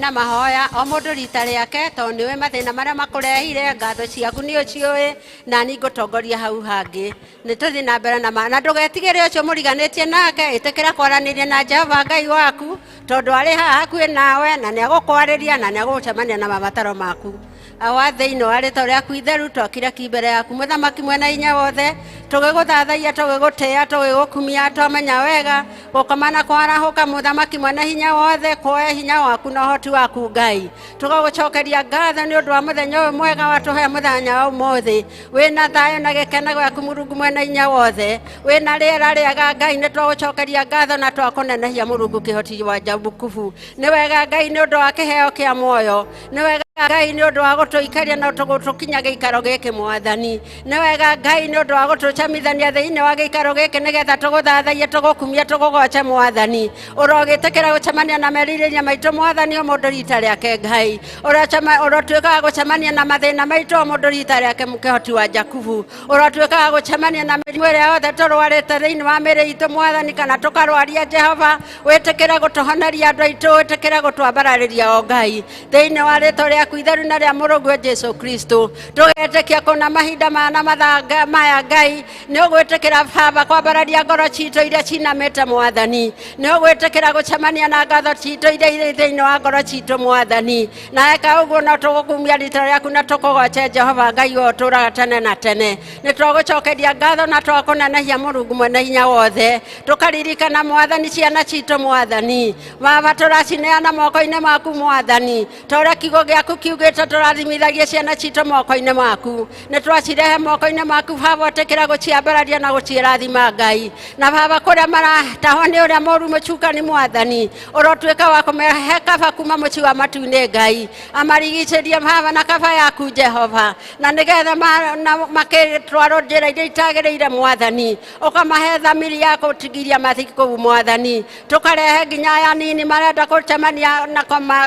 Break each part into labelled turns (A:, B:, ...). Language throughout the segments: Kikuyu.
A: Na mahoya o mũndũ rita rĩake, tondũ nĩũĩ mathĩna marĩa makũrehire, ngatho ciaku nĩ ũciũĩ, na niĩ ngũtongoria hau hangĩ. Nĩ tũthiĩ na mbere na ma na ndũgetigĩre ũcio mũriganĩtie nake, ĩtĩkĩra kwaranĩria na Jehova Ngai waku, tondũ arĩ haha hakuhĩ nawe, na nĩ agũkwarĩria na nĩ agũcemania na mabataro maku. Awa thĩinĩ wa rĩtwa rĩaku itheru twakira ki mbere yaku mũthamaki mwene hinya wothe, tũgĩgũthathaiya, tũgĩgũtĩĩa, tũgĩgũkumia. Twamenya wega gũkoma na kwarahũka, mũthamaki mwene hinya wothe, kuoya hinya waku na ũhoti waku. Ngai, tũgagũcokeria ngatho nĩ ũndũ wa mũthenya ũyũ mwega watũhe, mũthenya wa ũmũthĩ wĩna thayũ na gĩkeno gĩaku. Mũrungu mwene hinya wothe, wĩna rĩera rĩega. Ngai, nĩ twagũcokeria ngatho na twakũnenehia. Mũrungu kĩhoti wa Jakubu, nĩ wega Ngai nĩ ũndũ wa kĩheo kĩa muoyo, nĩ wega Ngai nĩ ũndũ wa gũtũikaria na gũtũkinya gĩikaro gĩkĩ. Mwathani, nĩ wega Ngai nĩ ũndũ wa gũtũcemithania thĩinĩ wa gĩikaro gĩkĩ nĩgetha tũgũthathaiye, tũgũkumie, tũgũgoce. Mwathani, ũrogĩtĩkĩra gũcemania na merirĩria maitũ. Mwathani, o mũndũ rita rĩake. Ngai, ũrotuĩka wa gũcemania na mathĩna maitũ, o mũndũ rita rĩake. Mũkĩhoti wa Jakubu, ũrotuĩka wa gũcemania na mĩrimũ ĩrĩa yothe tũrwarĩte thĩinĩ wa mĩĩrĩ itũ, Mwathani, kana tũkarwaria. Jehova, wĩtĩkĩre gũtũhoneria andũ aitũ, wĩtĩkĩre gũtwambararĩria o Ngai, thĩinĩ wa rĩtwa rĩaku itheru na rĩa mũrũguo Jesu Kristo. Tũgetĩkia kũna mahinda maya na mathaa maya, Ngai, nĩ ũgwĩtĩkĩra Baba kwambararia ngoro citũ iria cinamĩte. Mwathani, nĩ ũgwĩtĩkĩra gũcemania na ngatho citũ iria irĩ thĩinĩ wa ngoro citũ. Mwathani, na eka ũguo no tũgũkumia rĩtwa rĩaku na tũkũgoce. Jehova Ngai ũyũ ũtũũraga tene na tene, nĩ twagũcokeria ngatho na twakũnenehia. Mũrungu mwene hinya wothe, tũkaririkana, Mwathani, ciana citũ. Mwathani Baba, tũracineana moko-inĩ maku. Mwathani, ta ũrĩa kiugo gĩaku kiugĩte, tũrathimithagie ciana citũ moko-inĩ maku. Nĩ twacirehe moko-inĩ maku, Baba, ũtĩkĩra gũciambararia na gũciĩrathima. Ngai na Baba, kũrĩa maratahwo nĩ ũrĩa mũru mũcukani, Mwathani, ũrotuĩka wa kũmehe kaba kuma mũciĩ wa matu-inĩ. Ngai, amarigicĩrie, Baba, na kaba yaku, Jehova, na nĩgetha makĩtwarwo njĩra iria itagĩrĩire. Mwathani, ũkamahe thamiri ya gũtigiria mathi kũu. Mwathani, tũkarehe nginya aya nini marenda gũcemania na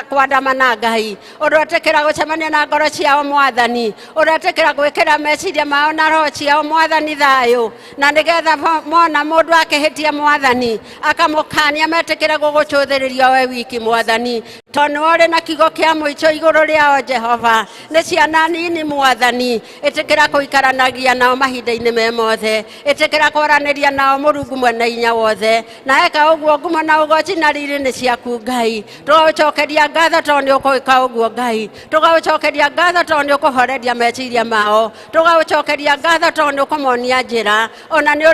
A: kwandamana. Ngai, ũretĩkĩra gũcemania na ngoro ciao. Mwathani, ũretĩkĩra gwĩkĩra meciria mao na roho ciao, Mwathani, thayũ, na nĩgetha mona mũndũ akĩhĩtia, Mwathani, akamũkania, metĩkĩre gũgũcũthĩrĩria we wiki, Mwathani, tondũ nĩwe ũrĩ na kiugo kĩa mũico igũrũ rĩao. Jehova, nĩ ciana nini. Mwathani, ĩtĩkĩra kũikaranagia nao mahinda-inĩ me mothe, ĩtĩkĩra kwaranĩria nao. Mũrungu mwene hinya wothe, na eka ũguo, ngumo na ũgoci na riri nĩ ciaku. Ngai, tũgagũcokeria ngatho tondũ nĩ ũgwĩka ũguo. Ngai, tũgagũcokeria ngatho tondũ nĩ ũkũhoreria meciria mao. Tũgagũcokeria ngatho tondũ nĩ ũkũmonia njĩra, ona nĩ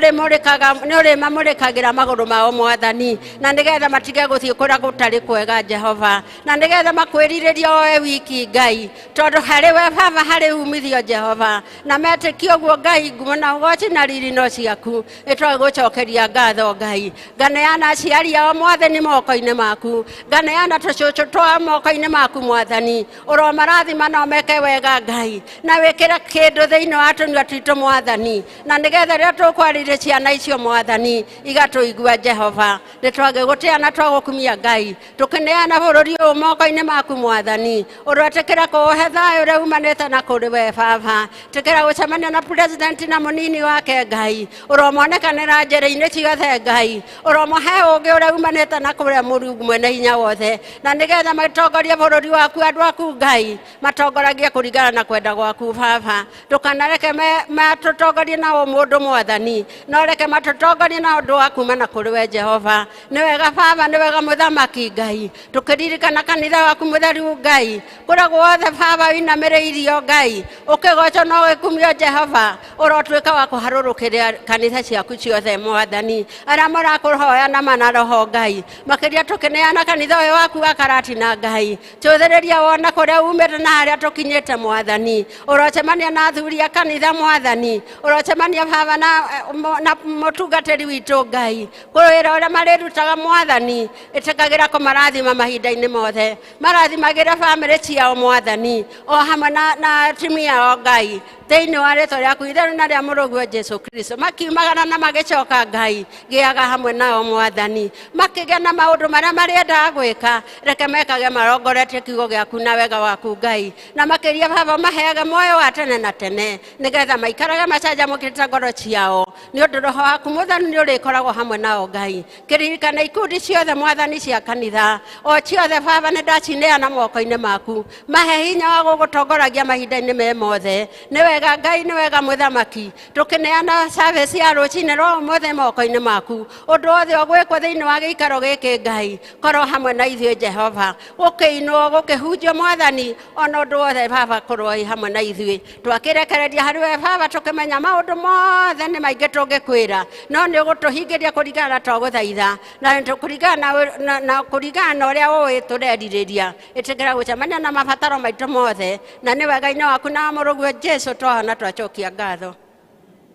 A: ũrĩmamũrĩkagĩra magũrũ mao, Mwathani, na nĩgetha matige gũthiĩ kũrĩa gũtarĩ kwega, Jehova, na nĩgetha makwĩrirĩria oe wiki, Ngai, tondũ harĩ we, Baba, harĩ umithio. Jehova, na metĩkia ũguo, Ngai, ngumo na ũgoci na riri no ciaku. Nĩ twagũcokeria ngatho. Ngai, nganeana aciari ao, Mwathani, moko-inĩ maku. Nganeana tũcũcũ twao moko-inĩ maku. Mwathani, ũromarathima no meke wega. Ngai, na wĩkĩre kĩndũ thĩinĩ wa tũnua twitũ, Mwathani, na nĩgetha rĩrĩa tũkwarĩria ciana icio, Mwathani, igatũigua. Jehova, nĩ twagĩgũtĩa na twagũkumia. Ngai, tũkĩneana bũrũri ũyũ moko-inĩ maku. Mwathani, ũretĩkĩra kũũhe thayũ ũrĩa umanĩte na kũrĩ we. Baba, tĩkĩra gũcemania na president na mũnini wake. Ngai, ũromonekanĩra njĩra-inĩ ciothe. Ngai, ũromohe ũũgĩ ũrĩa umanĩte na kũrĩa Mũrungu mwene hinya wothe, na nĩgetha matongorie bũrũri waku, andũ aku. Ngai, matongoragie kũringana na kwenda gwaku. Baba, ndũkanareke matũtongorie na ũmũndũ, Mwathani, no reke matũtongorie na ũndũ wa kuma na kũrĩ we. Jehova, nĩ wega. Baba, nĩ wega. Mũthamaki Ngai, tũkĩririkana kanitha waku mũtheru, Ngai, kũrĩa guothe, Baba, ũinamĩrĩirio, Ngai, ũkĩgocwo na ũgĩkumio. Jehova, ũrotuĩka wa kũharũrũkĩria kanitha ciaku ciothe. Mwathani, arĩa marakũhoya na mana roho, Ngai, makĩria tũkĩneana kanitha ũyũ waku wa Karatina. Ngai, cũthĩrĩria wona kũrĩa umĩte na harĩa tũkinyĩte. Mwathani, ũrocemania na athuri a kanitha. Mwathani, ũrocemania, Baba, na mũtungatĩri witũ. Ngai, wĩra ũrĩa marĩrutaga, Mwathani, ĩtĩkagĩra kũmarathima mahinda-inĩ mothe, marathimagĩra bamĩrĩ ciao, Mwathani, o hamwe na timu yao. Ngai. Thĩinĩ wa rĩtwa rĩaku itheru na rĩa mũrũguo Jesu Kristo. Makiumagara na magĩcoka Ngai, gĩaga hamwe nao Mwathani. Makĩgĩa na maũndũ marĩa marĩendaga gwĩka, reke mekage marongoretie kiugo gĩaku na wega waku Ngai. Na makĩria Baba maheage muoyo wa tene na tene, nĩgetha maikarage macanjamũkĩte ngoro ciao. Nĩ ũndũ Roho waku Mũtheru nĩ ũrĩkoragwo hamwe nao Ngai. Kĩririkana ikundi ciothe Mwathani cia kanitha, o ciothe Baba nĩ ndacineana moko-inĩ maku. Mahe hinya wa gũgũtongoragia mahinda-inĩ me mothe. Nĩ wega Ngai, nĩ wega Mũthamaki. Tũkĩneana service ya rũcinĩ rwa ũmũthĩ moko-inĩ maku. Ũndũ wothe ũgwĩkwo thĩinĩ wa gĩikaro gĩkĩ Ngai, korwo hamwe na ithuĩ Jehova. Gũkĩinwo, gũkĩhunjio Mwathani, ona ũndũ wothe Baba korwo wĩ hamwe na ithuĩ. Twakĩrekereria harĩ we Baba, tũkĩmenya maũndũ mothe nĩ maingĩ tũngĩkwĩra, no nĩ ũgũtũhingĩria kũringana na twagũthaitha, na kũringana na kũringana na ũrĩa ũĩ tũrerirĩria. Ĩtĩkĩra gũcemania na mabataro maitũ mothe, na nĩ wega-inĩ waku na wa mũrũguo Jesu twahona twacokia ngatho.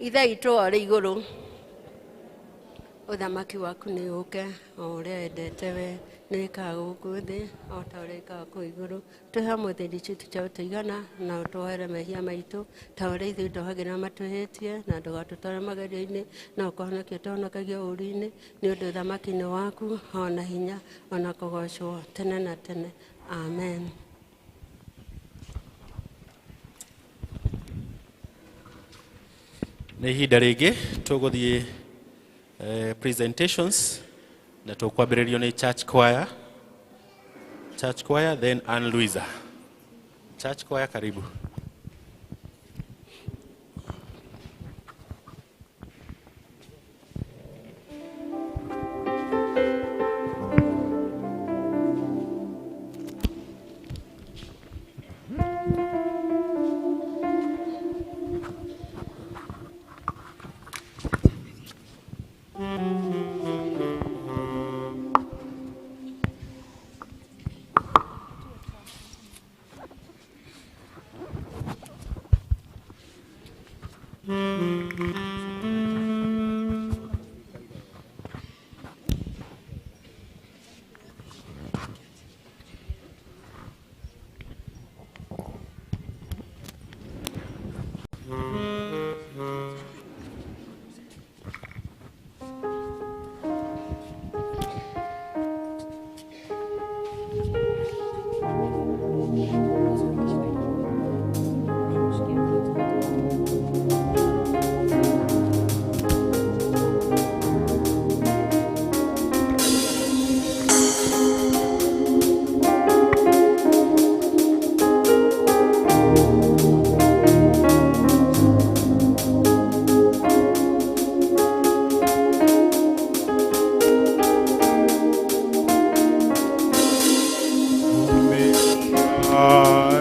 A: Ithe witũ ũrĩ igũrũ, ũthamaki waku nĩ ũke, o ũrĩa wendete we, nĩ wĩkaga gũkũ thĩ o ta ũrĩa wĩkaga kũu igũrũ. Tũhe ũmũthĩ irio citũ cia gũtũigana, na ũtuohere mehia maitũ ta ũrĩa ithuĩ tuohagĩra matwĩhĩtie, na ndũgatũtware magerio-inĩ, no ũkũhonokia ũtũhonokagie ũũru-inĩ, nĩ ũndũ ũthamaki nĩ waku, ona hinya, ona kũgoocwo tene na tene. Amen.
B: Nĩ ihinda rĩngĩ tũgũthiĩ presentations na tũkwambĩrĩrio nĩ church choir. Church choir, then Ann Louisa. Church choir, karibu.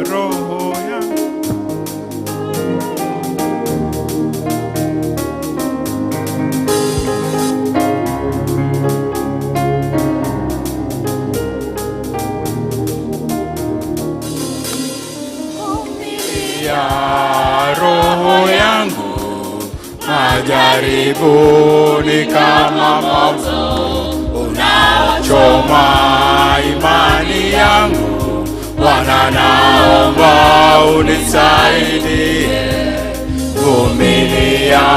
C: Roho yangu. Ya roho yangu, majaribu ni kama moto unaochoma imani yangu. Bwana, naomba unisaidie, vumilia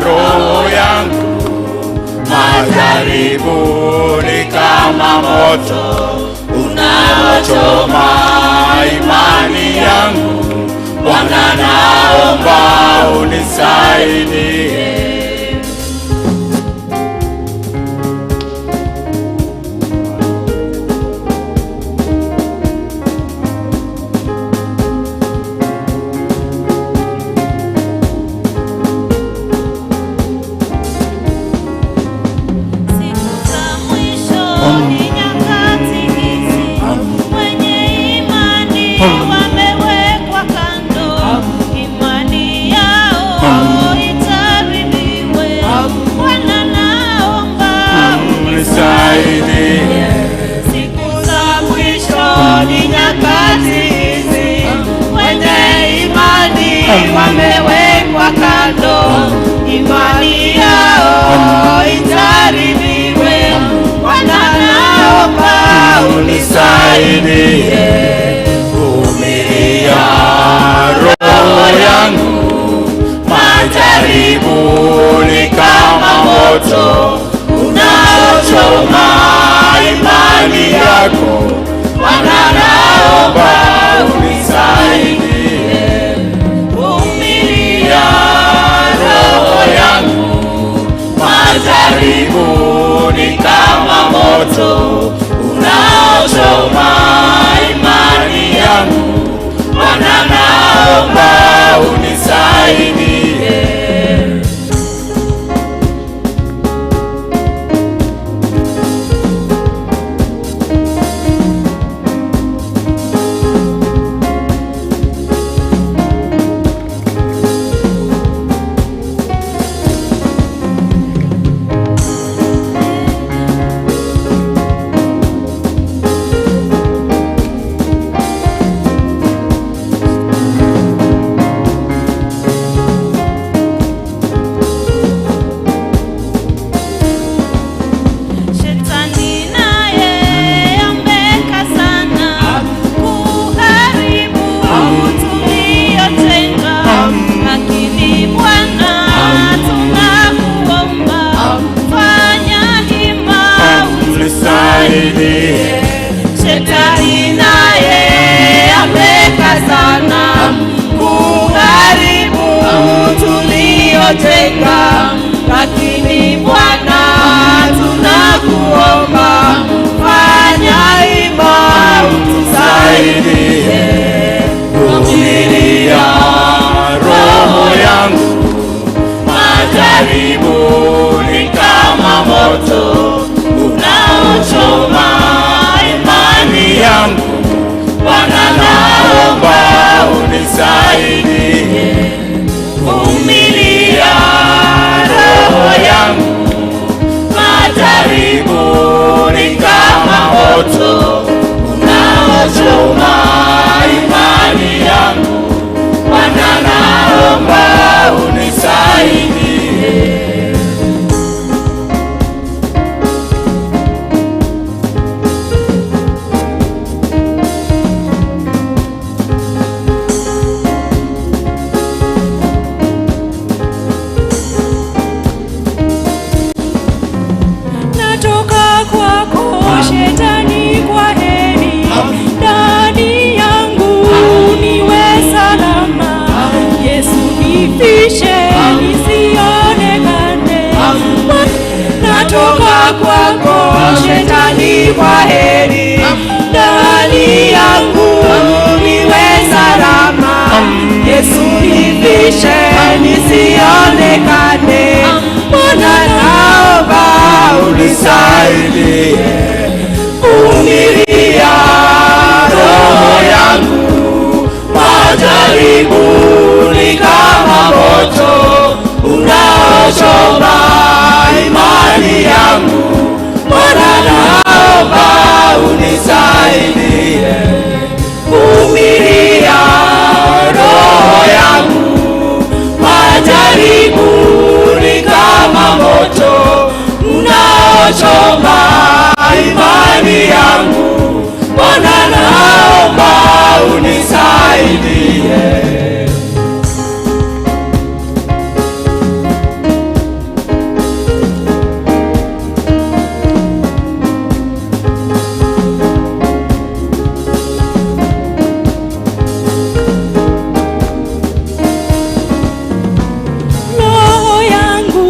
C: roho yangu, majaribu ni kama moto unaochoma imani yangu. Bwana, naomba unisaidie.
D: Siku za mwisho ni nyakati hizi, wenye imani wamewekwa kando, imani yao itaribiwe. Bwana, naomba
C: Unisaidie.
D: Siku za mwisho ni nyakati hizi, wenye imani wamewekwa kando, imani yao itaribiwe. Bwana, naomba
C: Unisaidie, vumilia roho yangu, naomba unisaidie.
D: Shetani naye ameka sana kuharibu tuliyojenga, lakini Bwana tunakuomba, fanya hima
C: Unisaidie.
D: Shetani naye ameka sana kuharibu tuliyojenga, lakini Bwana tunakuomba, fanya hima utusaidie.
C: Vumilia roho yangu, majaribu ni kama moto unaochoma imani yangu. Bwana naomba unisaidie. Vumilia roho yangu, majaribu ni kama moto unaochoma imani yangu. Bwana naomba unisaidie.
D: Natoka kwako Shetani, kwa heri, ndani yangu niwe salama. Yesu nifishe nisionekane. Natoka kwako Shetani, kwa heri, ndani yangu niwe salama. Yesu nifishe nisionekane. Bwana naomba
C: Unisaidie. Vumilia roho yangu, majaribu ni kama moto unaochoma imani yangu. Bwana naomba unisaidie. Vumilia roho yangu, majaribu ni kama moto unaochoma imani yangu. Bwana naomba unisaidie.
D: Roho yangu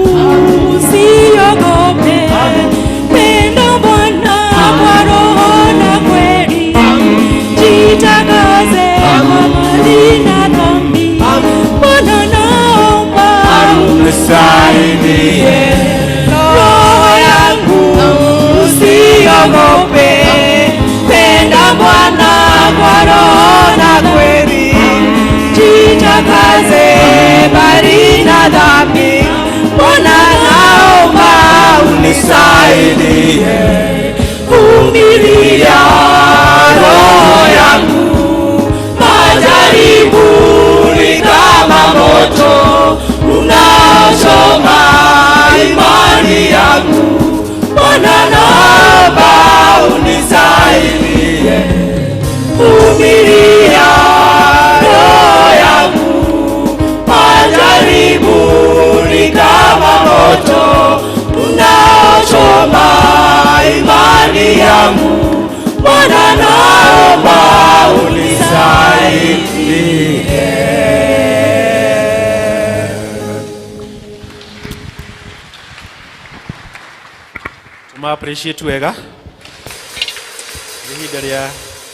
D: usiogope, penda Bwana kwa roho na kweli, jitakaze kwa mali na dhambi. Bwana naomba
C: Unisaidie.
D: Roho yangu usiogope, penda Bwana kwa roho na kweli, jitakaze bali na dhambi. Bwana naomba
C: Unisaidie.
D: Vumilia
C: roho yangu, majaribu ni kama moto unaochoma imani yangu. Bwana naomba unisaidie. Vumilia roho yangu, majaribu ni kama moto unaochoma imani yangu. Bwana naomba unisaidie.
B: Tuma appreciate wega. Nĩ ihinda rĩa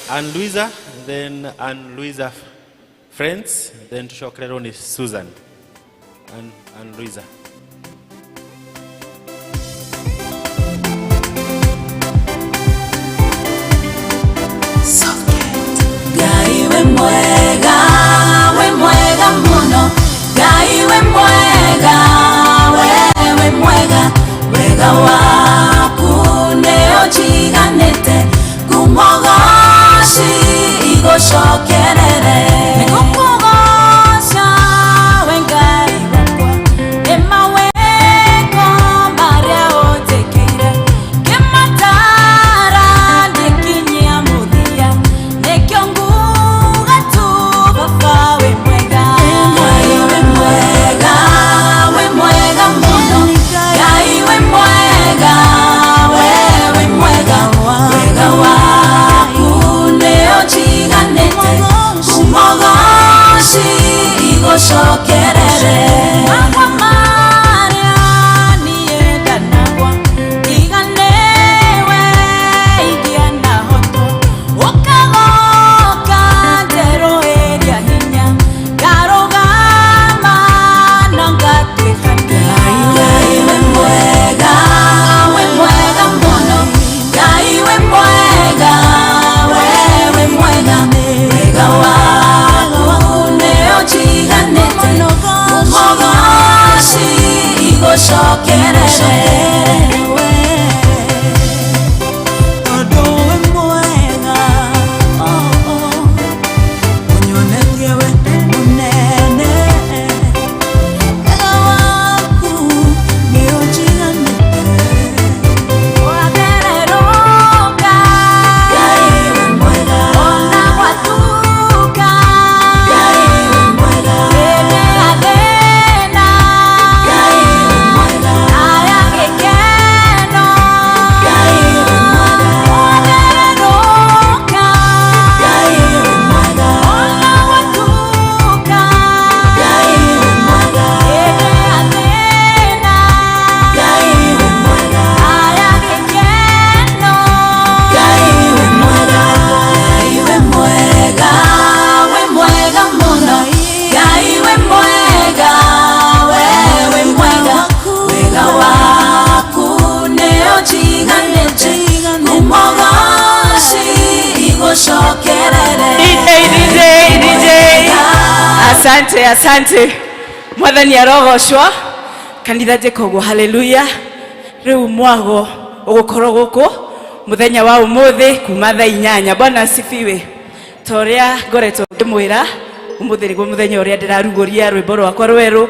B: Ann Louisa, then Ann Louisa. Friends, then tũcokererwo nĩ Susan and Louisa.
E: Ngai we mwega, we mwega muno. Ngai we mwega, we mwega. Wega waku nĩũnjiganĩte, ngumogoci igũcokerere. Nĩngũkũgoca we Ngai wakwa, nĩ mawĩko marĩa ũnjĩkĩire. Ngĩmatara ndĩkinyia mũthia, nĩkĩo nguga tu Baba wĩ mwega. Ngai wĩ mwega, wĩ mwega mũno. Ngai wĩ mwega, we wĩ mwega. Wega waku nĩũnjiganĩte, ngumogoci igũcokerere. Magwa marĩa niĩ ndanagwa, tiga nĩwe ingĩanahotwo. Ũkagoka njerũ ĩrĩa hinya, ngarũgama na ngatuĩka. Ngai wĩ mwega, wĩ mwega mũno. Ngai wĩ mwega, we wĩ mwega. Wega waku nĩũnjiganĩte, ngumogoci igũcokerere.
F: Tondũ wĩ mwega, oh, oh. Ũnyonetie wendo mũnene. Wega waku nĩũnjiganĩte.
E: Wathererũka, Ngai wĩ mwega. Ona gwatuka, Ngai wĩ mwega. Hĩndĩ ya thĩna, Ngai wĩ mwega. Aya gĩkeno, Ngai wĩ mwega. Wathererũka, Ngai wĩ mwega. Ona gwatuka, Ngai wĩ mwega. Hĩndĩ ya thĩna, Ngai wĩ mwega. Aya gĩkeno, Ngai wĩ mwega. Ngai wĩ mwega, wĩ mwega mũno. Ngai wĩ mwega, we wĩ mwega. Wega waku nĩũnjiganĩte, ngumogoci igũcokerere.
G: DJ, DJ, DJ. Asante, asante. Mwathani arogocwo. Kanitha njĩka haleluya. Rĩu mwago ũgũkorwo gũkũ mũthenya wa ũmũthĩ kuma thaa 8. Bwana asifiwe. Ta ũrĩa ngoretwo ngĩmwĩra, ũmũthĩ nĩguo mũthenya ũrĩa ndĩrarugũria rwĩmbo rwakwa rwerũ,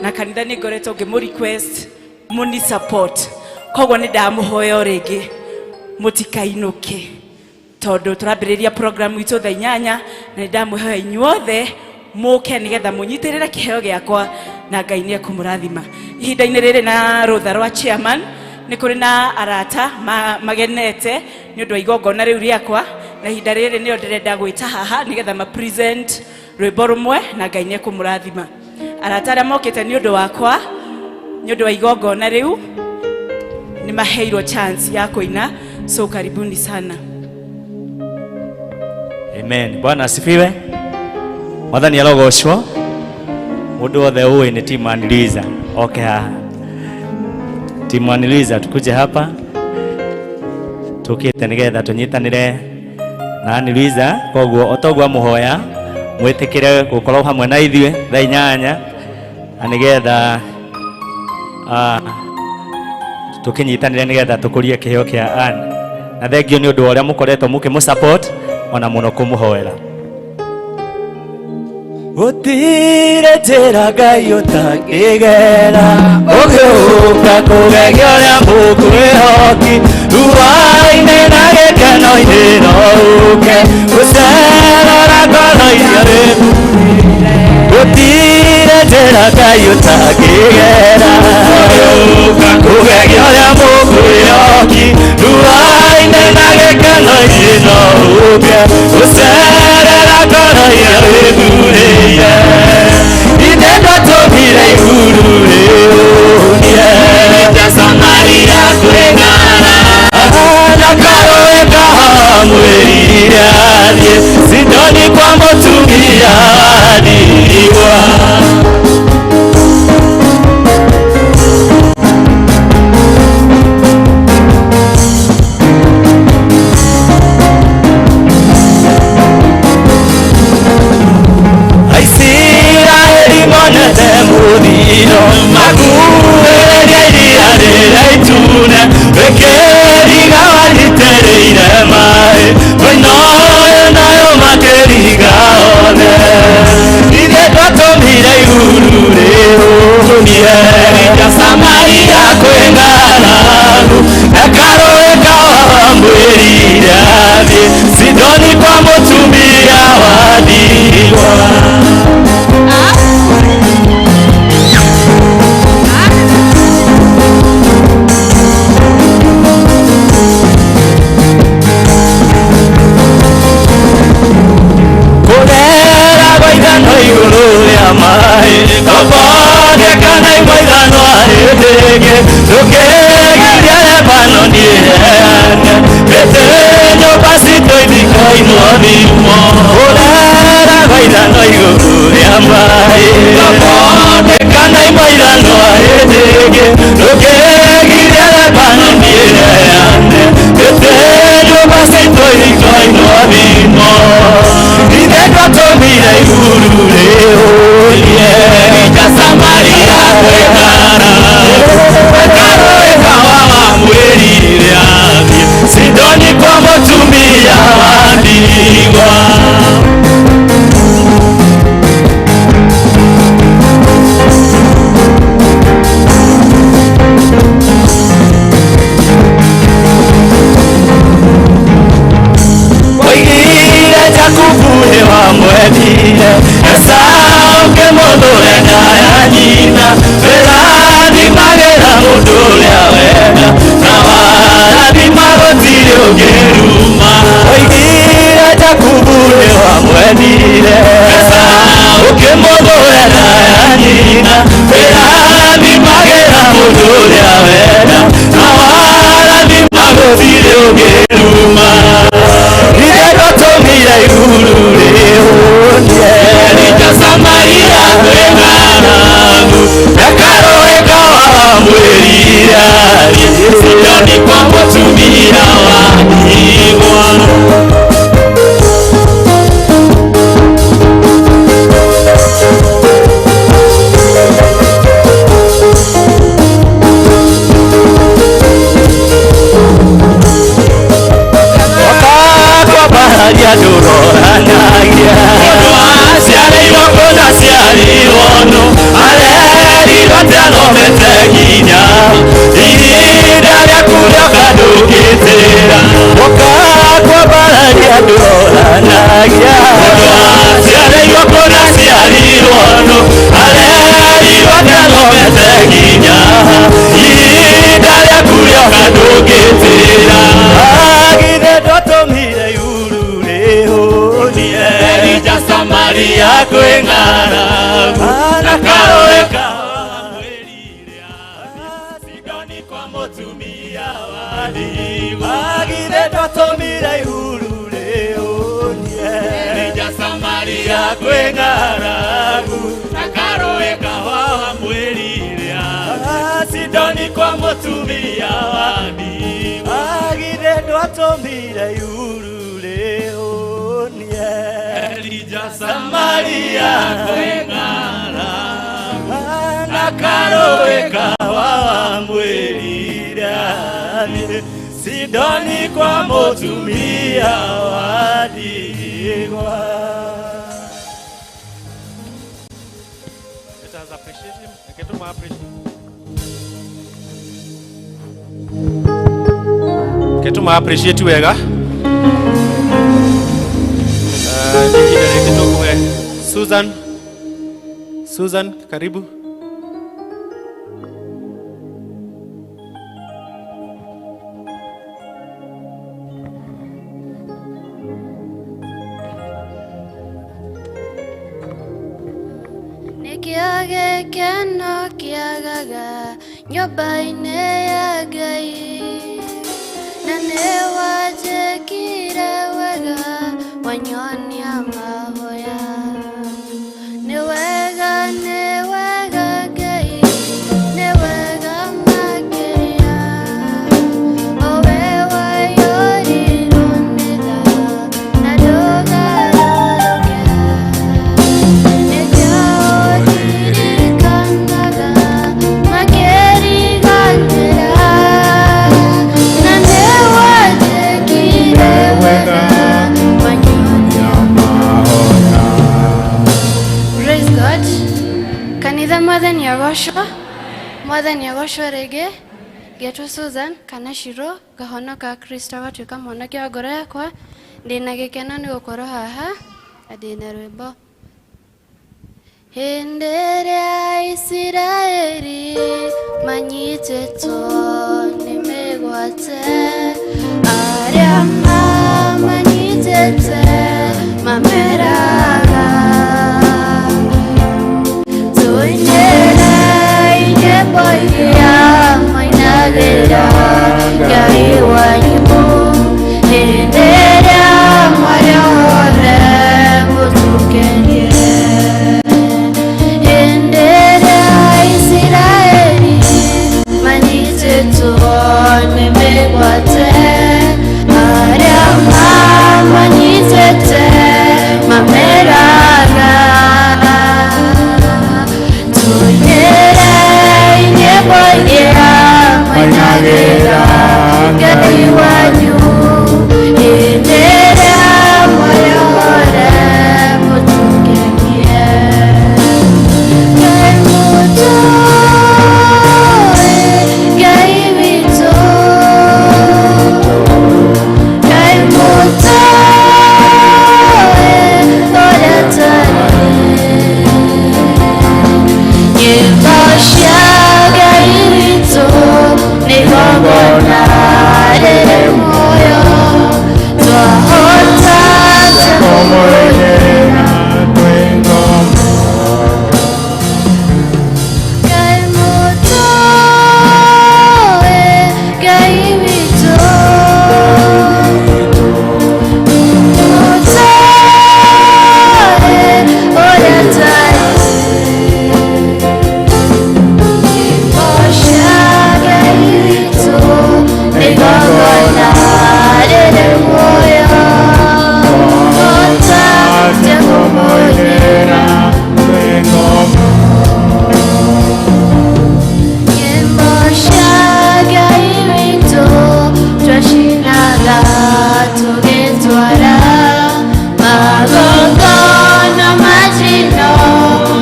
G: na kanitha nĩ ngoretwo ngĩmũ request mũni support. Koguo nĩ ndamũhoya o rĩngĩ mũtikainũke, tondũ tũrambĩrĩria program itũ thaa 8, na nĩ ndamwĩhoya inyuothe mũke nĩgetha mũnyitĩrĩre kĩheo gĩakwa, na Ngai nĩ ekũmũrathima. Ihinda-inĩ rĩrĩ na rũtha rwa chairman nĩ kũrĩ na arata magenete nĩ ũndũ wa igongona rĩu rĩakwa, na ihinda rĩrĩ nĩo ndĩrenda gwĩta haha nĩgetha ma present rwĩmbo rũmwe, na Ngai nĩ ekũmũrathima. Arata arĩa mokĩte nĩ ũndũ wakwa, nĩ ũndũ wa igongona rĩu, nĩ maheirwo chance ya kũina, so karibuni sana.
H: Amen. Bwana asifiwe. Mwathani arogocwo. Mundu wothe ũĩ nĩ team Ann Luisa. Okay haha. Team Ann Luisa tukuje hapa. Tukite nigetha tunyitanire na Ann Luisa, koguo otoguo amuhoya mwitikire gukorwo hamwe na ithuĩ thaa 8, na nigetha tukinyitanire nigetha tukurie kĩheo kĩa Ann. Na thengio nĩ ũndũ wa ũrĩa mũkoretwo mũkĩmũ support ona mũno kũmũhoera. Gũtirĩ njĩra Ngai ũtangĩgera, ũgĩũka kũgegia ũrĩa mũkwĩhoki, ruainĩ na gĩkeno-inĩ no ũke gũcerera ngoro-inĩ wĩthurĩre. Gũtirĩ njĩra Ngai ũtangĩgera, ũgĩũka kũgegia ũrĩa mũkwĩhoki, ruainĩ na gĩkeno-inĩ no ũke gũcerera ngoro-inĩ wĩthurĩire. Ithe ndatũmire iguru rĩũnie, Samaria kwĩng'ara, na karũĩ kahamwĩrire athiĩ Sidoni kwa mũtumia.
C: Nilo makuĩrĩria iria rĩrĩa itune rĩkĩriga wanyitĩrĩire maĩ mwena ũyũ nayo makĩriga othe ithe twatũmire iguru rĩhũnie Elija Samaria kwĩ ng'aragu na karũĩ kawamwĩrire athiĩ Sidoni kwa mũtumia wa ndigwa. Kũrera gwa ithano igũrũ rĩa maĩ kũbonekana imwe ithano arĩthĩngĩ ndũkĩgiria Lebanoni ĩheane mĩtĩ nyũmba citũ ithikoinwo thimo. Kũrera gwa ithano igũrũ rĩa maĩ kũbonekana imwe ithano arĩthĩngĩ ndũkĩgiria Lebanoni ĩheane mĩtĩ nyũmba citũ ithikoinwo thimo. Ithe twatũmire iguru rĩhũrie Elija Samaria kwĩ ng'aragu karũĩ kawa wamwĩrire athiĩ Sidoni kwa mũtumia wa ndigwa. Oigire Jakubu nĩ wamwendire Esau kĩmũthũre na ya nyina wĩrathimagĩra mũndũ ũrĩa wenda na warathima gũtirĩ ũngĩruma. Oigire Jakubu nĩ wamwendire Esau kĩmũthũre na ya nyina wĩrathimagĩra mũndũ ũrĩa wenda na warathima gũtirĩ ũngĩruma. Ithe twatũmire iguru rĩhũnie Elija Samaria kwĩ ng'aragu na karũĩ kawamwĩrire athiĩ Sidoni kwa mũtumia wa ndigwa. Kwambararia ndũroranagia mũndũ aciarĩirwo kũna aciarirwo nũ arerirwo atĩ athomete nginya ihinda rĩaku rĩoka ndũngĩtĩra. Ũka kwambararia ndũroranagia mũndũ aciarĩirwo kũna aciarirwo nũ arerirwo atĩ athomete nginya ihinda rĩaku rĩoka ndũngĩtĩra. Githĩ ndwatũmire iguru rĩhũnie Elija Samaria kwĩ ng'aragu na karũĩ kawamwĩrire athiĩ Sidoni kwa mũtumia wa ndigwa. Githĩ ndwatũmire iguru rĩhũnie Elija Samaria kwĩ ng'aragu na karũĩ kawamwĩrire athiĩ Sidoni kwa mũtumia wa ndigwa. Githĩ ndwatũmire iguru rĩhũnie Elija Samaria kwĩ ng'aragu na karũĩ kawamwĩrire athiĩ Sidoni kwa mũtumia wa ndigwa.
B: Let us appreciate him. Reke tũmũ appreciate. Reke tũmũ appreciate wega. Nĩ ihinda rĩngĩ tũkũhe Susan. Susan, karibu.
I: Nĩkĩo gĩkeno kĩagaga nyũmba-inĩ ya Ngai na nĩwanjĩkire wega wanyonia mahoya. Nĩ wega nĩ wega Ngai nĩ wega makĩria o we waiyũrirwo nĩ tha na ndũgarũrũke. Nĩkĩo ũndirikanaga Mwathani agocwo, Mwathani agocwo rĩngĩ. Ngetwo Susan kana Shiro, ngahonoka Kristo agatuĩka mwanake wa ngoro yakwa. Ndĩna gĩkeno nĩ gũkorwo haha na ndĩna rwĩmbo. Hĩndĩ ĩrĩa Isiraeli manyitĩtwo nĩ mĩgwate, arĩa mamanyitĩte mameraga, tũinĩrei nyĩmbo iria mainagĩra Ngai wanyu. Hĩndĩ ĩrĩa mwarĩ othe mũtũkenie. Hĩndĩ ĩrĩa Isiraeli manyitĩtwo nĩ mĩgwate, arĩa mamanyitĩte mameraga, tũinĩrei nyĩmbo iria mainagĩra Ngai wanyu. Hĩndĩ ĩrĩa mwarĩ othe mũtũkenie. Ngai mũtũĩ, Ngai witũ, Ngai mũtũĩ ũrĩa tũrĩ. Nyĩmbo cia Ngai witũ nĩ igongona rĩrĩ muoyo, twahota kũmũinĩra. Ngai mũtũĩ, Ngai witũ, mũtũĩ ũrĩa tũrĩ. Nyĩmbo cia Ngai witũ nĩ igongona rĩrĩ muoyo, twahota kũmũinĩra. Nyĩmbo cia Ngai witũ twacinaga tũgĩtwara magongona ma njino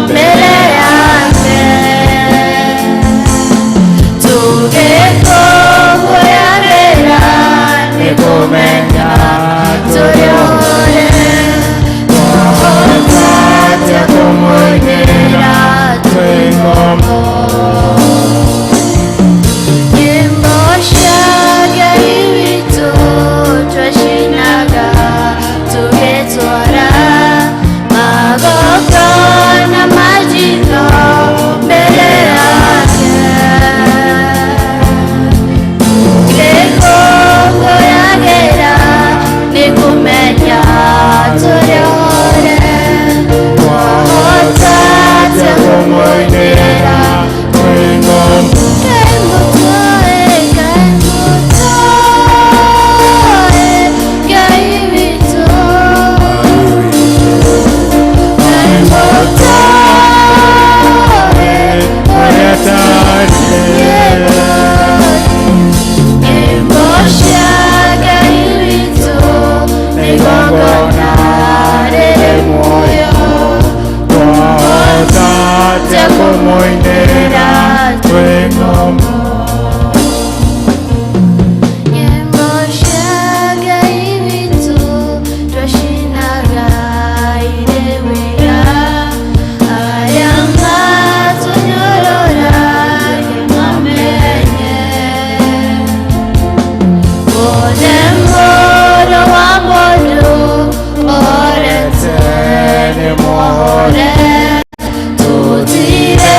I: mbere yake, tũgĩkũngũyagĩra nĩ kũmenya tũrĩ othe, twahota kũmũinĩra twĩ ngombo. Nyĩmbo cia Ngai witũ twacinaga tũgĩtwara magongona ma njino mbere yake, tũgĩkũngũyagĩra nĩ kũmenya tũrĩ othe, twahota kũmũinĩra. Ngai mũtũĩ, Ngai mũtũĩ, Ngai witũ, Ngai mũtũĩ ũrĩa tũrĩ. Nyĩmbo cia Ngai witũ nĩ igongona rĩrĩ muoyo, twahota kũmũinĩra twĩ ngombo. Nyĩmbo cia Ngai witũ twacinaga irĩ wĩra, arĩa matũnyũrũragia mamenye. Wothe mũrũ wa mũndũ orete nĩ muohore, tũtirĩ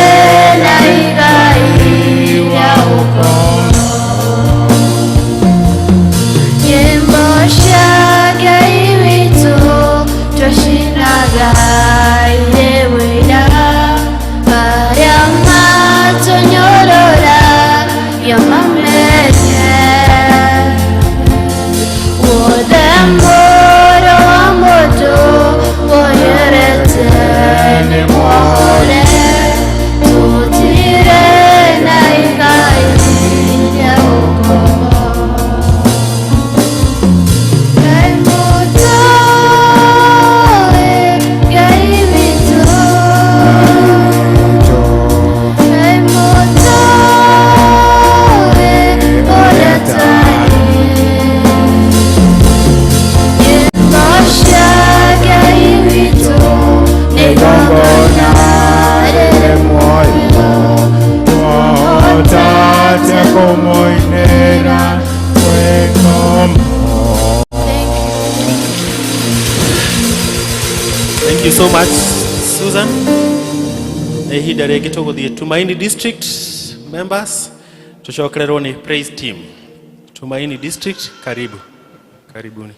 B: so much, Susan. Na ihinda rĩngĩ tũgũthiĩ Tumaini District members, tũcokererwo nĩ praise team. Tumaini District, karibu. Karibuni.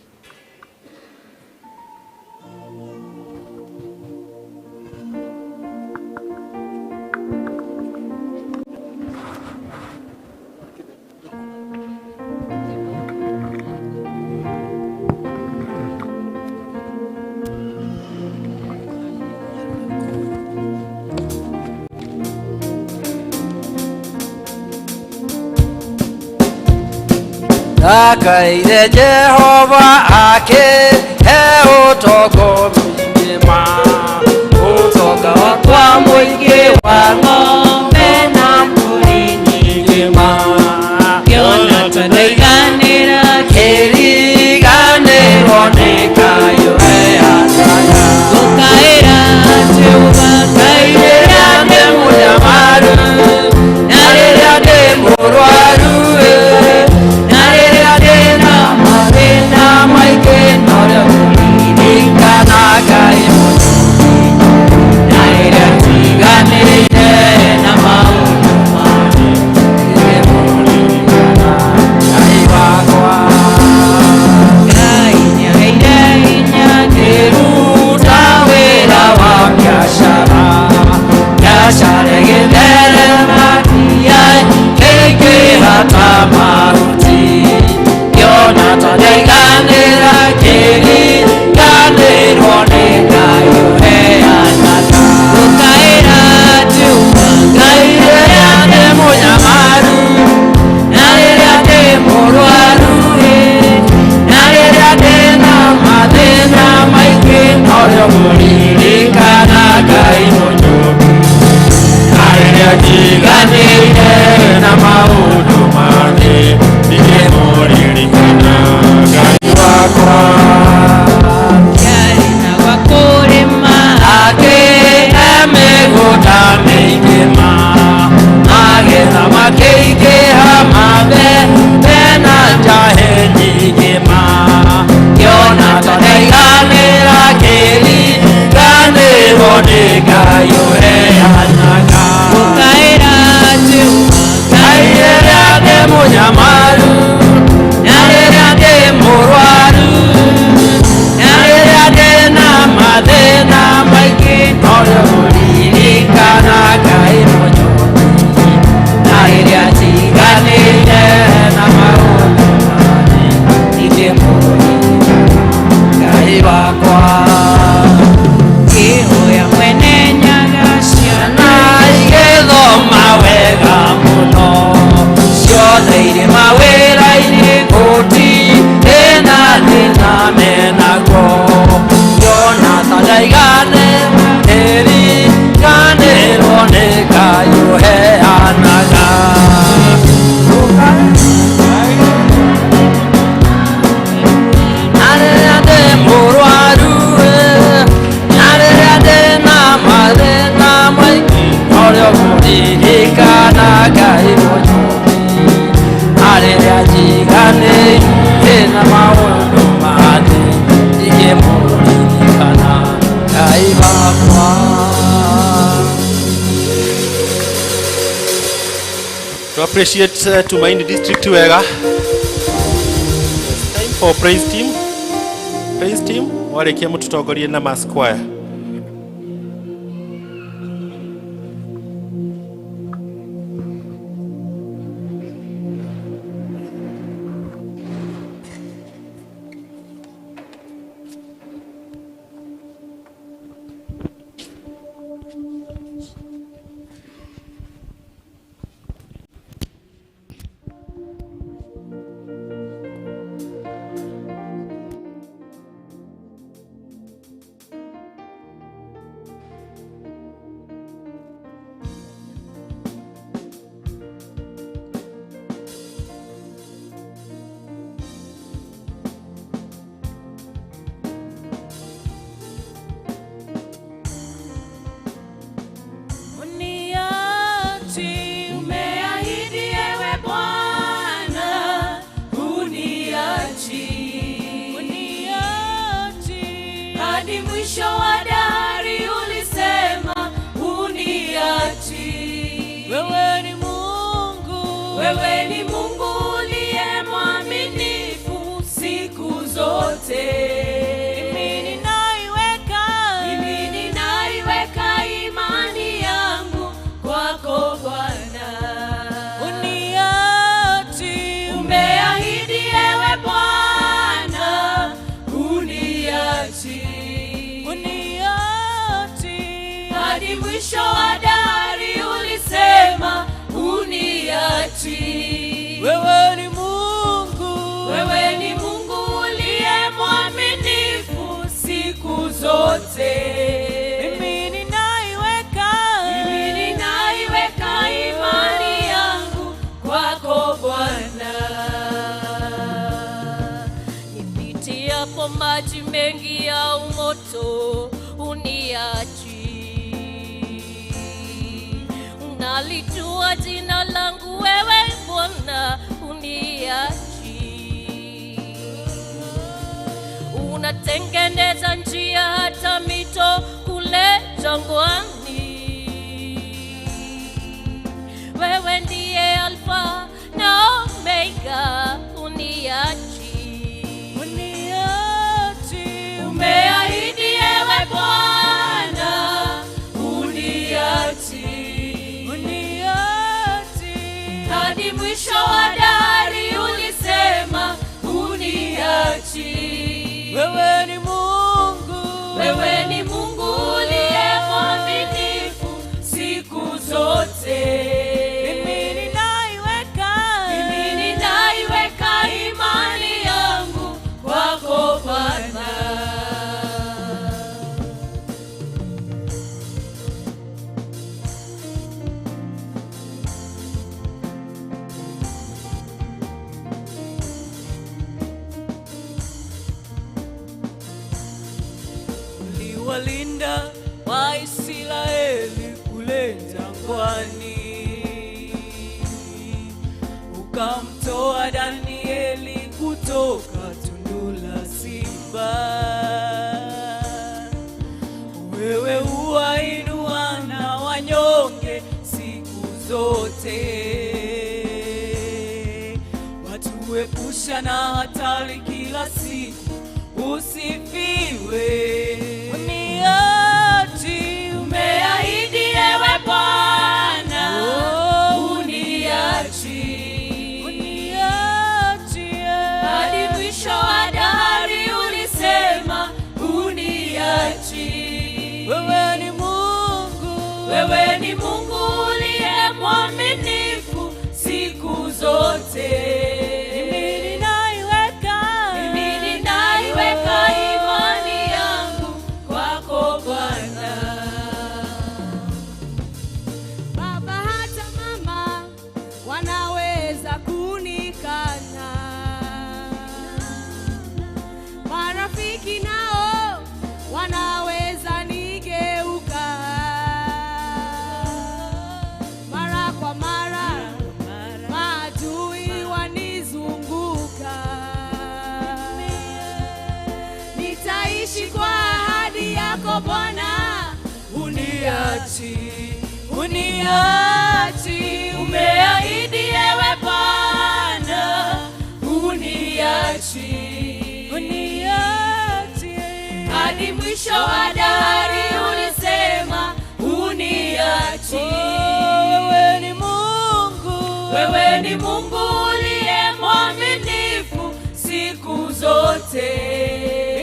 J: Ndakaire Jehova akĩhe ũtongo mũingĩ ma, ũtonga wakwa mũingĩ wa ng'ombe na mbũri nyingĩ ma,
D: Ngĩona ta ndaiganĩra
J: kĩriganĩrwo nĩ Ngai ũheanaga.
D: Ngũkaĩra Jehova Ngai
J: Rĩrĩa ndĩ mũnyamaru na rĩrĩa ndĩ mũrwaru, na rĩrĩa ndĩna mathĩna maingĩ, norĩo ngũririkana Ngai mũtũmbi, na rĩrĩa njiganĩire na maũndũ mangĩ, ndĩmũririkana Ngai wakwa.
D: Ngai nĩaheire hinya
J: Ngĩruta wĩra wa biacara, biacara ĩgĩtherema kĩingĩha ta mahuti, ngĩona ta ndaiganĩra kĩriganĩrwo nĩ Ngai ũheanaga.
D: Ngũkaĩra Jehova
J: Ngai rĩrĩa ndĩ mũnyamaru, na rĩrĩa ndĩ mũrwaru, na rĩrĩa ndĩna mathĩna maingĩ, norĩo ngũririkana Ngai mũnyũmbi, na rĩrĩa njiganĩire na maũndũ mangĩ, ndingĩmũririkana Ngai wakwa.
D: Ndiarĩ na gwa kũrĩma
J: Akĩhe mĩgũnda mĩingĩ ma, magetha makĩingĩha mambembe na njahĩ nyingĩ ma, ngĩona ta ndaiganĩra kĩriganĩrwo nĩ Ngai ũheanaga.
D: Ngũkaĩra Jehova
J: Ngai rĩrĩa ndĩ mũnyamaru, na rĩrĩa ndĩ mũrwaru, na rĩrĩa ndĩna mathĩna maingĩ, norĩo ngũririkana Ngai mũnyũmbi, na rĩrĩa njiganĩire na maũndũ mangĩ, ndingĩmũririkana Ngai wakwa.
D: Ngĩhoya Mwene Nyaga ciana
J: Na igĩthoma wega mũno, ciothe irĩ mawĩra-inĩ, gũtirĩ na thĩna menaguo, ngĩona ta ndaiganĩra kĩriganĩrwo nĩ Ngai ũheanaga. Na rĩrĩa ndĩ mũrwaru, na rĩrĩa ndĩna mathĩna maingĩ, norĩo ngũririkana Ngai mũnyũmbi, na rĩrĩa njiganĩire na maũndũ mangĩ, ndingĩmũririkana Ngai wakwa.
B: To appreciate Tumaini District wega. It's time for praise team. Praise team, warĩkia mũtũtongorie na mass choir.
D: Hadi mwisho wa dahari ulisema uniachi.
J: Wewe ni Mungu,
D: Wewe ni Mungu uliye mwaminifu siku zote.
J: Mimi ninaiweka,
D: Mimi ninaiweka imani yangu kwako Bwana.
K: Nipitiapo maji mengi ya umoto uniachi. Unalijua jina langu wewe Bwana uniachi. Unatengeneza njia hata mito kule jangwani. Wewe ndiye Alfa na Omega uniachi.
J: Uniachi.
D: Umeahidi ewe Bwana uniachi.
J: Uniachi.
D: Hadi mwisho wa dahari ulisema uniachi.
J: Wewe ni Mungu,
D: Wewe ni Mungu uliye mwaminifu siku zote.
J: Mimi ninaiweka,
D: Mimi ninaiweka imani yangu kwako Bwana.
J: Uliwalinda Waisraeli kule jangwani, ukamtoa Danieli kutoka tundu la simba. Wewe huwainua na wanyonge siku zote, watuepusha na hatari kila siku. Usifiwe. Uniachi,
D: Umeahidi ewe Bwana uniachi.
J: Uniachi,
D: Hadi mwisho wa dahari ulisema uniachi.
J: Wewe ni Mungu,
D: Wewe ni Mungu uliye mwaminifu siku zote.
J: Mimi ninaiweka,
D: Mimi ninaiweka imani yangu kwako Bwana.
L: Baba hata mama wanaweza kunikana, marafiki nao wanaweza nigeuka, mara kwa mara maadui wanizunguka, nitaishi kwa ahadi yako Bwana,
J: Uniachi, uniachi,
D: Umeahidi ewe Bwana uniachi.
J: Uniachi,
D: Hadi mwisho wa dahari ulisema uniachi.
J: Wewe ni Mungu,
D: Wewe ni Mungu uliye mwaminifu siku zote.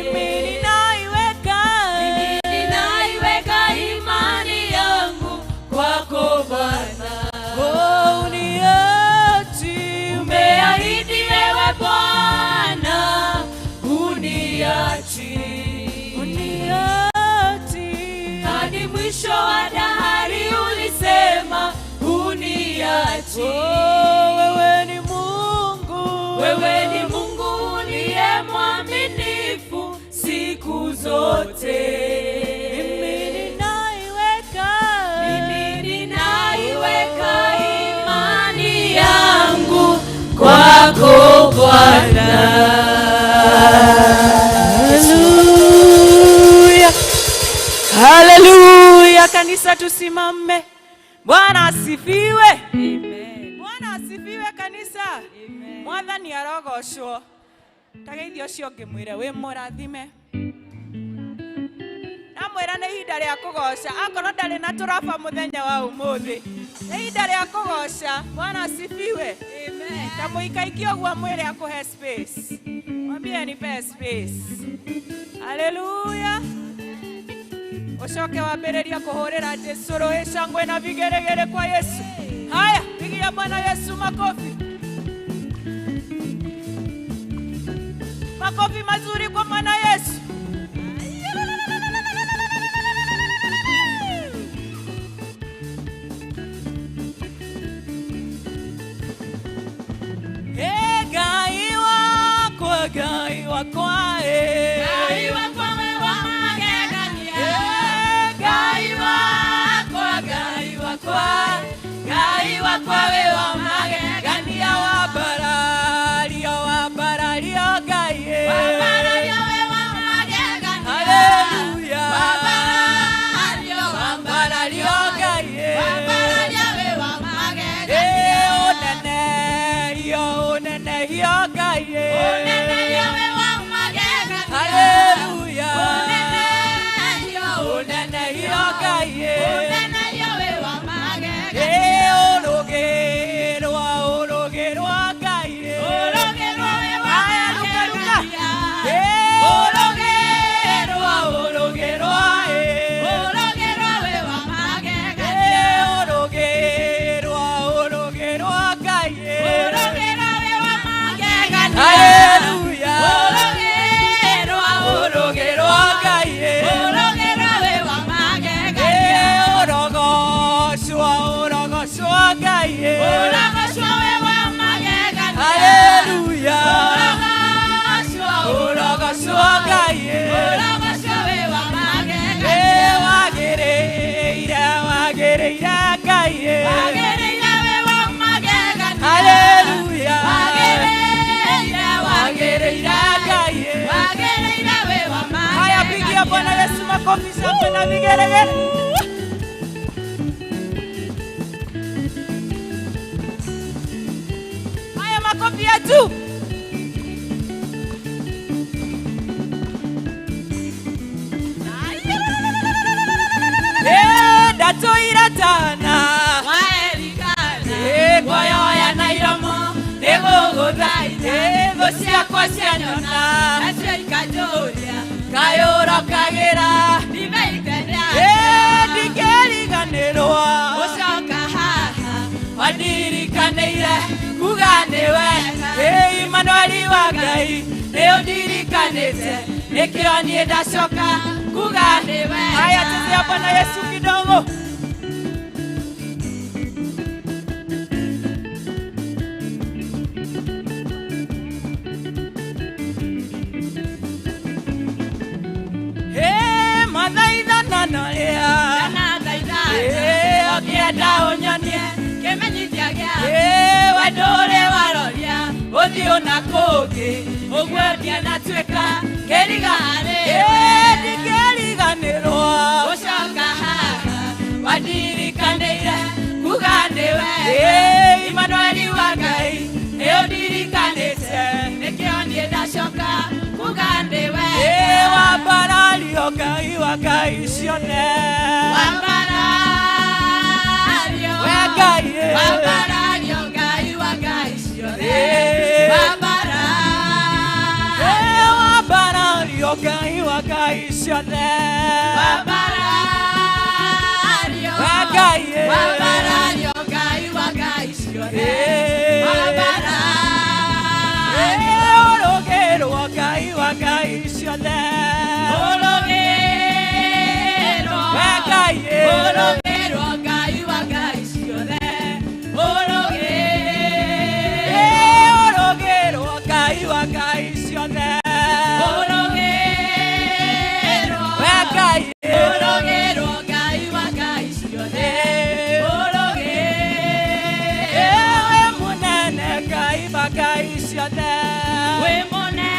J: Mimi ninaiweka,
D: Mimi ninaiweka imani yangu kwako Bwana.
J: Oh, uniachi,
D: Umeahidi ewe Bwana uniachi.
J: Uniachi,
D: Hadi mwisho wa dahari ulisema uniachi.
J: Oh, wewe ni Mungu,
D: Wewe ni Mungu uliye mwaminifu siku zote.
J: Mimi ninaiweka,
D: Mimi ninaiweka imani yangu kwako Bwana.
G: Haleluya. Haleluya, kanisa tusimame. Bwana asifiwe. Amen. Bwana asifiwe kanisa. Amen. Mwathani arogocwo. Tageithio ũcio ngĩmwĩre wĩ mũrathime. Ndamwĩra nĩ ihinda rĩa kũgoca akorwo ndarĩ na tũraba mũthenya wa ũmũthĩ. Nĩ ihinda rĩa kũgoca. Bwana asifiwe. Amen. Ta mũikaikie ũguo mwĩre akũhe space. Mwambie nipe space. Haleluya.
J: Ucoke wambĩrĩrie kũhũrĩra Jesu rũĩ, shangwe na vigeregere kwa Yesu. Haya, pigia Bwana Yesu makofi. Makofi mazuri kwa Bwana Yesu. Hey, Ngai wakwa, Ngai wakwa, eh.
E: Ngai wakwa we wa magegania.
J: Eh,
E: Ngai wakwa, Ngai wakwa, Ngai wakwa we wa magegania.
J: Wambarario, wambarario, Ngai, eh.
E: Wambarario we wa magegania.
J: Hallelujah.
E: Wambarario,
J: Wambarario, Ngai, eh.
E: Wambarario we wa magegania.
J: Eh, unene, yo, unene, yo, Ngai, eh.
E: Unene yo we wa magegania.
J: Hallelujah.
E: Unene yo,
J: Unene, yo, Ngai, eh.
E: Unene yo we wa magegania.
J: Eh, ũrũgĩrwa, ũrũgĩrwa, Ngai, eh.
E: Ũrũgĩrwa we wa
J: Haya, ruka, ruka.
E: magegania.
J: Eh, ũrũgĩrwa, ũrũgĩrwa, eh.
E: Ũrũgĩrwa we wa magegania.
J: Eh, ũrũgĩrwa, ũrũgĩrwa, Ngai, eh.
E: Ũrũgĩrwa we wa magegania.
J: Hallelujah.
E: Ũrũgĩrwa,
J: Ũrũgĩrwa, Ngai, eh.
E: Ũrũgĩrwa we wa magegania.
J: Eh, ũrogocwo, ũrogocwo, Ngai, eh.
E: Ũrogocwo we wa magegania.
J: Hallelujah.
E: Ũrogocwo,
J: Ũrogocwo, Ngai, eh.
E: Ũrogocwo we wa magegania.
J: Eh, wagĩrĩire, wagĩrĩire, Ngai, eh.
E: Wagĩrĩire we wa magegania.
J: Hallelujah.
E: Wagĩrĩire,
J: Wagĩrĩire, Ngai, eh.
E: Wagĩrĩire we wa
J: Haya, pigia
E: magegania.
J: Bwana Yesu makofi, shangwe na vigelegele. Haya, makofi ya juu. Eh, ndatũira tana. Eh, ngwoyoya na iromo nĩgũgũthaitha. Eh, thũ ciakwa cianyona kayũrokagĩra. Eh, ndingĩriganĩrwo wandirikanĩire kuga nĩwe. Eh, Imanueli wa Ngai nĩũndirikanĩte nĩkĩo niĩ ndacoka kuga
E: nĩwe.
J: Haya, chezea Bwana Yesu kidogo. Hey, mathaithana narĩa. Eh, ũkĩenda ũnyonie. Eh, wendo ũrĩ waroria ũthiũ na kũngĩ ũguo ndianatuĩka kĩriga. Eh, ndingĩriganĩrwo wandirikanĩire kuga nĩwe. Eh, Imanueli wa Ngai nĩũndirikanĩte
E: Nĩkĩo niĩ ndacoka kuga nĩwe.
J: Eh, wambarario Ngai wa Ngai ciothe.
E: Wambarario.
J: We Ngai, eh.
E: Wambarario Ngai wa Ngai ciothe.
J: Eh.
E: Wambarario.
J: Eh, wambarario Ngai wa Ngai ciothe.
E: Wambarario.
J: We Ngai, eh.
E: Wambarario Ngai wa Ngai ciothe.
J: Eh.
E: Wambarario.
J: Eh, ũrũgĩrwo Ngai wa Ngai ciothe.
E: Ũrũgĩrwo.
J: We Ngai, eh.
E: Ũrũgĩrwo Ngai wa Ngai ciothe. Ũrũgĩrwo.
J: Eh, ũrũgĩrwo Ngai wa Ngai ciothe.
E: Ũrũgĩrwo.
J: We Ngai, eh.
E: Ũrũgĩrwo Ngai wa Ngai ciothe.
J: Eh.
E: Ũrũgĩrwo.
J: Eh, wĩ mũnene Ngai wa Ngai ciothe.
E: Wĩ mũnene.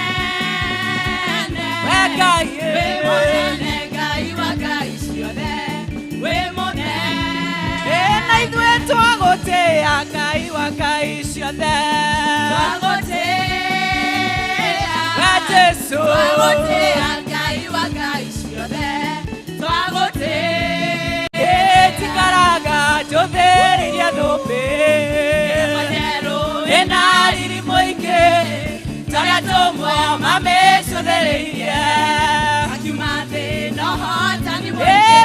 J: We Ngai, eh.
E: Wĩ mũnene Ngai wa Ngai ciothe. Wĩ mũnene.
J: Eh, na ithuĩ twagũtĩĩa Ngai wa Ngai ciothe.
E: Twagũtĩĩa.
J: We Jesu.
E: Twagũtĩĩa Ngai wa Ngai ciothe. Twagũtĩĩa.
J: Eh, tikaraga njũthĩrĩria thũmbĩ. Ĩna riri mũingĩ tarĩa tũmwe mamĩcũthĩrĩirie.
E: Akiuma thĩ na ũhotani
J: Eh,
E: mũingĩ.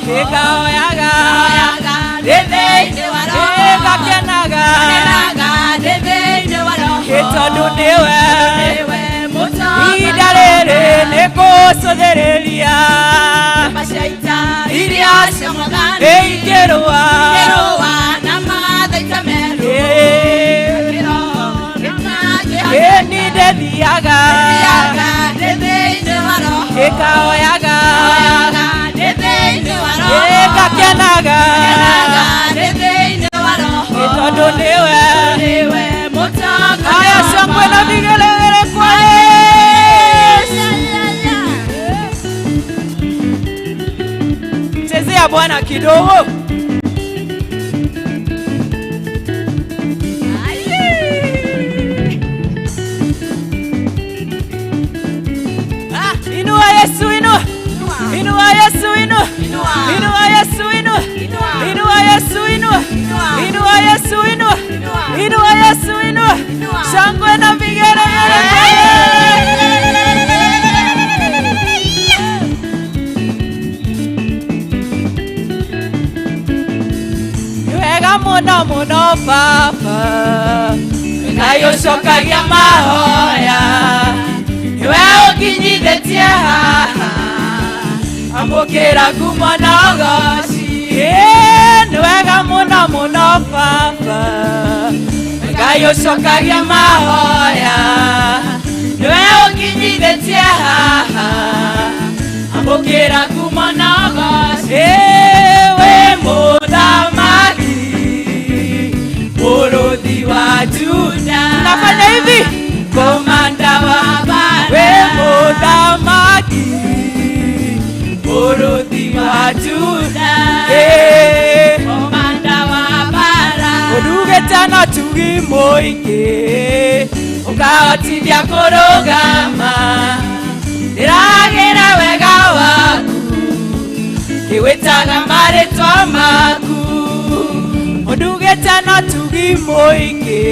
J: Ĩkaoyaga ndĩ thĩinĩ wa roho, ĩgakenaga ndĩ thĩinĩ wa roho, tondũ nĩwe ihinda rĩrĩ nĩ ngũcũthĩrĩria iria ĩingĩrũa ĩni ndĩthiaga ĩkaoyaga ĩgakenaga tondũ nĩwe. Haya, shangwe na vigelegele kwa Yesu. Chezea Bwana kidogo. Inua Yesu, inua. Inua Yesu, inua. Inua Yesu, inua. Inua Yesu, inua. Inua Yesu, inua. Inua Yesu, inua. Shangwe na vigelegele kwa Yesu. Wega mũno mũno Baba, Ngai ũcokagia mahoya, nĩwe ũkinyithĩtie haha, amũkĩra ngumo na ũgoci. Nĩ wega mũno mũno Baba, Ngai ũcokagia mahoya, nĩwe ũkinyithĩtie haha, amũkĩra ngumo na ũgoci. Wĩ mũthamaki, mũrũthi wa Juda. Nafanya hivi, komanda wa bara, wĩ mũthamaki, mũrũthi wa Juda, komanda wa bara, ũrugĩte na tugi mũingĩ, ũkahotithia kũrũgama, ndĩragĩra wega waku, ngĩwĩtaga marĩtwa maku, ũndugĩte na tugi mũingĩ,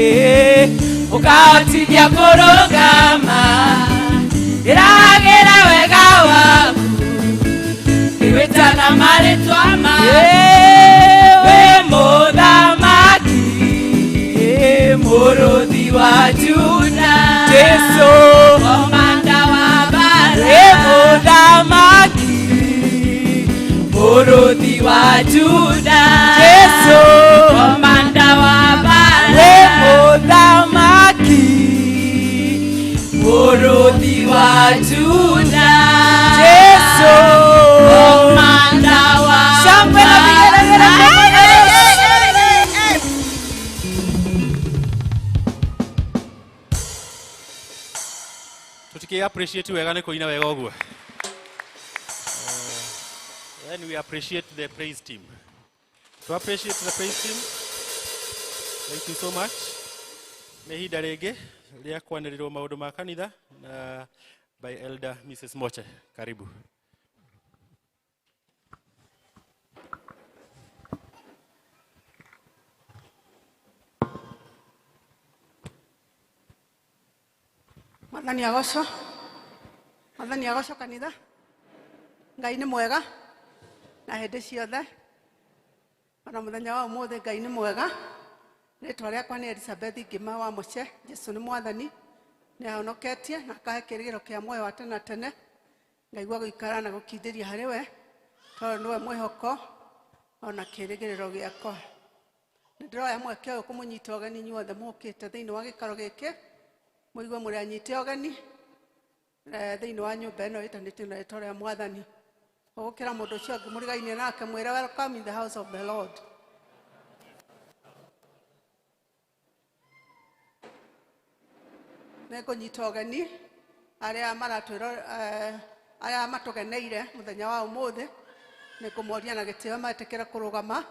J: ũkahotithia kũrũgama, ndĩragĩra wega waku, ngĩwĩtaga marĩtwa maku. Wĩ mũthamaki, mũrũthi wa Juda, Jesu, komanda wa bara, wĩ mũthamaki, mũrũthi wa Juda, Jesu, komanda wa bara, wĩ mũthamaki, mũrũthi wa Juda, Jesu, komanda wa shangwe na vigelegele kwa Bwana Yesu.
B: Tutiki appreciate wega nĩ kũina wega ũguo. Then we appreciate the praise team. To appreciate the praise team. Thank you so much. Nĩ ihinda rĩngĩ rĩa kwanĩrĩrwo maũndũ ma kanitha na by Elder Mrs. Moche. Karibu.
M: Mwathani agocwo, Mwathani agocwo kanitha. Ngai nĩ mwega na hĩndĩ ciothe, ona mũthenya wa ũmũthĩ Ngai nĩ mwega. Rĩtwa rĩakwa nĩ Elizabeth Ngima wa Mũce. Jesu nĩ Mwathani, nĩ ahonoketie na akahe kĩĩrĩgĩrĩro kĩa muoyo wa tene na tene. Ngaigua gũikara na gũkindĩria harĩ we, tondũ nĩwe mwĩhoko ona kĩĩrĩgĩrĩro gĩakwa. Nĩ ndĩroya mweke ũyũ kũmũnyita ũgeni inyuothe mũkĩte thĩinĩ wa gĩikaro gĩkĩ, mũigue mũrĩ anyite ũgeni thĩinĩ wa nyũmba ĩno ĩtanĩtio na rĩtwa rĩa Mwathani. Ũgũkĩra mũndũ ũcio ũngĩ mũrigainie nake, mwĩre welcome in the house of the Lord. Nĩngũnyita ũgeni arĩa maratwĩro, arĩa matũgeneire mũthenya wa ũmũthĩ, nĩngũmoria na gĩtĩo metĩkĩre kũrũgama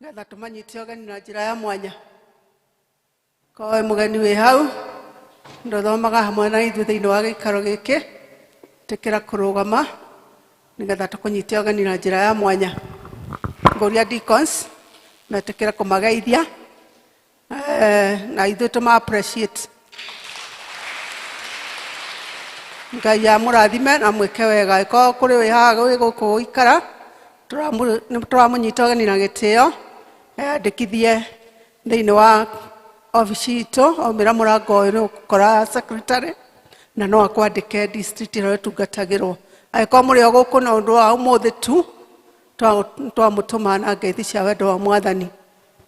M: nĩgetha tũmanyite ũgeni na njĩra ya mwanya. Korwo wĩ mũgeni wĩ hau, ndũthomaga hamwe na ithuĩ thĩinĩ wa gĩikaro gĩkĩ, ĩtĩkĩra kũrũgama nĩgetha tũkũnyite ũgeni na njĩra ya mwanya. Ngũria deacons metĩkĩre kũmageithia, na ithuĩ tũma appreciate. Ngai amũrathime na mwĩke wega. Ĩkorwo kũrĩ wĩ haha wĩ gũkũ gũikara, Nĩ tũramũnyita ũgeni na gĩtĩo eyandĩkithie thĩinĩ wa obici itũ. Aumĩra mũrango ũyũ nĩ ũgũkora secretary na no akwandĩke district ĩrĩa ĩtungatagĩrwo. Angĩkorwo mũrĩ o gũkũ na ũndũ wa ũmũthĩ tu, twamũtũma na ngeithi cia wendo wa Mwathani.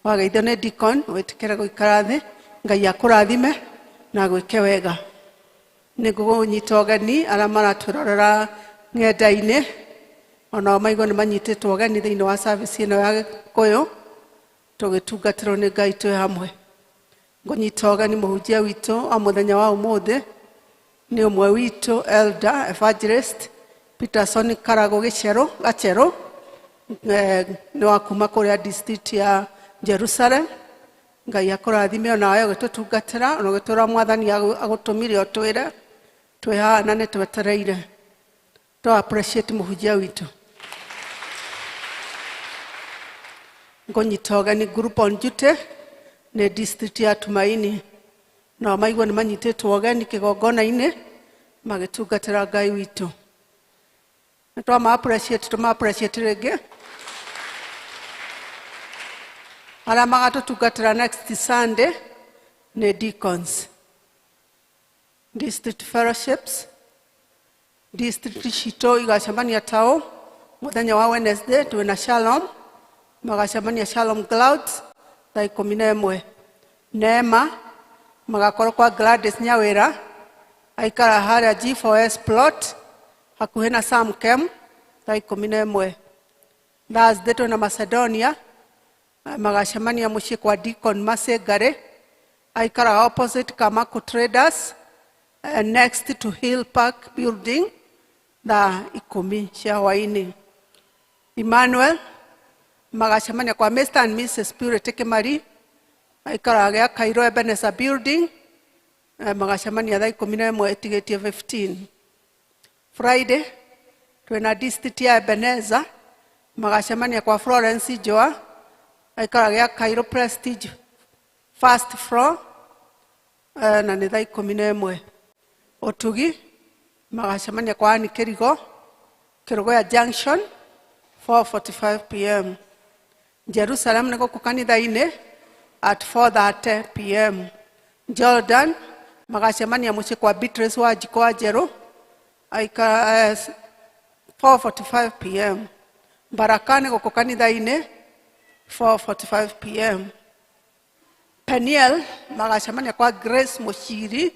M: Wageithio nĩ deacon, wĩtĩkĩre gũikara thĩ. Ngai akũrathime na agwĩke wega. Nĩ ngũnyita ũgeni arĩa maratwĩrorera ng'enda-inĩ, onao maigua nĩ manyitĩtwo ũgeni thĩinĩ wa service ĩno ya Gĩkũyũ, tũgĩtungatĩrwo nĩ Ngai twĩ hamwe. Ngũnyita ũgeni mũhunjia witũ wa mũthenya wa ũmũthĩ, nĩ ũmwe witũ, elder evangelist Peterson Karago Gĩcerũ Gacerũ, nĩ wa kuma kũrĩa district ya Jerusalem. Ngai akũrathime onawe ũgĩtũtungatĩra ona ũgĩtwĩra Mwathani agũtũmire ũtwĩre twĩ haha na nĩ twetereire. To appreciate mũhunjia witũ. Ngũnyita ũgeni group on duty nĩ district ya Tumaini, nao maigua nĩ manyitĩtwo ũgeni kĩgongona-inĩ magĩtungatĩra Ngai witũ. Nĩ twama appreciate, tũma appreciate rĩngĩ. Arĩa magatũtungatĩra next Sunday nĩ deacons, district fellowships. District citũ igacemania tao mũthenya wa Wednesday. Twĩna Shalom, magacemania Shalom Clouds thaa 11. Neema magakorwo kwa Gladys Nyawĩra, aikara harĩa G4S plot hakuhĩ na Samkem, thaa 11. Thursday twĩna Macedonia, magacemania mũciĩ kwa Deacon Masengare, aikaraga opposite Kamaku Traders, next to Hill Park building, thaa 10 cia hwaĩ-inĩ. Emmanuel magacemania kwa Mr and Mrs Purity Kimari, aikaraga gĩa Cairo Ebenezer building, magacemania thaa 11 ĩtigĩtie 15. Friday twĩna district ya Ebenezer, magacemania kwa Florence Joa, aikaraga gĩa Cairo Prestige first floor, na nĩ thaa 11. Ũtugi magacemania kwa Ann Kĩrigo, Kĩrũgũya Junction, 4:45 p.m. Jerusalem nĩ gũkũ kanitha-inĩ at 4:30 p.m. Jordan magacemania mũciĩ kwa Beatrice wa Njiko wa Njerũ, aikara 4:45 p.m. Baraka nĩ gũkũ kanitha-inĩ 4:45 p.m. Peniel magacemania kwa Grace Mũciri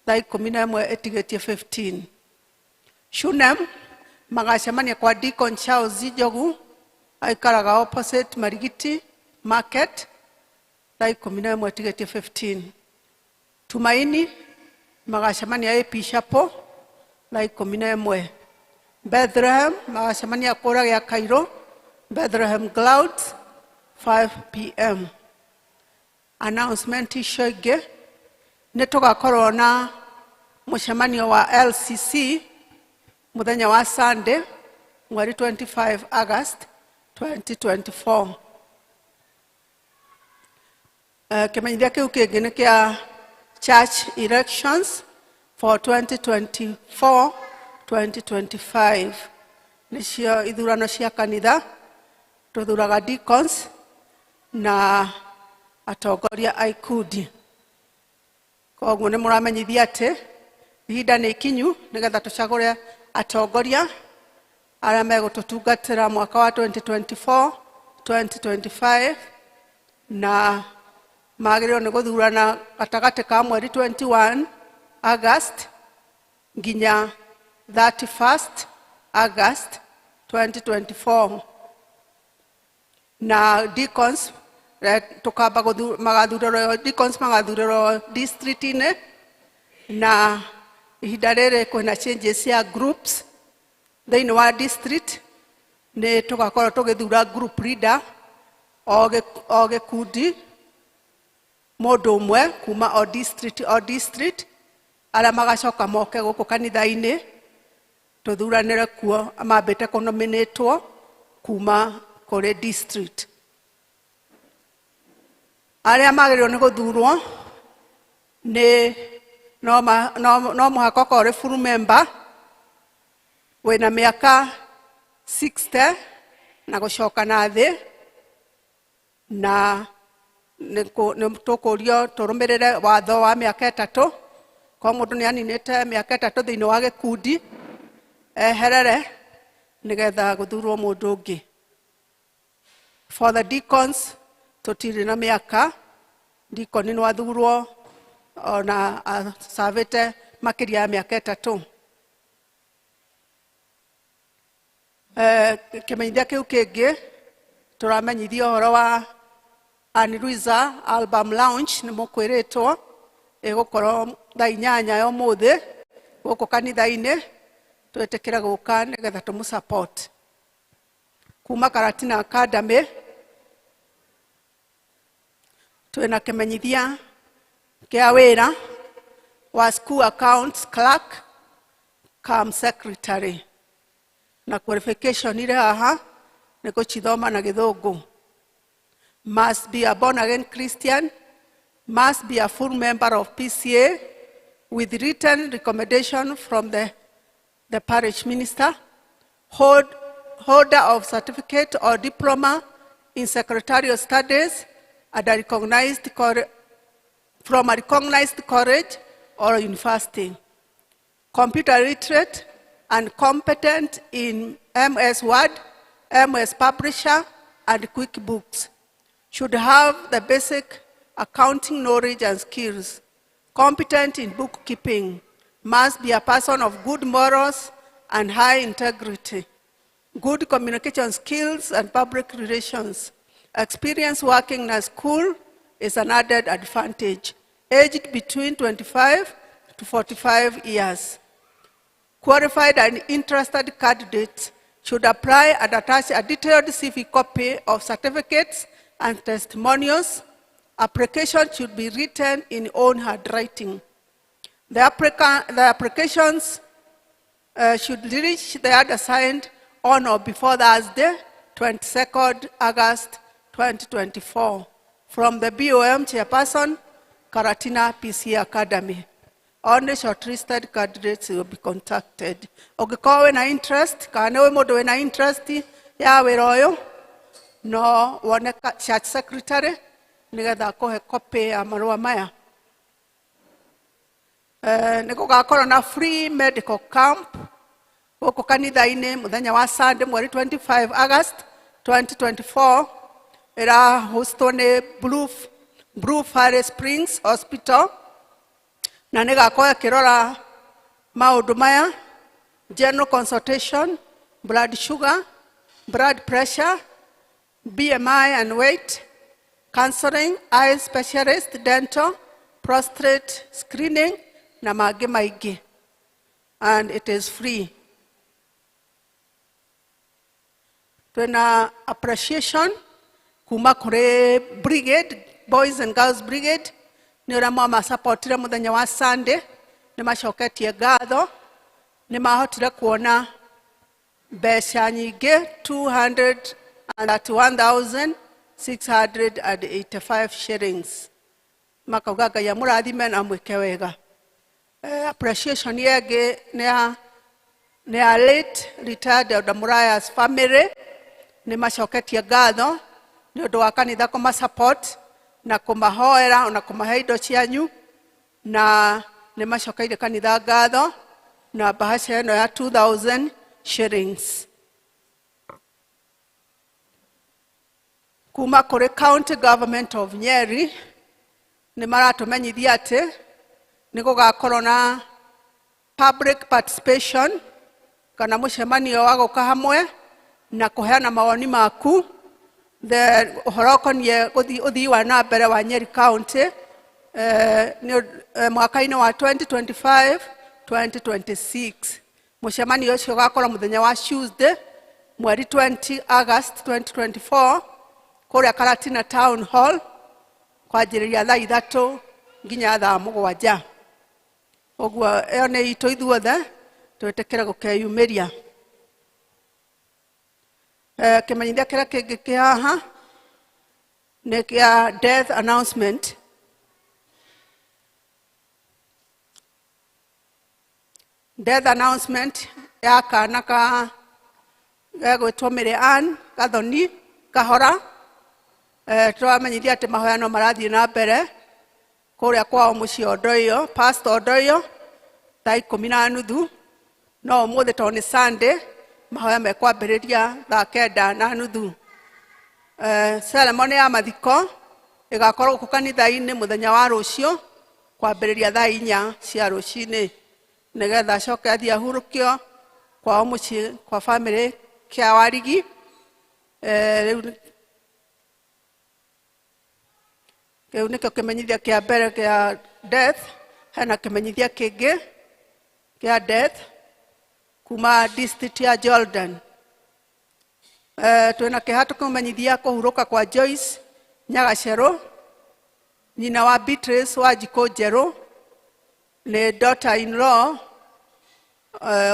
M: thaa 11 ĩtigĩtie 15. Shunem magacemania kwa Deacon Charles Njogu, aikaraga opposite Marigiti Market, thaa 11 ĩtigĩtie 15. Tumaini magacemania AP Chapel thaa 11. Bethlehem magacemania kũrĩa gĩa Cairo Bethlehem Clouds, 5 p.m. Announcement icio ingĩ, nĩ tũgakorwo na mũcemanio wa LCC mũthenya wa Sunday, mweri 25 August 2024. Kĩmenyithia kĩu kĩngĩ nĩ kĩa church elections for 2024 2025, nĩcio ithurano cia kanitha. Tũthuraga deacons na atongoria a ikundi. Koguo nĩ mũramenyithia atĩ ihinda nĩ ikinyu nĩgetha tũcagũre atongoria arĩa megũtũtungatĩra mwaka wa 2024 2025, na magĩrĩirwo nĩ gũthurana gatagatĩ ka mweri 21 August nginya 31st August 2024. Na deacons tukamba magathurĩrwo, deacons magathurĩrwo district-inĩ. Na ihinda rĩrĩ kwĩna changes cia groups thĩinĩ wa district. Nĩ tũgakorwo tũgĩthura group leader o gĩkundi, mũndũ ũmwe kuma o district, o district, arĩa magacoka moke gũkũ kanitha-inĩ tũthuranĩre kuo, mambĩte kũnominĩtwo kuma kũrĩ district. Arĩa magĩrĩirwo nĩ gũthurwo nĩ no mũhaka ũkorwo ũrĩ full member, wĩna mĩaka 60. Na gũcoka na thĩ na nĩ tũkũrio tũrũmĩrĩre watho wa mĩaka 3. Korwo mũndũ nĩ aninĩte mĩaka 3 thĩinĩ wa gĩkundi eherere nĩgetha gũthurwo mũndũ ũngĩ. For the deacons tũtirĩ na mĩaka, deacon nĩ athurwo ona acavĩte makĩria ya mĩaka 3. Kĩmenyithia kĩu kĩngĩ tũramenyithia ũhoro wa Anne Luisa album launch nĩ mũkwĩrĩtwo ĩgũkorwo thaa 8 ya ũmũthĩ gũkũ kanitha-inĩ, twĩtĩkĩre gũka nĩgetha tũmũ support. Kuma Karatina Academy twĩna kĩmenyithia kĩa wĩra wa school accounts clerk cum secretary na qualification irĩ haha nĩ gũcithoma na gĩthũngũ. Must be a born again Christian, must be a full member of PCA with written recommendation from the parish minister, holder of certificate or diploma in secretarial studies at a recognized from a recognized college or university, computer literate and competent in MS Word, MS Publisher, and QuickBooks. Should have the basic accounting knowledge and skills, competent in bookkeeping, must be a person of good morals and high integrity, good communication skills and public relations. Experience working in a school is an added advantage. Aged between 25 to 45 years. Qualified and interested candidates should apply and attach a detailed CV copy of certificates and testimonials. Application should be written in own handwriting. The applications should reach the undersigned on or before Thursday, 22nd August 2024, from the BOM chairperson, Karatina PC Academy. Only shortlisted candidates will be contacted. Ũngĩkorwo wĩna interest, kana nĩ mũndũ wĩna interest ya wĩra ũyũ, no wone church secretary nĩgetha akũhe copy ya marũa maya. Nĩ gũgakorwo na free medical camp gũkũ kanitha-inĩ mũthenya wa Sunday mweri 25 August 2024, ĩrahostwo nĩ Blue Fire Springs Hospital, na nĩ gakorwo ĩkĩrora maũndũ maya: general consultation, blood sugar, blood pressure, BMI and weight, counseling, eye specialist, dental, prostate screening na mangĩ maingĩ, and it is free. Twĩna appreciation kuma kũrĩ brigade, Boys and Girls Brigade, nĩ ũrĩa mwamasupportire mũthenya wa Sunday, nĩ macoketie ngatho, nĩ mahotire kuona mbeca nyingĩ 231,685 shillings. Makauga Ngai amũrathime na amwĩke wega. Appreciation ĩngĩ nĩ ya late retired Elder Muraya's family, nĩ macoketie ngatho nĩ ũndũ wa kanitha kũma support na kũmahoera ona kũmahe indo cianyu, na nĩ macokeire kanitha ngatho na bahasha ĩno ya 2000 shillings. Kuma kũrĩ County Government of Nyeri nĩ maratũmenyithia atĩ nĩ gũgakorwo na public participation kana mũcemanio wa gũka hamwe na kũheana mawoni maku the ũhoro ũkoniĩ ũthii wa na mbere wa Nyeri County, mwaka-inĩ wa 2025 2026. Mũcemanio ũcio ũgakorwo mũthenya wa Tuesday mweri 20 August 2024 kũrĩa Karatina Town Hall kwanjĩrĩria thaa 3 nginya thaa 7. Ũguo ĩyo nĩ itũ ithuothe twĩtĩkĩre gũkeyumĩria. Kĩmenyithia kĩrĩa kĩngĩ kĩ haha nĩ kĩa death announcement. Death announcement ya kana ka Gegwĩtwo Mary Ann Gathoni Kahora. Tũramenyithia atĩ mahoya no marathiĩ na mbere kũrĩa kwao mũciĩ Ondoyo, Pastor Ondoyo, thaa 10:30. No ũmũthĩ tondũ nĩ Sunday, mahoya mekwambĩrĩria thaa 9:30. Ceremony ya mathiko ĩgakorwo gũkũ kanitha-inĩ mũthenya wa rũciũ kwambĩrĩria thaa 4 cia rũcinĩ, nĩgetha acoke athiĩ ahurũkio kwao mũciĩ kwa family kĩa Warigi. Rĩu kĩu nĩkĩo kĩmenyithia kĩa mbere kĩa death. Hena kĩmenyithia kĩngĩ kĩa death kuma district ya Jordan. Twĩna kĩeha tũkĩmenyithia kũhurũka kwa Joyce Nyagacerũ, nyina wa Beatrice wa Njikũ Njerũ, nĩ daughter in law,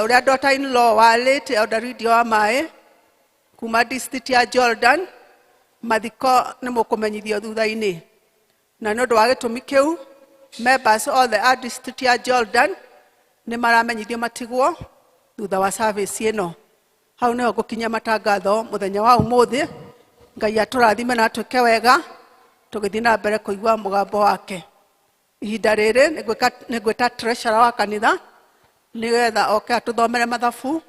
M: ũrĩa daughter in law wa late Elder Lydia wa Maĩ kuma district ya Jordan. Mathiko nĩ mũkũmenyithio thutha-inĩ. Na nĩ ũndũ wa gĩtũmi kĩu, members othe a district ya Jordan nĩ maramenyithio matigwo thutha wa service ĩno. Hau nĩho ngũkinyia matangatho mũthenya wa ũmũthĩ. Ngai atũrathime na atwĩke wega tũgĩthiĩ na mbere kũigua mũgambo wake. Ihinda rĩrĩ nĩngwĩta treasurer wa kanitha nĩgetha oke atũthomere mathabu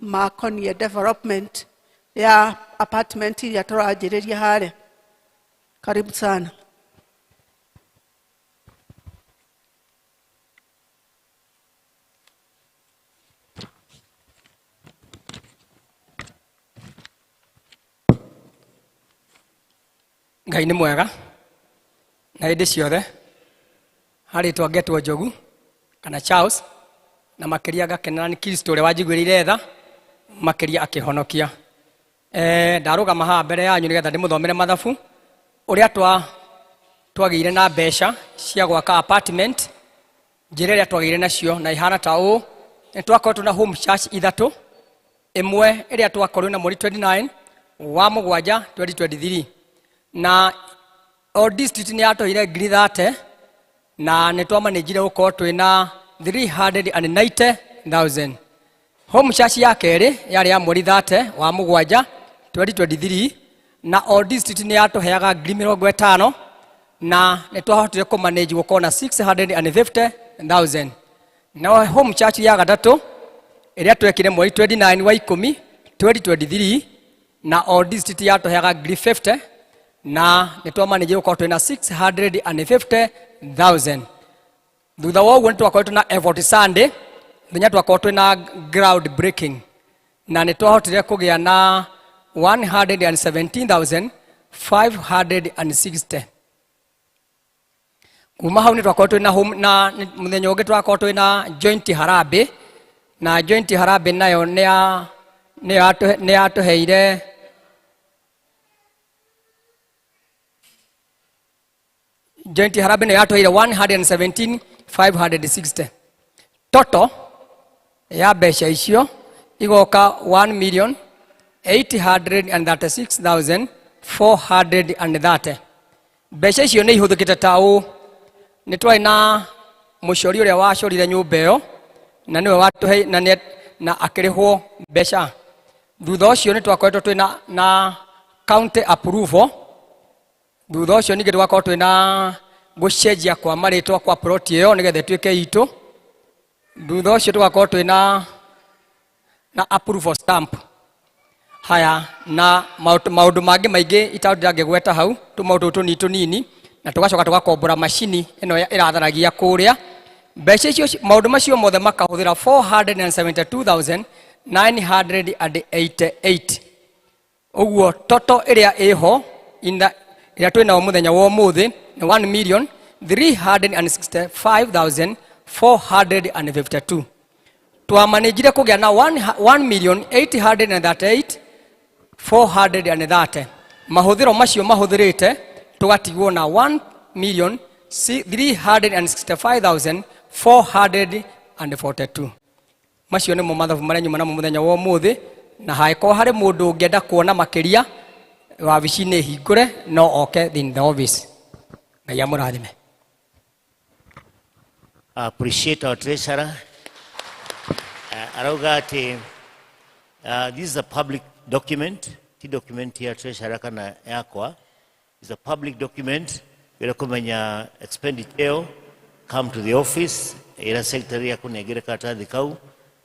M: makoniĩ development ya apartment iria tũranjĩrĩria harĩa. Karibu sana.
N: Ngai nĩ mwega na hĩndĩ ciothe. Harĩ twangetwo Njogu kana Charles, na makĩria ngakenera nĩ Kristo ũrĩa wanjiguĩrĩire tha makĩria akĩhonokia. Ndarũgama haha mbere yanyu nĩgetha ndĩmũthomere mathabu ũrĩa twagĩire na mbeca cia gwaka apartment. Njĩra ĩrĩa twagĩire nacio na ihana ta ũũ: nĩ twakoretwo na home church ithatũ, ĩmwe ĩrĩa twakorirwo na mweri 29 wa mũgwanja 2023, na o district nĩ yatũheire ngiri 30, na nĩ twamanĩnjire gũkorwo twĩna 390,000. Home church ya kerĩ yarĩ ya mweri 30 wa mũgwanja 2023, na o district nĩ yatũheaga ngiri 50, na nĩ twahotire kũmanage gũkorwo na 650,000. Na home church ya gatatũ ĩrĩa twekire mweri 29 wa 10 2023, na o district yatũheaga ngiri 50, na nĩ twamanage gũkorwo twĩna 650,000. Thutha wa ũguo nĩ twakoretwo na Effort Sunday, mũthenya twakorwo twĩna ground breaking, na nĩ twahotire kũgĩa na 117,560. Kuma hau nĩ twakorwo twĩna home, na mũthenya ũngĩ twakorwo twĩna joint harambee, na joint harambee nayo nĩ yatũheire joint harambee nayo yatũheire 117,560. Total ya mbeca icio igoka 1,836,430. Mbeca icio nĩ ihũthĩkĩte ta ũũ: nĩ twarĩ na mũcori ũrĩa wacorire nyũmba ĩyo, na nĩwe watũhe na akĩrĩhwo mbeca. Thutha ũcio nĩ twakoretwo twĩna na county approval. Thutha ũcio ningĩ twakorwo twĩna gũcenjia kwa marĩtwa kwa plot ĩyo nĩgetha ĩtuĩke itũ. Thutha ũcio tũgakorwo twĩna na approval stamp. Haya, na maũndũ mangĩ maingĩ itangĩgweta hau, tũmaũndũ tũnini tũnini, na tũgacoka tũgakombora macini ĩno ĩratharagia kũrĩa. Mbeca icio, maũndũ macio mothe makahũthĩra 472,988. Ũguo total ĩrĩa ĩho ĩrĩa twĩnayo mũthenya wa ũmũthĩ nĩ 1,365,452. Twamanĩnjire kũgĩa na 1,838,430. Mahũthĩro macio mahũthĩrĩte tũgatigwo na 1,365,442. Macio nĩmo mathabu marĩa nyuma namo mũthenya wa ũmũthĩ, na hangĩkorwo harĩ mũndũ ũngĩenda kuona makĩria wabici-inĩ hingũre, no oke in the office. Ngai amũrathime.
O: Appreciate our treasurer. Arauga atĩ This is a public document, ti document ya treasurer kana yakwa. It's a public document. Wĩra kũmenya expenditure ĩyo, come to the office, ĩra secretary akũnengere karatathi kau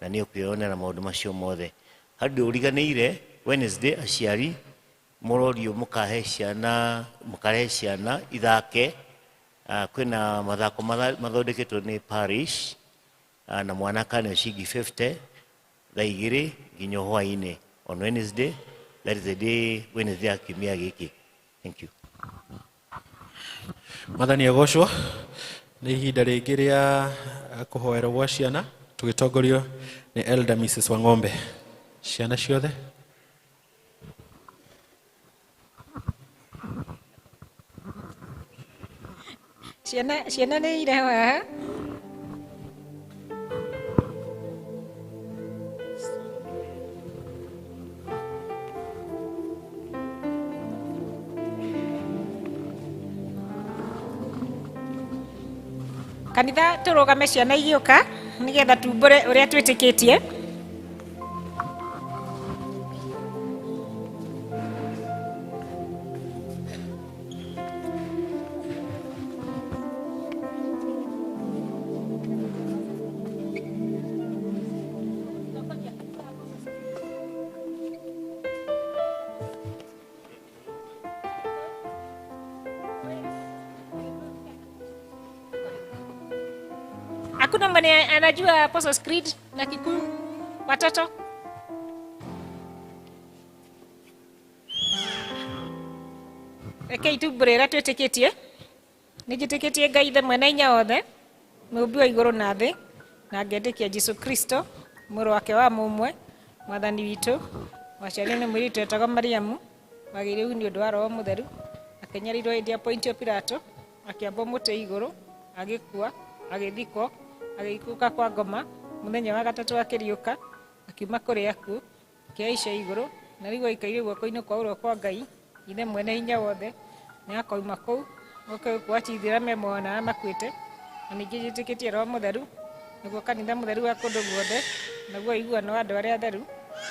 O: na nĩ ũkwĩyonera maũndũ macio mothe. Handũ ũriganĩire Wednesday aciari mũrorio mũkahe ciana mũkarehe ciana ithake. Kwĩna mathako mathondeketwo nĩ parish, na mwana akaneo ciringi 50 thaa igĩrĩ nginya hwaĩ-inĩ on Wednesday, that is the day Wednesday ya kiumia gĩkĩ. Thank you.
B: Mwathani agocwo. Nĩ ihinda rĩngĩ rĩa kũhoerwo gwa ciana tũgĩtongorio nĩ Elder Mrs. Wang'ombe. Ciana ciothe.
P: Ciana nĩ irehwo haha. Kanitha tũrũgame ciana igĩũka nĩgetha tumbũre ũrĩa twĩtĩkĩtie. Hakuna mwenye anajua Apostles' Creed na Kikuyu? Watoto? Rekei tumbũre ũrĩa twĩtĩkĩtie. Nĩnjĩtĩkĩtie Ngai Ithe mwene hinya wothe, mũũmbi wa igũrũ na thĩ, na ngetĩkia Jesũ Kristo, mũrũ wake wa mũmwe, mwathani witũ, waciarirwo nĩ mũirĩtu wetagwo Mariamu, wagĩire nĩ ũndũ wa Roho Mũtheru, akĩnyarirwo hĩndĩ ya Pontio Pilato, akĩambwo mũtĩ igũrũ, agĩkua, agĩthikwo, agĩikũrũka kwa ngoma, mũthenya wa gatatũ akĩriũka, akiuma kũrĩ akuũ, akĩhaica igũrũ, na rĩu aikaire guoko-inĩ kwa ũrĩo kwa Ngai, Ithe mwene hinya wothe, nĩ akoima kũu, oke gũkũ acirithia arĩa me muoyo na arĩa makuĩte, na ningĩ njĩtĩkĩtie Roho Mũtheru, naguo kanitha mũtheru wa kũndũ guothe, naguo ũiguano wa andũ arĩa atheru,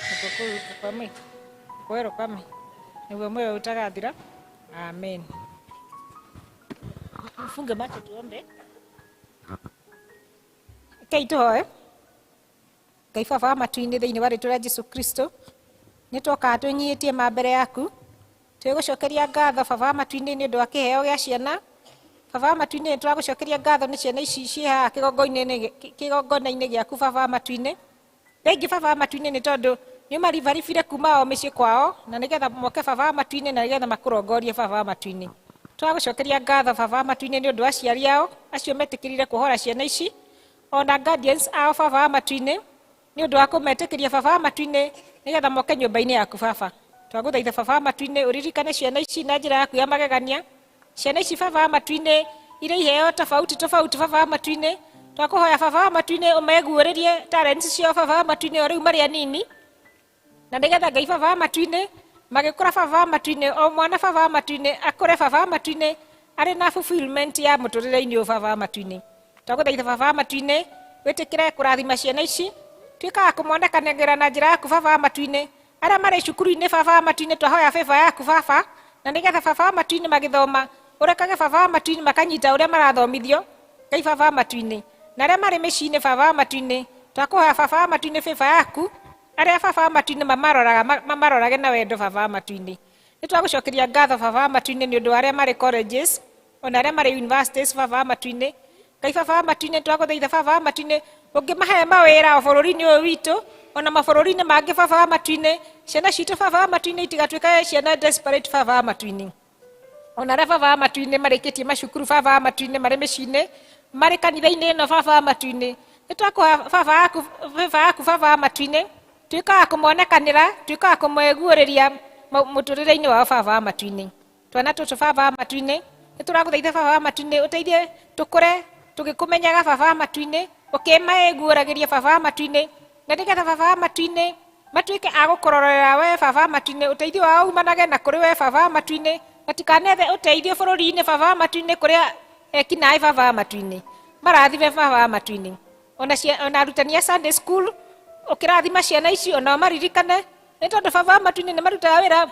P: nakuo kũhurũka kwa mĩĩ, kwerwo kwa mĩĩ, naguo muoyo ũtagathira. Amen. Funge macho tuombe. Rekei tũhoe. Ngai Baba wa matu-inĩ thĩinĩ wa rĩtwa rĩa Jesũ Kristo, nĩ twokaga twĩnyihĩtie ma mbere yaku, twĩgũcokeria ngatho Baba wa matu-inĩ nĩ ũndũ wa kĩheo gĩa ciana. Baba wa matu-inĩ nĩ tũragũcokeria ngatho nĩ ciana ici ciĩ haha kĩgongona-inĩ gĩaku Baba wa matu-inĩ. Thengiũ Baba wa matu-inĩ nĩ tondũ nĩ ũmaribaribire kuma o mĩciĩ kwao, na nĩgetha moke Baba wa matu-inĩ na nĩgetha makũrongorie Baba wa matu-inĩ. Tũragũcokeria ngatho Baba wa matu-inĩ nĩ ũndũ wa aciari ao acio metĩkĩrire kuohora ciana ici, ona guardians ao Baba wa matu-inĩ nĩ ũndũ wa kũmetĩkĩria Baba wa matu-inĩ nĩgetha moke nyũmba-inĩ yaku Baba. Twagũthaitha Baba wa matu-inĩ ũririkane ciana ici na njĩra yaku ya magegania. Ciana ici Baba wa matu-inĩ irĩ iheo tofauti tofauti Baba wa matu-inĩ. Twakũhoya Baba wa matu-inĩ ũmeguũrĩrie talents ciao Baba wa matu-inĩ o rĩu marĩ anini, na nĩgetha Ngai Baba wa matu-inĩ magĩkũra Baba wa matu-inĩ, o mwana Baba wa matu-inĩ akũre Baba wa matu-inĩ arĩ na fulfillment ya mũtũrĩre-inĩ ũyũ Baba wa matu-inĩ. Twagũthaitha Baba wa matu-inĩ wĩtĩkĩre kũrathima ciana ici, tuĩkaga kũmonekanagĩra na njĩra yaku Baba wa matu-inĩ. Arĩa marĩ cukuru-inĩ Baba wa matu-inĩ twahoya favor yaku Baba, na nĩgetha Baba wa matu-inĩ magĩthoma ũrekage Baba wa matu-inĩ makanyita ũrĩa marathomithio Ngai Baba wa matu-inĩ. Na arĩa marĩ mĩciĩ-inĩ Baba wa matu-inĩ twakũhoya Baba wa matu-inĩ favor yaku, arĩa Baba wa matu-inĩ mamarorage na wendo Baba wa matu-inĩ. Nĩ twagũcokeria ngatho Baba wa matu-inĩ nĩ ũndũ wa arĩa marĩ colleges ona arĩa marĩ universities Baba wa matu-inĩ. Ngai Baba wa matu-inĩ twagũthaitha Baba wa matu-inĩ ũngĩmahe mawĩra o bũrũri-inĩ ũyũ witũ ona mabũrũri-inĩ mangĩ Baba wa matu-inĩ, ciana citũ Baba wa matu-inĩ itigatuĩke ciana desperate Baba wa matu-inĩ. Ona arĩa Baba wa matu-inĩ marĩkĩtie macukuru Baba wa matu-inĩ marĩ mĩciĩ-inĩ marĩ kanitha-inĩ ĩno Baba wa matu-inĩ, nĩ twakũhoya Baba waku, Baba waku Baba wa matu-inĩ tuĩkaga kũmonekanĩra, tuĩkaga kũmeguũrĩria mũtũrĩre-inĩ wao Baba wa matu-inĩ. Twana tũtũ Baba wa matu-inĩ nĩ tũragũthaitha Baba wa matu-inĩ ũteithie tũkũre tũgĩkũmenyaga Baba wa matu-inĩ, ũkĩmaiguũragĩria Baba wa matu-inĩ, na nĩgetha Baba wa matu-inĩ matuĩke a gũkũrorera we Baba wa matu-inĩ, ũteithio wao umanage na kũrĩ we Baba wa matu-inĩ, matikanethe ũteithio bũrũri-inĩ Baba wa matu-inĩ kũrĩa ekinaĩ Baba wa matu-inĩ. Marathime Baba wa matu-inĩ. Ona arutani a Sunday school Ũkĩrathima ciana ici ona ũmaririkane, nĩ tondũ baba wa matu-inĩ nĩ marutaga wĩra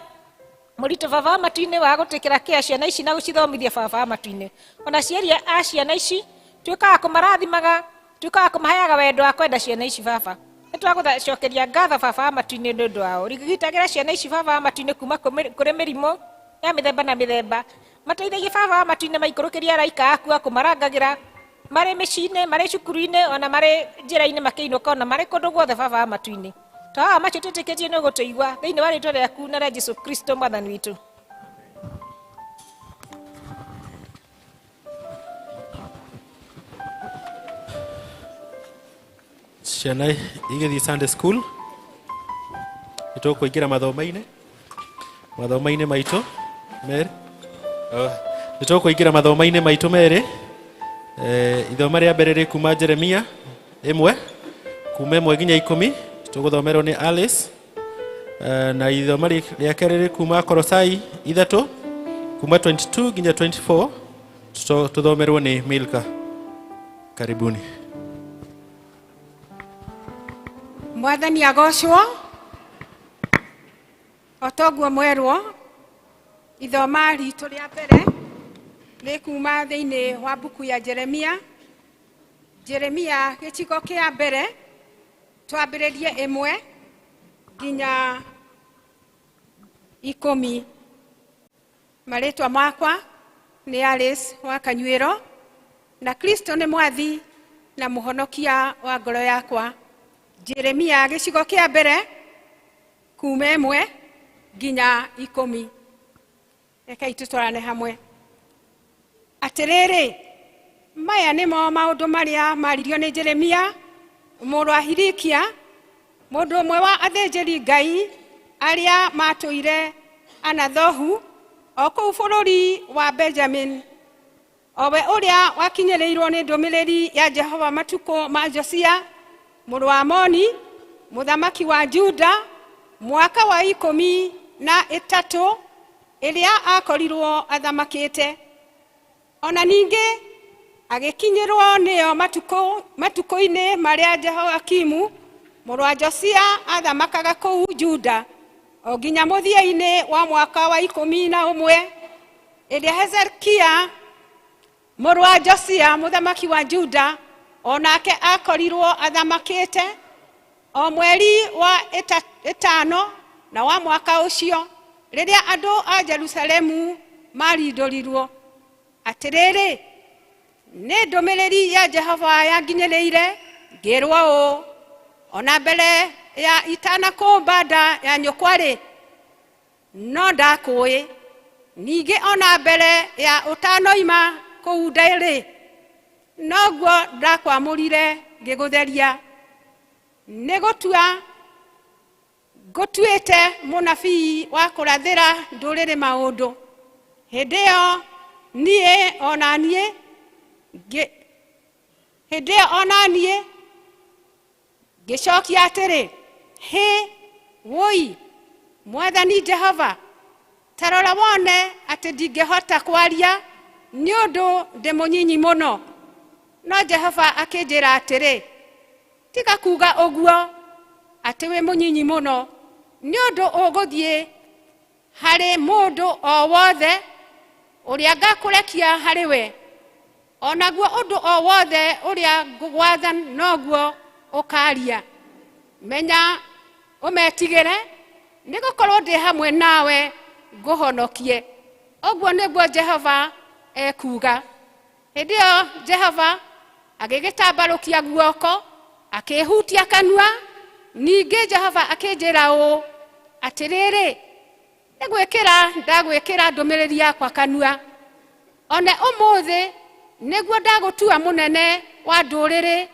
P: mũritũ baba wa matu-inĩ wa gũtĩkĩra kĩa ciana ici na gũcithomithia baba wa matu-inĩ. Ona aciari a ciana ici tuĩkaga kũmarathimaga, tuĩkaga kũmaheaga wendo wa kwenda ciana ici baba. Nĩ twagũcokeria ngatho baba wa matu-inĩ nĩ ũndũ wao. Rigitagĩra ciana ici baba wa matu-inĩ kuma kũrĩ mĩrimũ ya mĩthemba na mĩthemba. Mateithagie baba wa matu-inĩ maikũrũkĩrie araika aku a kũmarangagĩra marĩ mĩciĩ-inĩ, marĩ cukuru-inĩ, ona marĩ njĩra-inĩ makĩinũka, ona marĩ kũndũ guothe baba wa matu-inĩ. Twahoya macio twĩtĩkĩtie nĩ ũgũtũigua thĩinĩ wa rĩtwa rĩaku na rĩa Jesu Kristo mwathani witũ.
B: Ciana igĩthiĩ Sunday school nĩ tũkũingĩra mathomo-inĩ mathomo-inĩ maitũ merĩ. Oh, nĩ tũkũingĩra mathomo-inĩ maitũ merĩ. Ithoma rĩa mbere rĩ kuma Jeremia 1 kuma 1 nginya 10, tũgũthomerwo nĩ Alice. Na ithoma rĩa kerĩ rĩ kuma Kolosai 3 kuma 22 nginya 24, tũthomerwo nĩ Milka. Karibuni.
Q: Mwathani agocwo. O toguo mwerwo, ithoma ritũ rĩa mbere rĩ kuma thĩinĩ wa mbuku ya Jeremia. Jeremia gĩcigo kĩa mbere, twambĩrĩrie 1 nginya 10. Marĩtwa makwa nĩ Alice wa Kanyuĩro, na Kristo nĩ mwathi na mũhonokia wa ngoro yakwa. Jeremia gĩcigo kĩa mbere kuma 1 nginya 10. Rekei tũtwarane hamwe. Atĩrĩrĩ, maya nĩmo maũndũ marĩa maririo nĩ Jeremia mũrũ wa Hilikia, mũndũ ũmwe wa athĩnjĩri Ngai arĩa matũire Anathohu o kũu bũrũri wa Benjamin, o we ũrĩa wakinyĩrĩirwo nĩ ndũmĩrĩri ya Jehova matukũ ma Josia mũrũ wa Amoni mũthamaki wa Juda, mwaka wa 13 ĩrĩa akorirwo athamakĩte. Ona ningĩ agĩkinyĩrwo nĩyo matukũ-inĩ marĩa Jehoiakimu mũrũ wa Josia athamakaga kũu Juda, o nginya mũthia-inĩ wa mwaka wa 11 ĩrĩa Hezekia mũrũ wa Josia mũthamaki wa Juda o nake akorirwo athamakĩte, o mweri wa 5 na wa mwaka ũcio rĩrĩa andũ a Jerusalemu marindũrirwo. Atĩrĩrĩ, nĩ ndũmĩrĩri ya Jehova yanginyĩrĩire ngĩrwo ũũ, ona mbere ya itanakũmba nda ya nyũkwa-rĩ, no ndakũĩ, ningĩ ona mbere ya ũtanoima kũu nda-rĩ, noguo ndakwamũrire ngĩgũtheria. Nĩ gũtua ngũtuĩte mũnabii wa kũrathĩra ndũrĩrĩ maũndũ. Hĩndĩ ĩyo niĩ ona niĩ hĩndĩ ĩyo ona niĩ ngĩcokia atĩrĩ, hĩ wũi Mwathani Jehova, ta rora wone atĩ ndingĩhota kwaria nĩ ũndũ ndĩ mũnyinyi mũno. No Jehova akĩnjĩra atĩrĩ, tiga kuga ũguo atĩ wĩ mũnyinyi mũno, nĩ ũndũ ũgũthiĩ harĩ mũndũ o wothe ũrĩa ngakũrekia harĩ we, onaguo ũndũ o wothe ũrĩa ngũgwatha noguo ũkaria. Menya ũmetigĩre, nĩ gũkorwo ndĩ hamwe nawe ngũhonokie. Ũguo nĩguo Jehova ekuuga. Hĩndĩ ĩyo Jehova agĩgĩtambarũkia guoko akĩhutia kanua. Ningĩ Jehova akĩnjĩra ũũ, atĩrĩrĩ, nĩ gwĩkĩra ndagwĩkĩra ndũmĩrĩri yakwa kanua. One ũmũthĩ nĩguo ndagũtua mũnene wa ndũrĩrĩ,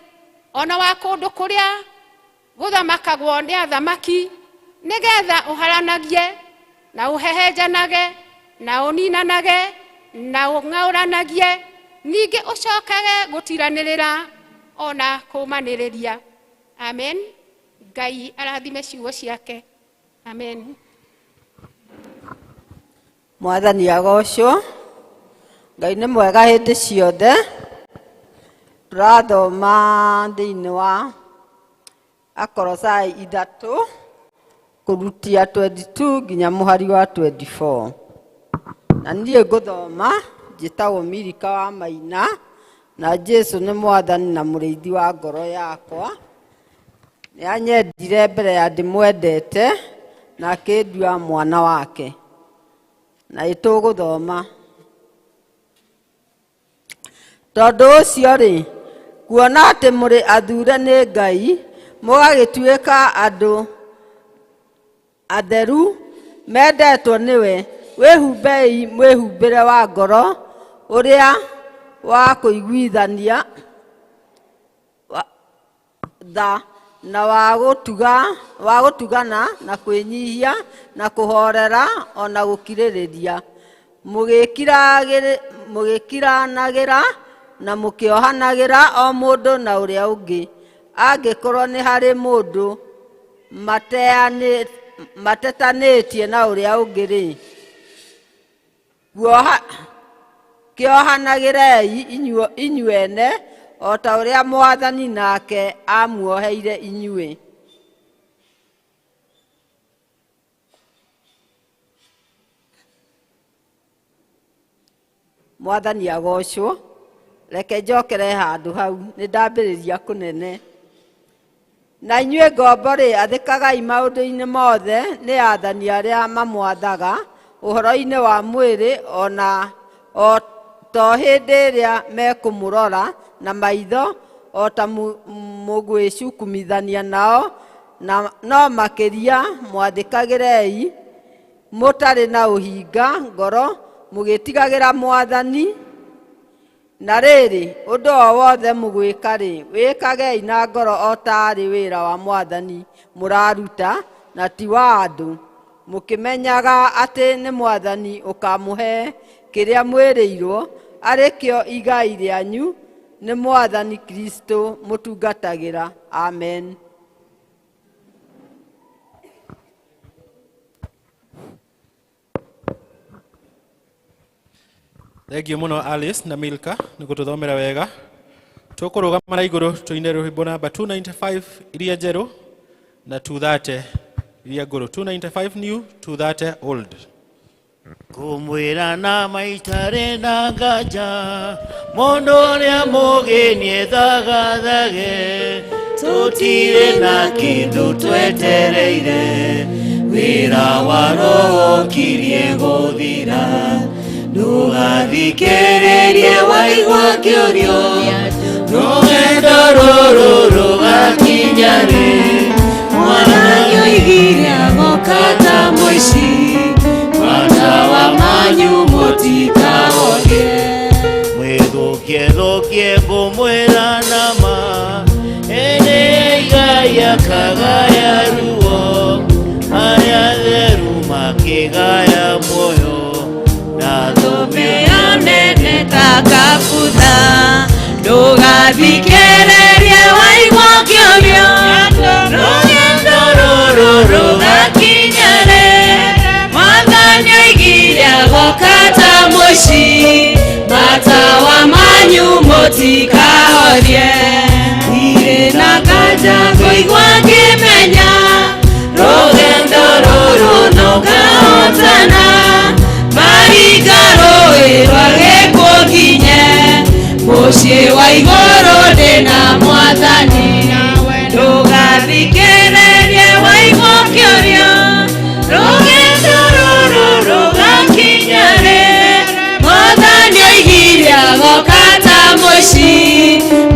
Q: ona wa kũndũ kũrĩa gũthamakagwo nĩ athamaki, nĩgetha ũharanagie na ũhehenjanage na ũninanage na ũng'aũranagie, ningĩ ũcokage gũtiranĩrĩra ona kũũmanĩrĩria. Amen. Ngai arathime ciugo ciake. Amen.
R: Mwathani agocwo. Ngai nĩ mwega hĩndĩ ciothe. Tũrathoma thĩinĩ wa Akorosai 3 kũrutia 22 nginya mũhari wa 24. Na niĩ ngũthoma njĩtagwo Milika wa Maina na Jesu nĩ mwathani na mũrĩithi wa ngoro yakwa. Nĩ anyendire mbere ya ndĩmwendete na akĩndua mwana wake. Na ĩtũgũthoma tondũ ũcio rĩ, kuona atĩ mũrĩ athure nĩ Ngai, mũgagĩtuĩka andũ atheru mendetwo nĩwe, wĩhumbei mwĩhumbĩre wa ngoro ũrĩa wa kũiguithania tha na wa gũtugana na kwĩnyihia na kũhorera ona gũkirĩrĩria, mũgĩkiranagĩra na mũkĩohanagĩra o mũndũ na ũrĩa ũngĩ, angĩkorwo nĩ harĩ mũndũ matetanĩtie na ũrĩa ũngĩ rĩ, kĩohanagĩrei inyuene o ta ũrĩa Mwathani nake amuoheire inyuĩ. Mwathani agocwo. Reke njokere handũ hau nĩ ndambĩrĩria kũnene. Na inyuĩ ngombo rĩ, athĩkagai maũndũ-inĩ mothe nĩ athani arĩa mamwathaga ũhoro-inĩ wa mwĩrĩ, ona o to hĩndĩ ĩrĩa mekũmũrora na maitho o ta mũgwĩcukumithania nao, na no makĩria mwathĩkagĩrei mũtarĩ na ũhinga ngoro, mũgĩtigagĩra Mwathani. Na rĩrĩ, ũndũ o wothe mũgwĩka rĩ, wĩkagei na ngoro o taarĩ wĩra wa Mwathani mũraruta, na ti wa andũ, mũkĩmenyaga atĩ nĩ Mwathani ũkamũhe kĩrĩa mwĩrĩirwo, arĩ kĩo igai rĩanyu, nĩ Mwathani Kristo mũtungatagĩra. Amen.
B: Thengiũ mũno Alice na Milka nĩ gũtũthomera wega. Tũkũrũgama na igũrũ tũine rwĩmbo namba 295 iria njerũ na 230 iria ngũrũ. 295 new, 230 old.
O: Kumwĩra na maitarĩ na nganja, mũndũ ũrĩa mũgĩ nĩethagathage, tũtirĩ na kĩndũ twetereire, wĩra wa Roho ũkirie gũthira. Ndũgathikĩrĩrie waigua kĩũrio, rũgendo rũrũ rũgakinya rĩ?
D: Mwathani oigire agoka ta mũici, matawa manyu mũtikahorie.
O: Mwĩthũkie thũkie ngũmwĩra nama, ĩndĩ Ngai akagaya ruo, arĩa atheru makĩgaya muoyo.
D: Thũmbĩ nene ta kabutha, ndũgathikĩrĩrie waigua kĩũrio, rũgendo rũrũ rũgakinya rĩ? Mwathani oigire agoka ta mũici, matawa manyu mũtikahorie. Ndirĩ na nganja ngũigua ngĩmenya, rũgendo rũrũ no ngahotana, maringa rũĩ rwa gĩkuũ nginye, mũciĩ wa igũrũ ndĩna Mwathani. Ndũgathikĩrĩrie waigua kĩũrio, rũgendo rũrũ rũgakinya rĩ? Mwathani oigire agoka ta mũici,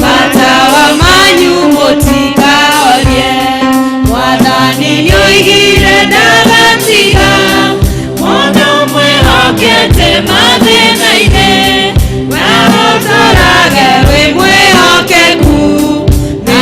D: matawa manyu mũtikahorie. Mwathani nĩoigire ndagatiga mũndũ mwĩhokete mathĩna-inĩ, we ũtũũrage wĩ mwĩhokeku, na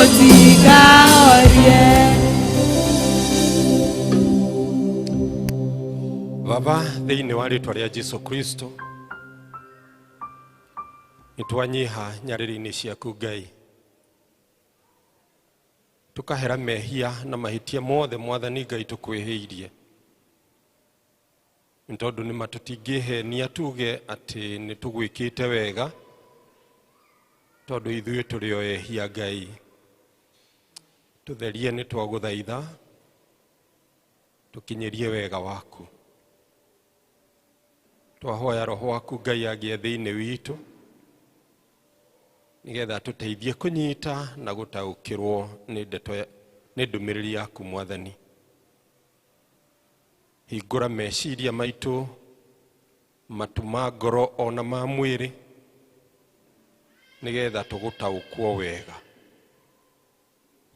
D: Mũtikahorie.
B: Baba, thĩinĩ wa rĩtwa rĩa Jesu Kristo, nĩ twanyiha nyarĩrĩ-inĩ ciaku Ngai, tũkahera mehia na mahĩtia mothe Mwathani Ngai tũkwĩhĩirie, nĩ tondũ nĩma tũtingĩhenia tuge atĩ nĩ tũgwĩkĩte wega, tondũ ithuĩ tũrĩ o ehia Ngai. Tũtherie nĩ twagũthaitha, tũkinyĩrie wega waku. Twahoya roho waku Ngai agĩe thĩinĩ witũ, nĩgetha tũteithie kũnyita na gũtaũkĩrwo nĩ ndeto nĩ ndũmĩrĩri yaku Mwathani. Hingũra meciria maitũ, matu ma ngoro ona ma mwĩrĩ, nĩgetha tũgũtaũkwo wega.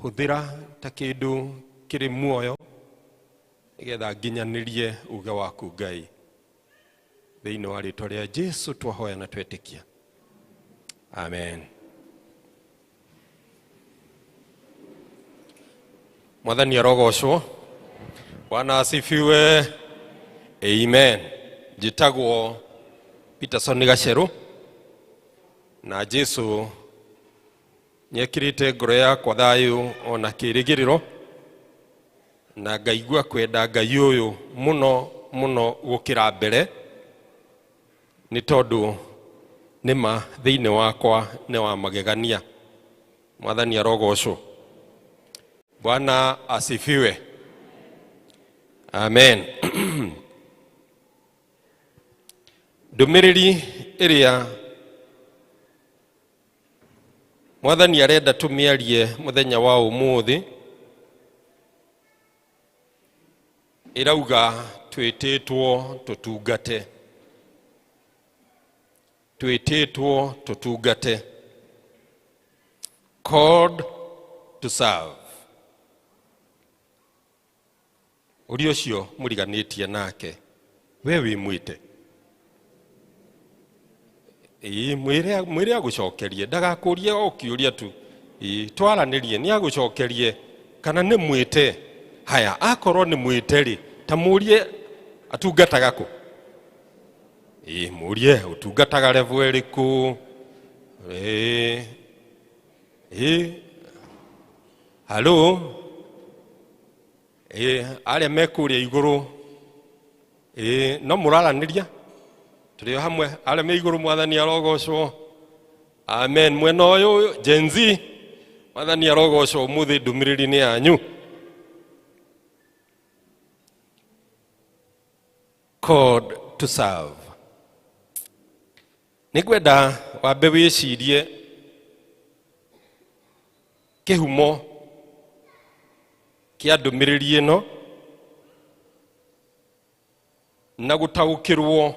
B: Hũthĩra ta kĩndũ kĩrĩ muoyo, nĩgetha nginyanĩrie uge waku Ngai. Thĩinĩ wa rĩtwa rĩa Jesu twahoya na twetĩkia, amen. Mwathani arogocwo. Bwana asifiwe. Amen. Njĩtagwo Peterson Gacerũ, na Jesu nĩekĩrĩte ngoro yakwa thayũ ona kĩrĩgĩrĩro, na ngaigua kwenda Ngai ũyũ mũno mũno gũkĩra mbere, nĩ tondũ nĩma thĩinĩ wakwa nĩ wa magegania. Mwathani arogocwo. Bwana asifiwe. Amen. Ndũmĩrĩri ĩrĩa Mwathani arenda tũmĩarie mũthenya wa ũmũthĩ ĩrauga twĩtĩtwo tũtungate, twĩtĩtwo tũtungate, called to serve. Ũrĩa ũcio mũriganĩtie nake, we wĩ mwĩte, ĩĩ, mwĩre mwĩre agũcokerie, ndagakũrie o kĩũria tu. Ĩĩ, twaranĩrie, nĩ agũcokerie kana nĩ mwĩte. Haya, akorwo nĩ mwĩte rĩ, ta mũrie atungataga kũ. Ĩĩ, mũrie ũtungataga level ĩrĩkũ. Ĩĩ, ĩĩ, halo. Ĩĩ, arĩa me kũrĩa igũrũ, ĩĩ, no mũraranĩria, tũrĩ o hamwe, arĩa me igũrũ. Mwathani arogocwo. Amen. Mwena ũyũ Gen Z, Mwathani arogocwo. Ũmũthĩ ndũmĩrĩri nĩ yanyu. Called to serve. Nĩ ngwenda wambe wĩcirie kĩhumo kĩa ndũmĩrĩri ĩno na gũtaũkĩrwo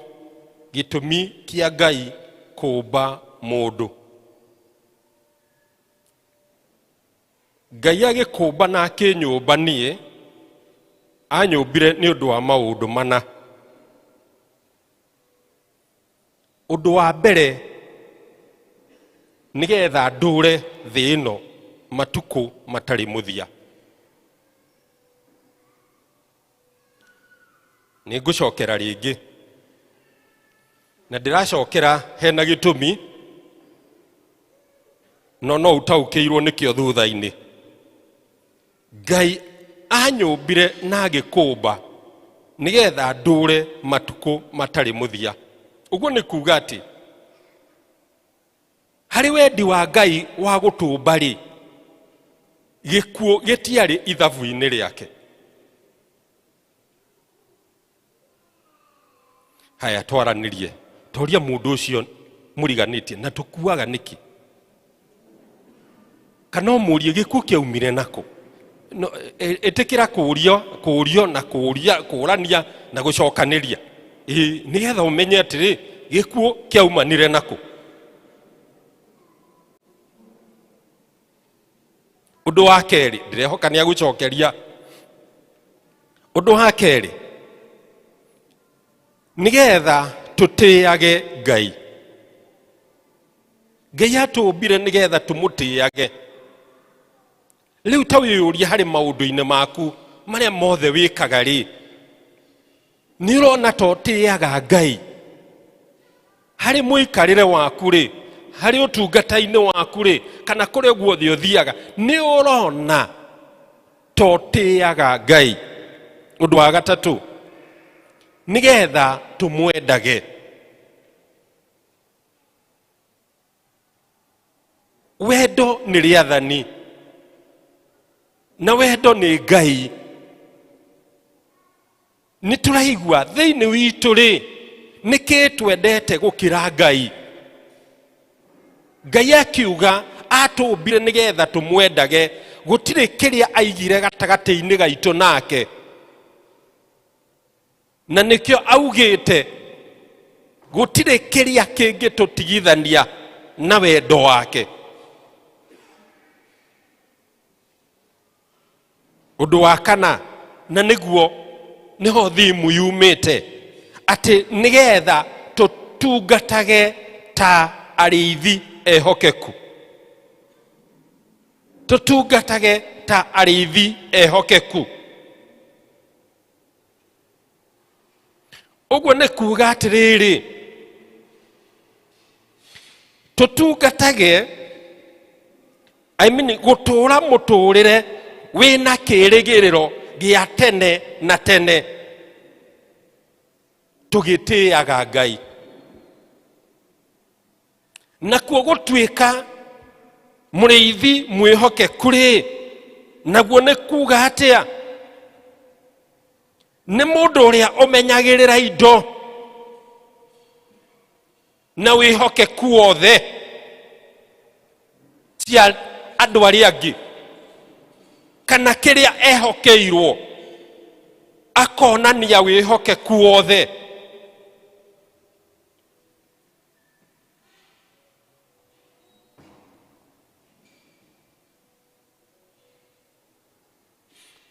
B: gĩtũmi kĩa Ngai kũũmba mũndũ. Ngai agĩkũmba na akĩnyũmba niĩ, anyũmbire nĩ ũndũ wa maũndũ mana. Ũndũ wa mbere, nĩgetha ndũre thĩ ĩno matukũ matarĩ mũthia. Nĩ ngũcokera rĩngĩ, na ndĩracokera hena gĩtũmi, no no ũtaũkĩirwo nĩkĩo thutha-inĩ. Ngai anyũmbire na agĩkũmba nĩgetha ndũre matukũ matarĩ mũthia. Ũguo nĩ kuga atĩ harĩ wendi wa Ngai wa gũtũmba rĩ, gĩkuũ gĩtiarĩ ithabu-inĩ rĩake. Haya, twaranĩrie, toria mũndũ ũcio mũriganĩtie na tũkuaga nĩkĩ, kana ũmũrie gĩkuũ kĩaumire nakũ. No, ĩtĩkĩra kũũrio kũũrio na kũũria kũũrania na gũcokanĩria, ĩĩ, nĩgetha ũmenye atĩrĩ, gĩkuũ kĩaumanire nakũ. Ũndũ wa kerĩ, ndĩrehoka nĩ agũcokeria. Ũndũ wa kerĩ, nĩgetha tũtĩage Ngai. Ngai atũmbire nĩgetha tũmũtĩage.
S: Rĩu ta wĩyũrie harĩ maũndũ-inĩ maku marĩa mothe wĩkaga rĩ, nĩ ũrona ta ũtĩaga Ngai harĩ mũikarĩre waku rĩ, harĩ ũtungata-inĩ waku rĩ, kana kũrĩa guothe ũthiaga, nĩ ũrona ta ũtĩaga Ngai? Ũndũ wa gatatũ, nĩgetha tũmwendage. Wendo nĩ rĩathani na wendo nĩ Ngai. Nĩ tũraigua thĩinĩ witũ rĩ, nĩkĩ twendete gũkĩra Ngai? Ngai akiuga atũmbire nĩgetha tũmwendage, gũtirĩ kĩrĩa aigire gatagatĩ-inĩ gaitũ nake, na nĩkĩo augĩte gũtirĩ kĩrĩa kĩngĩtũtigithania na wendo wake. Ũndũ wa kana, na nĩguo nĩho thimu yumĩte, atĩ nĩgetha tũtungatage ta arĩithi ehokeku, tũtungatage ta arĩithi ehokeku. Ũguo nĩ kuga atĩrĩrĩ, tũtungatage, I mean, gũtũũra mũtũũrĩre wĩna kĩrĩgĩrĩro gĩa tene na tene, tũgĩtĩaga Ngai. Nakuo gũtuĩka mũrĩithi mwĩhokeku rĩ, naguo nĩ kuga atĩa? Nĩ mũndũ ũrĩa ũmenyagĩrĩra indo na wĩhokeku wothe cia andũ arĩa angĩ, kana kĩrĩa ehokeirwo akonania wĩhokeku wothe.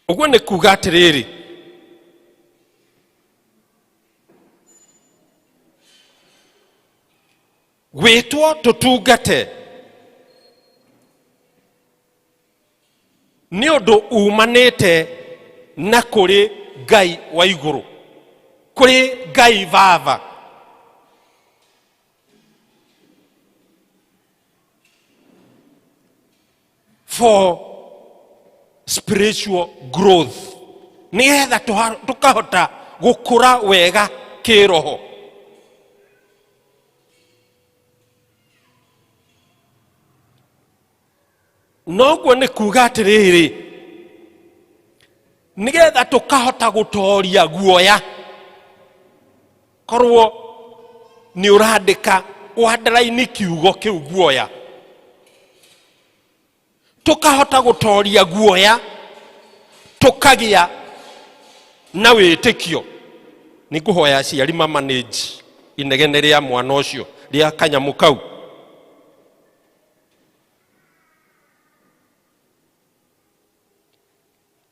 S: Ũguo nĩ kuga atĩrĩrĩ, gwĩtwo tũtungate nĩ ũndũ umanĩte na kũrĩ Ngai wa igũrũ, kũrĩ Ngai Baba. For spiritual growth, nĩgetha tũkahota gũkũra wega kĩroho. Noguo nĩ kuga atĩrĩrĩ, nĩgetha tũkahota gũtoria guoya. Korwo nĩ ũrandĩka wandaraini kiugo kĩu guoya, tũkahota gũtoria guoya, tũkagĩa na wĩtĩkio. Nĩ ngũhoya aciari mamanage inegene rĩa mwana ũcio, rĩa kanyamũ kau.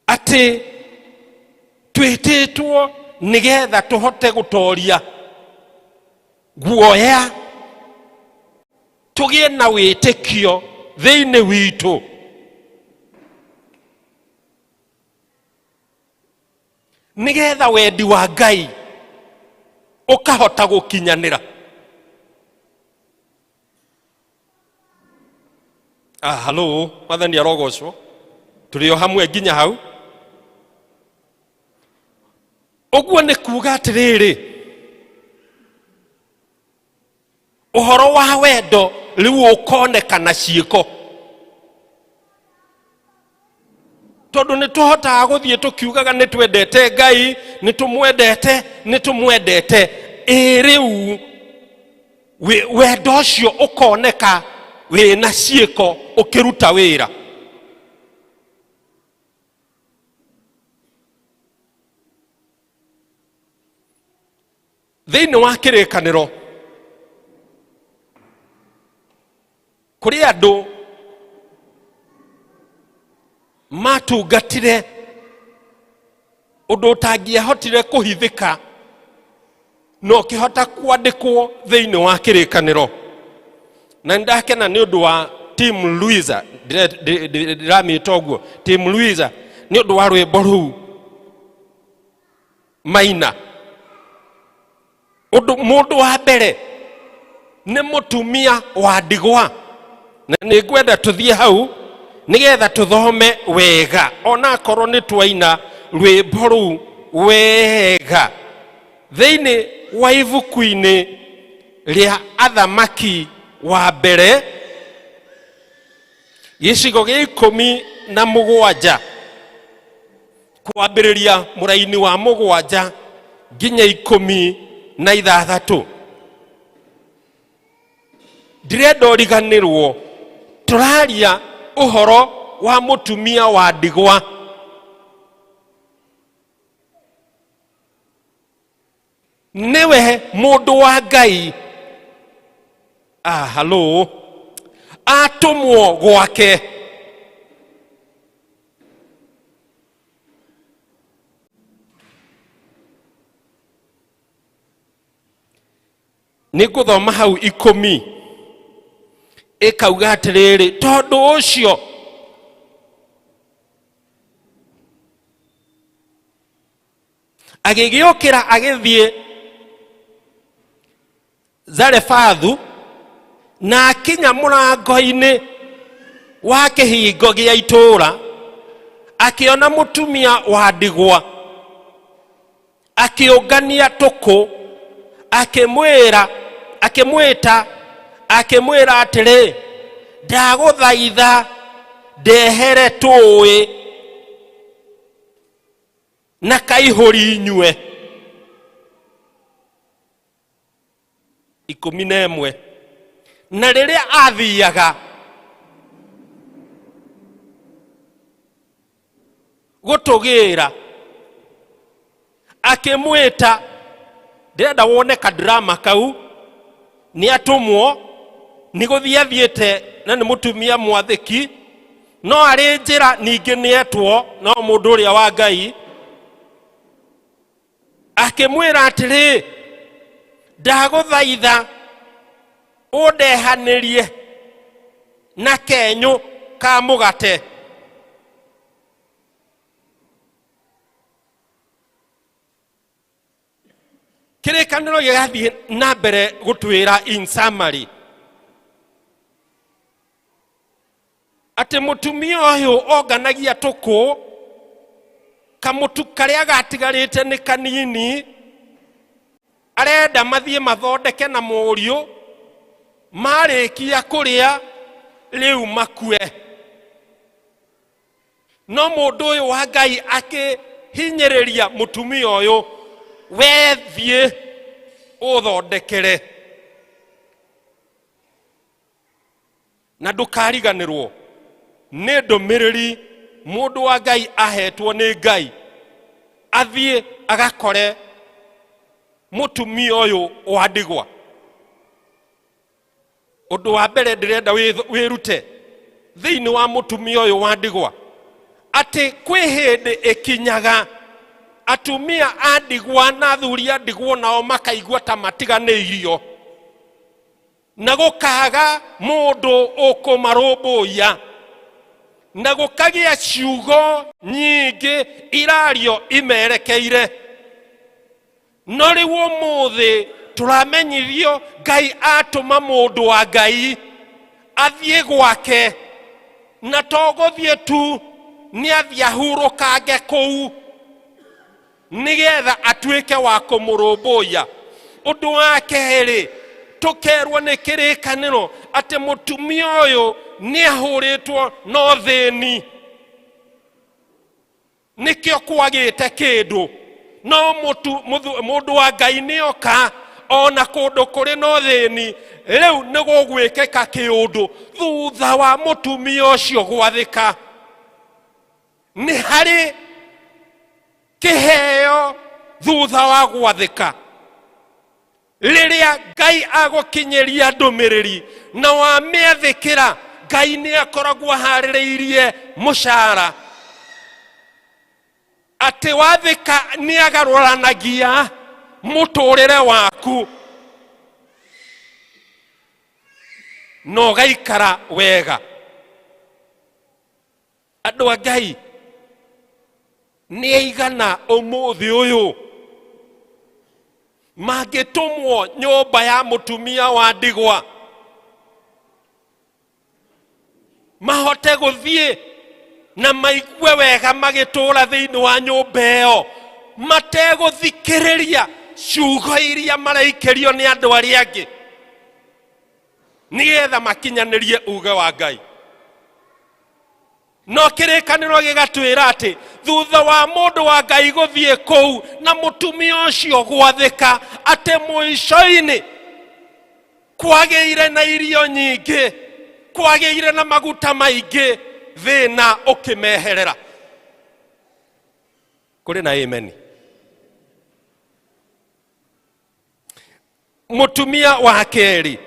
S: Atĩ twĩtĩtwo nĩgetha tũhote gũtoria guoya, tũgĩe na wĩtĩkio thĩinĩ witũ. Nĩgetha wendi wa Ngai ũkahota gũkinyanĩra. Ah, halo, Mwathani arogocwo. Tũrĩ o hamwe nginya hau. Ũguo nĩ kuga atĩrĩrĩ, ũhoro wa wendo rĩu ũkoneka na ciĩko, tondũ nĩ tũhotaga gũthiĩ tũkiugaga nĩ twendete Ngai, nĩ tũmwendete, nĩ tũmwendete. Ĩ rĩu wendo ũcio ũkoneka wĩna ciĩko ũkĩruta wĩra. Thĩinĩ wa kĩrĩkanĩro kũrĩ andũ matungatire ũndũ ũtangĩahotire kũhithĩka na ũkĩhota kwandĩkwo thĩinĩ wa kĩrĩkanĩro. Na nĩndakena nĩ ũndũ wa Team Luisa, ndĩramĩta ũguo Team Luisa nĩ ũndũ wa rwĩmbo rũu maina. Ũndũ mũndũ wa mbere nĩ mũtumia wa ndigwa, na nĩ ngwenda tũthiĩ hau nĩgetha tũthome wega, onakorwo nĩ twaina rwĩmbo rũu wega. Thĩinĩ wa ibuku-inĩ rĩa Athamaki wa mbere gĩcigo gĩa 17 kwambĩrĩria mũraini wa 7 nginya 16. Ndirenda ũriganĩrwo tũraria ũhoro wa mũtumia wa ndigwa. Nĩwe mũndũ wa Ngai, halo, atũmwo gwake. Nĩ ngũthoma hau 10 ĩkauga atĩrĩrĩ, tondũ ũcio agĩgĩũkĩra agĩthiĩ Zarefathu, na akinya mũrango-inĩ wa kĩhingo gĩa itũũra, akĩona mũtumia wa ndigwa akĩũngania tũkũ, akĩmwĩta, akĩmwĩra atĩrĩ, ndagũthaitha ndehere tũũĩ na kaihũri nyue. 11. Na rĩrĩa athiaga gũtũgĩra, akĩmwĩta. Ndĩrenda wone kadrama kau, nĩ atũmwo nĩ gũthiĩ athiĩte, na nĩ mũtumia mwathĩki, no arĩ njĩra ningĩ nĩ etwo no mũndũ ũrĩa wa Ngai, akĩmwĩra atĩrĩ, ndagũthaitha ũndehanĩrie na kenyũ ka mũgate. Kĩrĩkanĩro gĩgathiĩ na mbere gũtwĩra in summary atĩ mũtumia ũyũ onganagia tũkũ, kamũtu karĩa gatigarĩte nĩ kanini, arenda mathiĩ mathondeke na mũriũ, marĩkia kũrĩa rĩu makue. No mũndũ ũyũ wa Ngai akĩhinyĩrĩria mũtumia ũyũ, we thiĩ ũthondekere, na ndũkariganĩrwo nĩ ndũmĩrĩri mũndũ wa Ngai ahetwo nĩ Ngai, athiĩ agakore mũtumia ũyũ wa ndigwa. Ũndũ wa mbere ndĩrenda wĩrute thĩinĩ wa mũtumia ũyũ wa ndigwa, atĩ kwĩ hĩndĩ ĩkinyaga atumia a ndigwa na athuri a ndigwa nao makaigua ta matiganĩirio, na gũkaga mũndũ ũkũmarũmbũiya, na gũkagĩa ciugo nyingĩ irario imerekeire. No rĩu ũmũthĩ tũramenyithio Ngai atũma mũndũ wa Ngai athiĩ gwake, na to gũthiĩ tu, nĩ athiĩ ahurũkange kũu nĩgetha atuĩke wa kũmũrũmbũiya. Ũndũ wa kerĩ, tũkerwo nĩ kĩrĩkanĩro atĩ mũtumia ũyũ nĩ ahũrĩtwo no thĩni, nĩkĩo kwagĩte kĩndũ, no mũndũ wa Ngai nĩoka ona kũndũ kũrĩ no thĩni, rĩu nĩ gũgwĩkĩka kĩũndũ thutha wa mũtumia ũcio gwathĩka. Nĩ harĩ kĩheo thutha wa gwathĩka, rĩrĩa Ngai agũkinyĩria ndũmĩrĩri na wamĩathĩkĩra, Ngai nĩ akoragwo aharĩrĩirie mũcara, atĩ wathĩka nĩ agarũranagia mũtũrĩre waku na ũgaikara wega. Andũ a Ngai, nĩ aigana ũmũthĩ ũyũ mangĩtũmwo nyũmba ya mũtumia wa ndigwa mahote gũthiĩ na maigue wega magĩtũũra thĩinĩ wa nyũmba ĩyo mategũthikĩrĩria ciugo iria maraikĩrio nĩ andũ arĩa angĩ, nĩgetha makinyanĩrie uge wa Ngai? No kĩrĩkanĩro gĩgatwĩra atĩ thutha wa mũndũ wa Ngai gũthiĩ kũu na mũtumia ũcio gwathĩka, atĩ mũico-inĩ kwagĩire na irio nyingĩ, kwagĩire na maguta maingĩ, thĩna ũkĩmeherera. Kũrĩ na ameni. Mũtumia wa kerĩ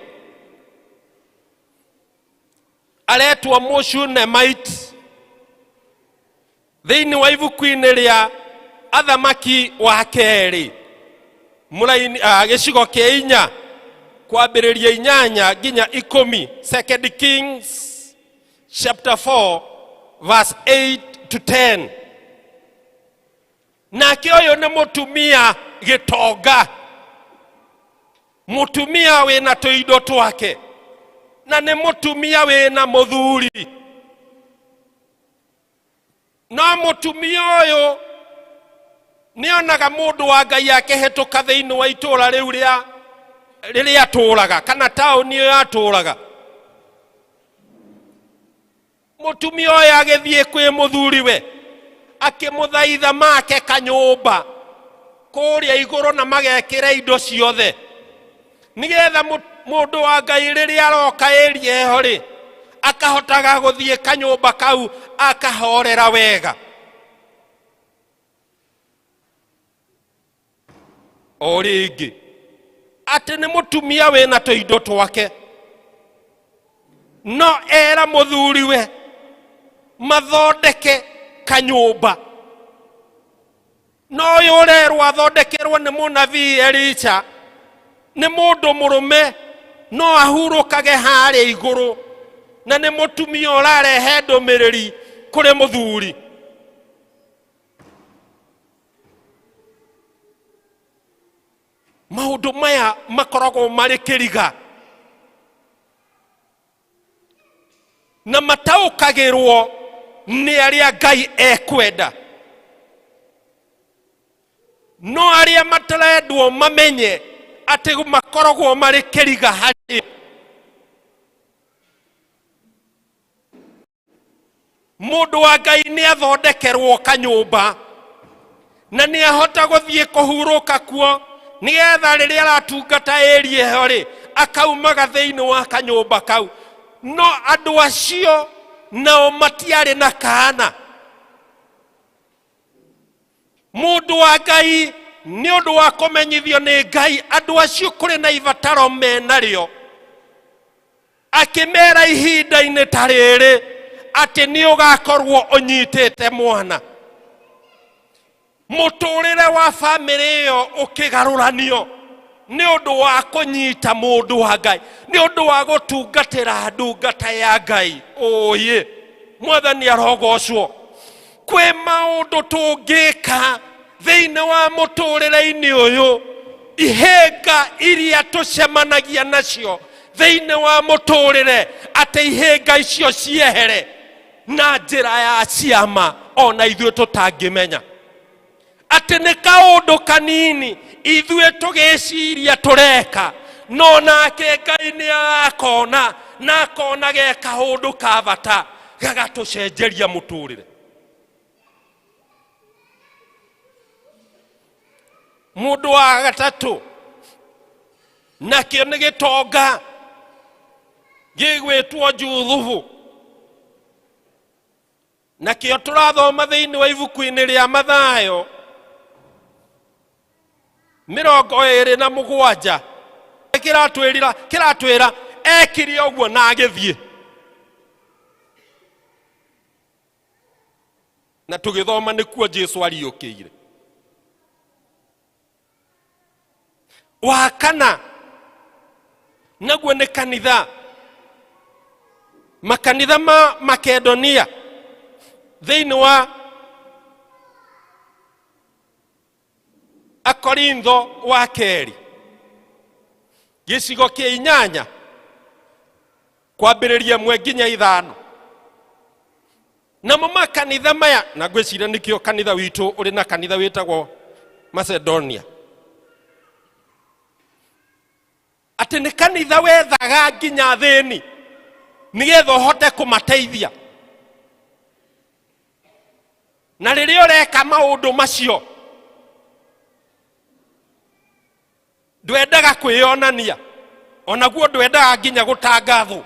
S: aretwo Mũshunemite. Thĩinĩ wa ibuku-inĩ rĩa Athamaki wa kerĩ mũraini, gĩcigo kĩa 4 kwambĩrĩria 8 nginya 10, Second Kings chapter 4 verse 8 to 10. Nake ũyũ nĩ mũtumia gĩtonga, mũtumia wĩna tũindo twake, na nĩ mũtumia wĩna mũthuri. No mũtumia ũyũ nĩonaga mũndũ wa Ngai akĩhĩtũka thĩinĩ wa itũũra rĩu rĩa rĩrĩa atũũraga, kana taũni ĩyo atũũraga. Mũtumia ũyũ agĩthiĩ kwĩ mũthuriwe akĩmũthaitha make kanyũmba kũrĩa igũrũ na magekĩra indo ciothe, nĩgetha mũndũ wa Ngai rĩrĩa aroka ĩria ĩyo rĩ, akahotaga gũthiĩ kanyũmba kau akahorera wega. O rĩngĩ atĩ nĩ mũtumia wĩna tũindo twake, no era mũthuriwe mathondeke kanyũmba. No ũyũ ũrerwo athondekerwo nĩ mũnabii Elisha nĩ mũndũ mũrũme, no ahurũkage harĩa igũrũ, na nĩ mũtumia ũrarehe ndũmĩrĩri kũrĩ mũthuri. Maũndũ maya makoragwo marĩ kĩriga na mataũkagĩrwo nĩ arĩa Ngai ekwenda, no arĩa matarendwo mamenye atĩ makoragwo marĩ kĩriga harĩ mũndũ wa Ngai. Nĩ athondekerwo kanyũmba na nĩ ahota gũthiĩ kũhurũka kuo, nĩgetha rĩrĩa aratungata ĩria ĩyo rĩ, akaumaga thĩinĩ wa kanyũmba kau. No andũ acio nao matiarĩ na kaana. Mũndũ wa Ngai, nĩ ũndũ wa kũmenyithio nĩ Ngai andũ acio kũrĩ na ibataro menarĩo, akĩmera ihinda-inĩ ta rĩrĩ atĩ nĩ ũgakorwo ũnyitĩte mwana. Mũtũrĩre wa bamĩrĩ ĩyo ũkĩgarũranio nĩ ũndũ wa kũnyita mũndũ wa Ngai, nĩ ũndũ wa gũtungatĩra ndungata ya Ngai. Ũyĩ, Mwathani arogocwo. Kwĩ maũndũ tũngĩka thĩinĩ wa mũtũrĩre-inĩ ũyũ, ihĩnga iria tũcemanagia nacio thĩinĩ wa mũtũrĩre, atĩ ihĩnga icio ciehere na njĩra ya ciama ona ithuĩ tũtangĩmenya atĩ nĩ kaũndũ kanini ithuĩ tũgĩciria tũreka, no nake Ngai nĩ arakona na akona ge kaũndũ ka bata gagatũcenjeria mũtũrĩre. Mũndũ wa gatatũ nakĩo nĩ gĩtonga gĩgwĩtwo Juthubu, nakĩo tũrathoma thĩinĩ wa ibuku-inĩ rĩa Mathayo 27. Kĩratwĩra kĩratwĩra ekire ũguo na agĩthiĩ, na tũgĩthoma nĩkuo Jesu ariũkĩire. Wa kana naguo nĩ kanitha, makanitha ma Makedonia. Thĩinĩ wa Akorintho wa kerĩ gĩcigo kĩa 8 kwambĩrĩria 1 nginya 5, namo makanitha maya, na ngwĩciria nĩkĩo kanitha witũ ũrĩ na kanitha wĩtagwo Macedonia, atĩ nĩ kanitha wethaga nginya thĩni nĩgetha ũhote kũmateithia. Na rĩrĩa ũreka maũndũ macio ndwendaga kwĩyonania, onaguo ndwendaga nginya gũtangathwo,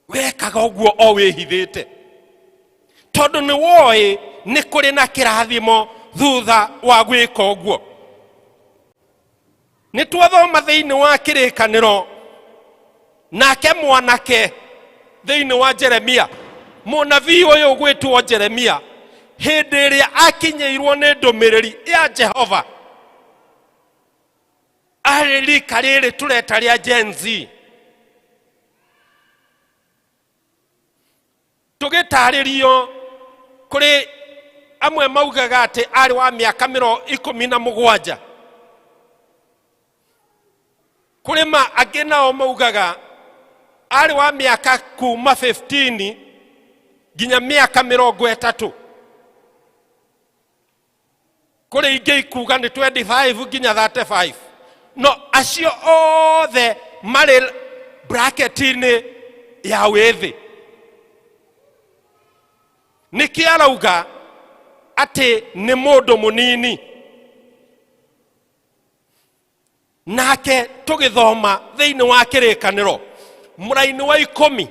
S: wekaga ũguo o wĩhithĩte, tondũ nĩ woĩ nĩ kũrĩ na kĩrathimo thutha wa gwĩka ũguo. Nĩ twathoma thĩinĩ wa kĩrĩkanĩro, nake mwanake thĩinĩ wa Jeremia, mũnabii ũyũ ũgwĩtwo Jeremia, hĩndĩ ĩrĩa akinyĩirwo nĩ ndũmĩrĩri ya Jehova, arĩ rika rĩrĩ tũreta rĩa Gen Z, tũgĩtarĩrio kũrĩ amwe maugaga atĩ arĩ wa mĩaka 17, kũrĩ ma angĩ nao maugaga arĩ wa mĩaka kuma 15 nginya mĩaka 30, kũrĩ ingĩ ikuga nĩ 25 nginya 35, no acio othe marĩ bracket-inĩ ya wĩthĩ. Nĩkĩ arauga atĩ nĩ mũndũ mũnini? Nake tũgĩthoma thĩinĩ wa kĩrĩkanĩro mũraini wa 10,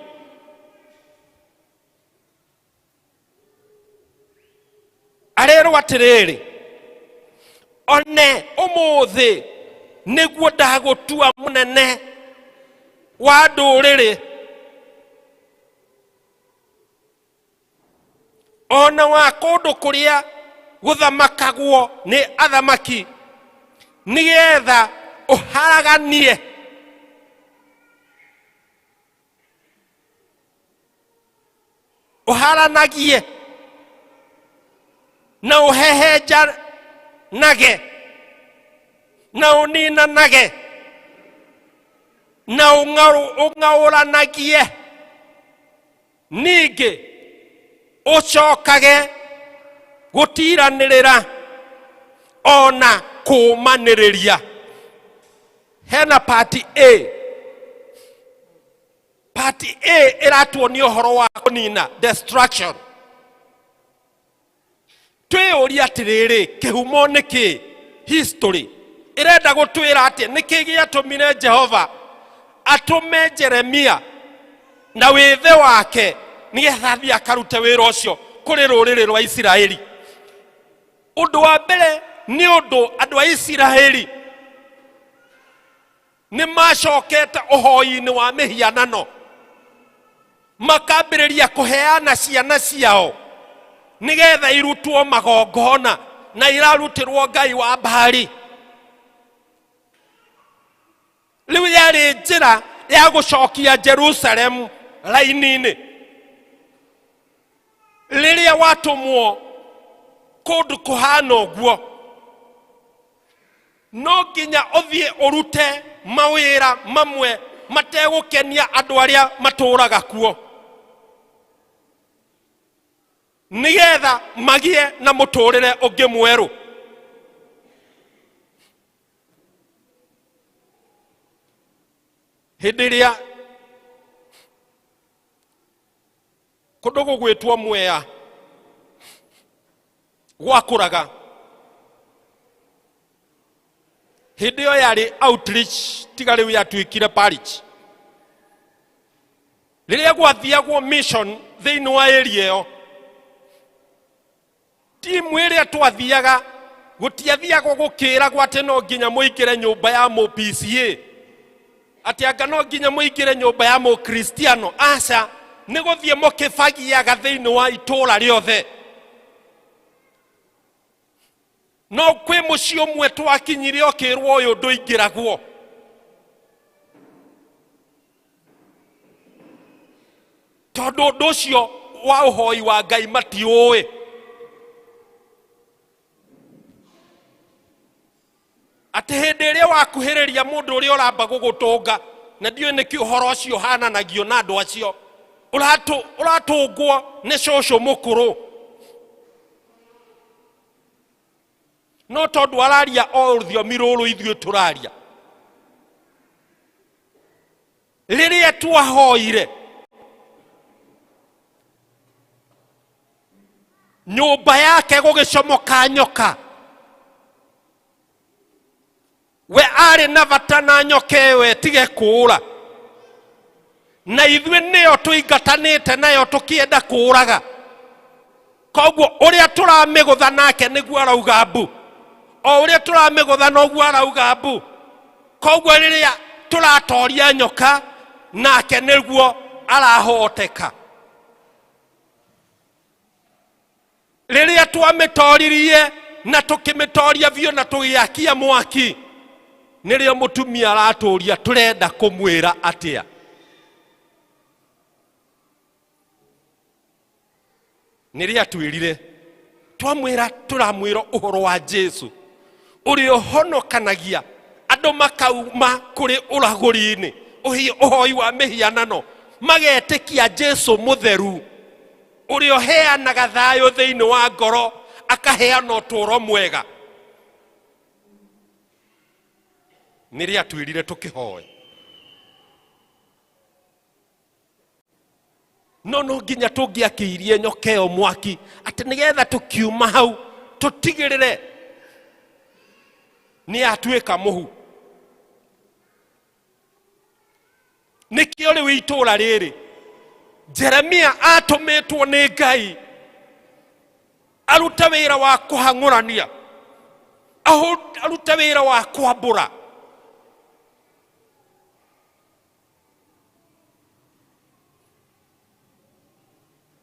S: arerwo atĩrĩrĩ, one ũmũthĩ nĩguo ndagũtua mũnene wa ndũrĩrĩ ona wa kũndũ kũrĩa gũthamakagwo nĩ athamaki, nĩgetha ũharaganie ũharanagie na ũhehenjanage na ũninanage na ũng'aũranagie, ningĩ ũcokage gũtiranĩrĩra ona kũũmanĩrĩria. Hena part A. Part A ĩratuonia ũhoro wa kũnina, destruction. Twĩyũrie atĩrĩrĩ, kĩhumo nĩ kĩ? History ĩrenda gũtwĩra atĩ nĩkĩ gĩatũmire Jehova atũme Jeremia na wĩthĩ wake nĩgetha athiĩ akarute wĩra ũcio kũrĩ rũrĩrĩ rwa Isiraeli. Ũndũ wa mbere nĩ ũndũ andũ a Isiraeli nĩ macokete ũhoi-inĩ wa mĩhianano, makambĩrĩria kũheana ciana ciao nĩgetha irutwo magongona na irarutĩrwo ngai wa Baali. Rĩu yarĩ njĩra ya gũcokia Jerusalemu raini-inĩ. Rĩrĩa watũmwo kũndũ kũhana ũguo, no nginya ũthiĩ ũrute mawĩra mamwe mategũkenia andũ arĩa matũraga kuo, nĩgetha magĩe na mũtũrĩre ũngĩ mwerũ. Hĩndĩ ĩrĩa kũndũ gũgwĩtwo Mwea gwakũraga, hĩndĩ ĩyo yarĩ outreach, tiga rĩu yatuĩkire parish. Rĩrĩa gwathiagwo mission thĩinĩ wa area ĩyo, timu ĩrĩa twathiaga gũtiathiagwo gũkĩragwo atĩ no nginya mũingĩre nyũmba ya mũ PCA, atĩ anga no nginya mũingĩre nyũmba ya mũkristiano. Aca, nĩ gũthiĩ mũkĩbagiaga thĩinĩ wa itũũra rĩothe. No kwĩ mũciĩ ũmwe twakinyire ũkĩrwo ũyũ ndũingĩragwo. Tondũ ũndũ ũcio wa ũhoi wa Ngai matiũĩ. Atĩ hĩndĩ ĩrĩa wakuhĩrĩria mũndũ ũrĩa ũramba gũgũtũnga, na ndiũĩ nĩkĩ ũhoro ũcio ũhananagio na andũ acio, ũratũngwo nĩ cũcũ mũkũrũ, no tondũ araria o rũthiomi rũrũ ithuĩ tũraria. Rĩrĩa twahoire nyũmba yake gũgĩcomoka nyoka, we arĩ na bata na nyoka ĩyo ĩtige kũũra, na ithuĩ nĩyo tũingatanĩte nayo tũkĩenda kũũraga. Koguo ũrĩa tũramĩgũtha nake nĩguo arauga mbu, o ũrĩa tũramĩgũtha noguo arauga mbu. Koguo rĩrĩa tũratoria nyoka nake nĩguo arahoteka. Rĩrĩa twamĩtoririe na tũkĩmĩtoria biũ na tũgĩakia mwaki, nĩrĩo mũtumia aratũria tũrenda kũmwĩra atĩa. Nĩrĩa atwĩrire twamwĩra, tũramwĩra ũhoro wa Jesu ũrĩa ũhonokanagia andũ makauma kũrĩ ũragũri-inĩ, ũhoi wa mĩhianano, magetĩkia Jesu mũtheru ũrĩa ũheanaga thayũ thĩinĩ wa ngoro, akaheana ũtũũro mwega. Nĩrĩa atwĩrire tũkĩhoe, no no nginya tũngĩakĩirie nyoka ĩyo mwaki, atĩ nĩgetha tũkiuma hau tũtigĩrĩre nĩ yatuĩka mũhu. Nĩkĩo rĩu itũũra rĩrĩ Jeremia atũmĩtwo nĩ Ngai arute wĩra wa kũhang'ũrania, arute wĩra wa kwambũra.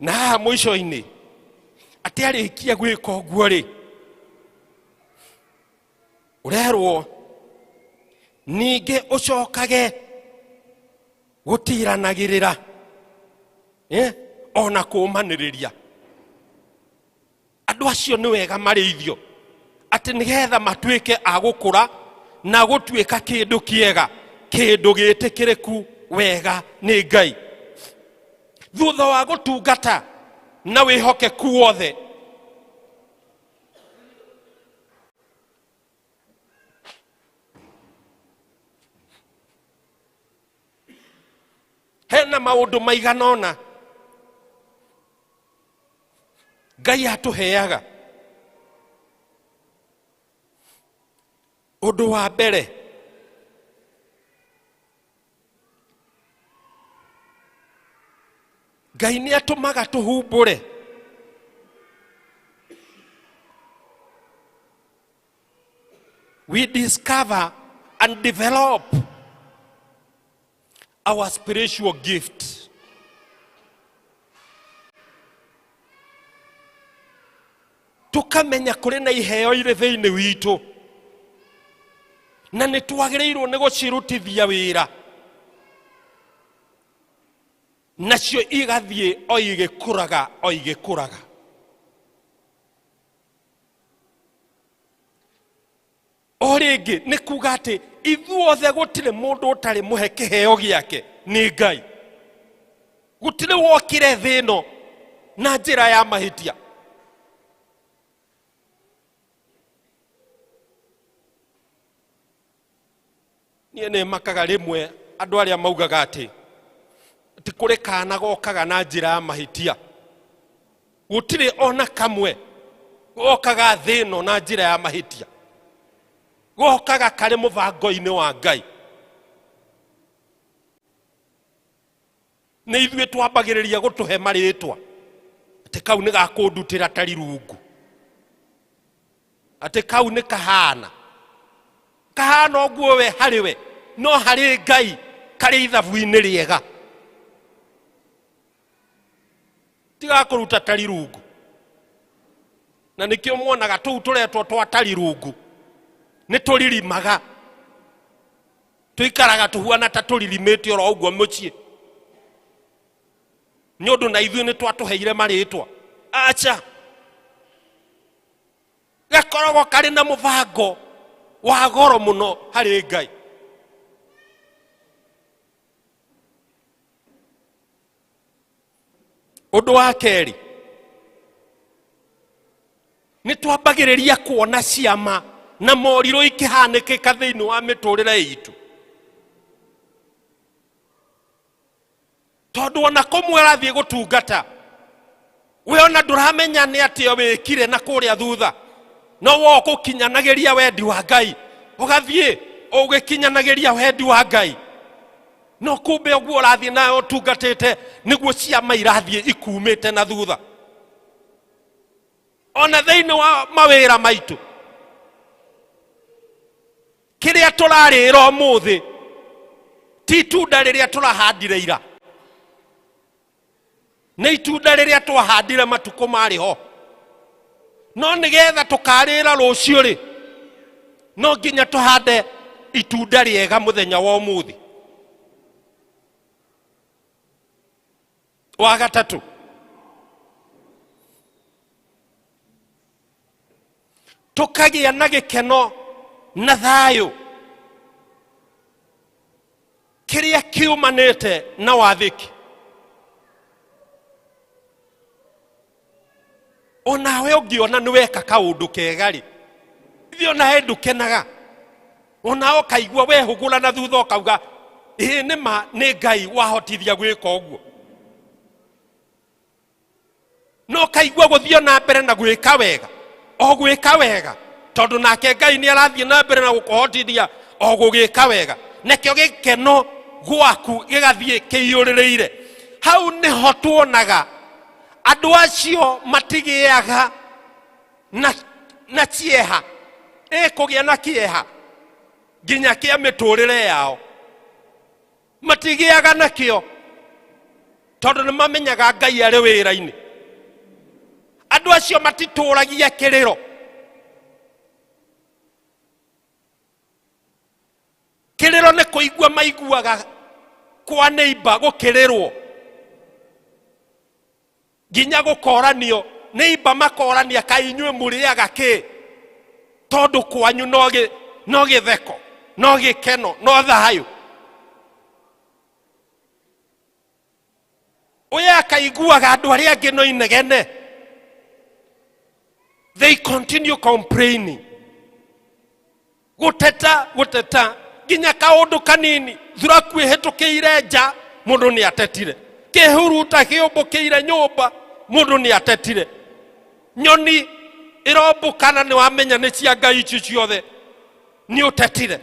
S: Na haha mũico-inĩ atĩ arĩkia gwĩka ũguo rĩ, ũrerwo ningĩ ũcokage gũtiranagĩrĩra, ona kũũmanĩrĩria. Andũ acio nĩ wega marĩithio atĩ nĩgetha matuĩke a gũkũra na gũtuĩka kĩndũ kĩega, kĩndũ gĩtĩkĩrĩku wega nĩ Ngai. Thutha wa gũtungata na wĩhokeku wothe, hena maũndũ maigana ũna Ngai atũheaga. Ũndũ wa mbere, Ngai nĩ atũmaga tũhumbũre we discover and develop our spiritual gift. Tukamenya kũrĩ na iheo irĩ thĩinĩ witũ na nĩ twagĩrĩirwo nĩ gũcirutithia wĩra, nacio igathiĩ o igĩkũraga o igĩkũraga. O rĩngĩ nĩ kuga atĩ ithuothe gũtirĩ mũndũ ũtarĩ mũhe kĩheo gĩake nĩ Ngai. Gũtirĩ wokire thĩ ĩno na njĩra ya mahĩtia. Niĩ nĩ makaga rĩmwe andũ arĩa maugaga atĩ ti kũrĩ kana gokaga na njĩra ya mahĩtia. Gũtirĩ ona kamwe gokaga thĩ ĩno na njĩra ya mahĩtia, gokaga karĩ mũbango-inĩ wa Ngai. Nĩ ithuĩ twambagĩrĩria gũtũhe marĩtwa atĩ kau nĩ gakũndutĩra tari rungu, atĩ kau nĩ kahana kahana ũguo we harĩ we, no harĩ Ngai karĩ ithabu-inĩ rĩega, tigakũruta tari rungu. Na nĩkĩo muonaga tũu tũretwo twa tari rungu nĩ tũririmaga, tũikaraga tũhuana ta tũririmĩte oro ũguo mũciĩ. Nĩ ũndũ na ithuĩ nĩ twatũheire marĩtwa. Acha. Gakoragwo karĩ na mũbango wa goro mũno harĩ Ngai. Ũndũ wa kerĩ, nĩ twambagĩrĩria kuona ciama na morirũ ikĩhanĩkĩka thĩinĩ wa mĩtũrĩre itũ, tondũ ona kũmwe ũrathiĩ gũtungata we ona ndũramenya nĩ atĩa wĩkire na kũrĩa thutha, no wo gũkinyanagĩria wendi wa Ngai, ũgathiĩ ũgĩkinyanagĩria wendi wa Ngai, no kumbe ũguo ũrathiĩ nayo ũtungatĩte nĩguo ciama irathiĩ ikumĩte na thutha. Ona thĩinĩ wa mawĩra maitũ, kĩrĩa tũrarĩra ũmũthĩ ti itunda rĩrĩa tũrahandire ira, nĩ itunda rĩrĩa twahandire matukũ marĩ ho. No nĩgetha tũkarĩra rũciũ rĩ, no nginya tũhande itunda rĩega mũthenya wa ũmũthĩ. Wa gatatũ, tũkagĩa na gĩkeno na thayũ kĩrĩa kiumanĩte na wathĩki. Onawe ũngĩona nĩ weka kaũndũ kega rĩ, ithuĩ ona he ndũkenaga, ona ũkaigua wehũgũra na thutha ũkauga ĩĩ nĩ ma nĩ Ngai wahotithia gwĩka ũguo, no kaigua gũthiĩ na mbere na gwĩka wega, o gwĩka wega, tondũ nake Ngai nĩ arathiĩ na mbere na gũkũhotithia o gũgĩka wega, nakĩo gĩkeno gwaku gĩgathiĩ kĩiyũrĩrĩire. Hau nĩho tuonaga andũ acio matigĩaga na kĩeha, ĩkũgĩa na kĩeha nginya kĩa mĩtũrĩre yao, matigĩaga nakĩo tondũ nĩ mamenyaga Ngai arĩ wĩra-inĩ. Andũ acio matitũragia kĩrĩro. Kĩrĩro nĩ kũigua maiguaga kwa neighbor gũkĩrĩrwo, nginya gũkoranio neighbor, makorania kaĩ inyuĩ mũrĩaga kĩ, tondũ kwanyu no gĩtheko, no gĩkeno, no thayũ. Ũyũ akaiguaga andũ arĩa angĩ no inegene, they continue complaining, gũteta gũteta nginya kaũndũ kanini, thuraku ĩhĩtũkĩire nja mũndũ nĩ atetire, kĩhuruta kĩũmbũkĩire nyũmba mũndũ nĩ atetire, nyoni ĩrombũkana nĩ wamenya nĩ cia Ngai ici ciothe nĩ ũtetire.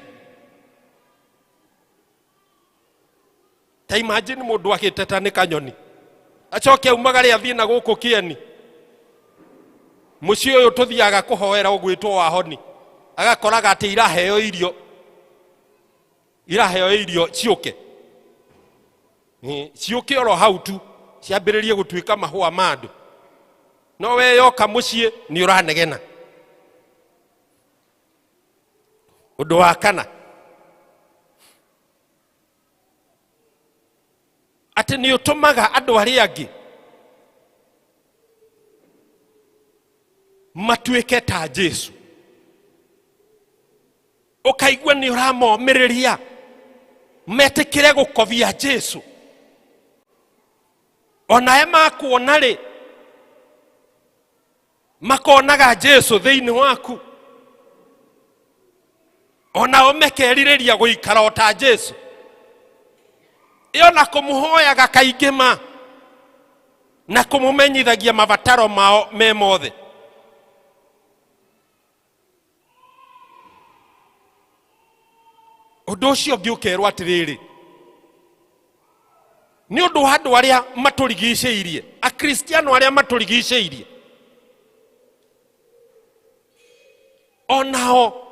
S: Ta imagine mũndũ agĩteta nĩ kanyoni, acoke aumagare athiĩ na gũkũ kĩeni mũciĩ ũyũ tũthiaga kũhoera ũgwĩtwo wahoni, agakoraga atĩ iraheo irio, iraheo irio ciũke, ciũke oro hau tu ciambĩrĩrie gũtuĩka mahũa ma andũ, no we yoka mũciĩ nĩ ũranegena. Ũndũ wa kana, atĩ nĩ ũtũmaga andũ arĩa angĩ matuĩke ta Jesu, ũkaigua nĩ ũramomĩrĩria metĩkĩre gũkobia Jesu, onae makuona rĩ makonaga Jesu thĩinĩ waku, onao mekerirĩria gũikara o ta Jesu. Ĩyo na kũmũhoyaga kaingĩ ma na kũmũmenyithagia mabataro mao me mothe. Ũndũ ũcio ũngĩ ũkerwo atĩrĩrĩ, nĩ ũndũ wa andũ arĩa matũrigicĩirie, akristiano arĩa matũrigicĩirie, onao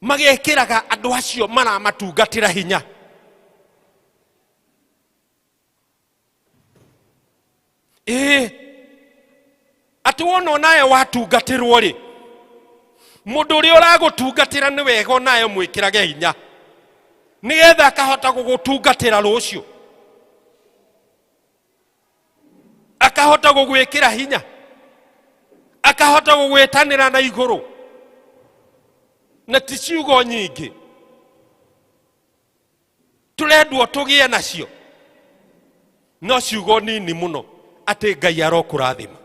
S: magekĩraga andũ acio maramatungatĩra hinya. Ĩĩ, atĩ wona onawe watungatĩrwo rĩ, mũndũ ũrĩa ũragũtungatĩra nĩ wega onawe mwĩkĩrage hinya. Nĩgetha akahota gũgũtungatĩra rũciũ, akahota gũgwĩkĩra hinya, akahota gũgwĩtanĩra na igũrũ, na ti ciugo nyingĩ tũrendwo tũgĩe nacio, no ciugo nini mũno atĩ Ngai arokũrathima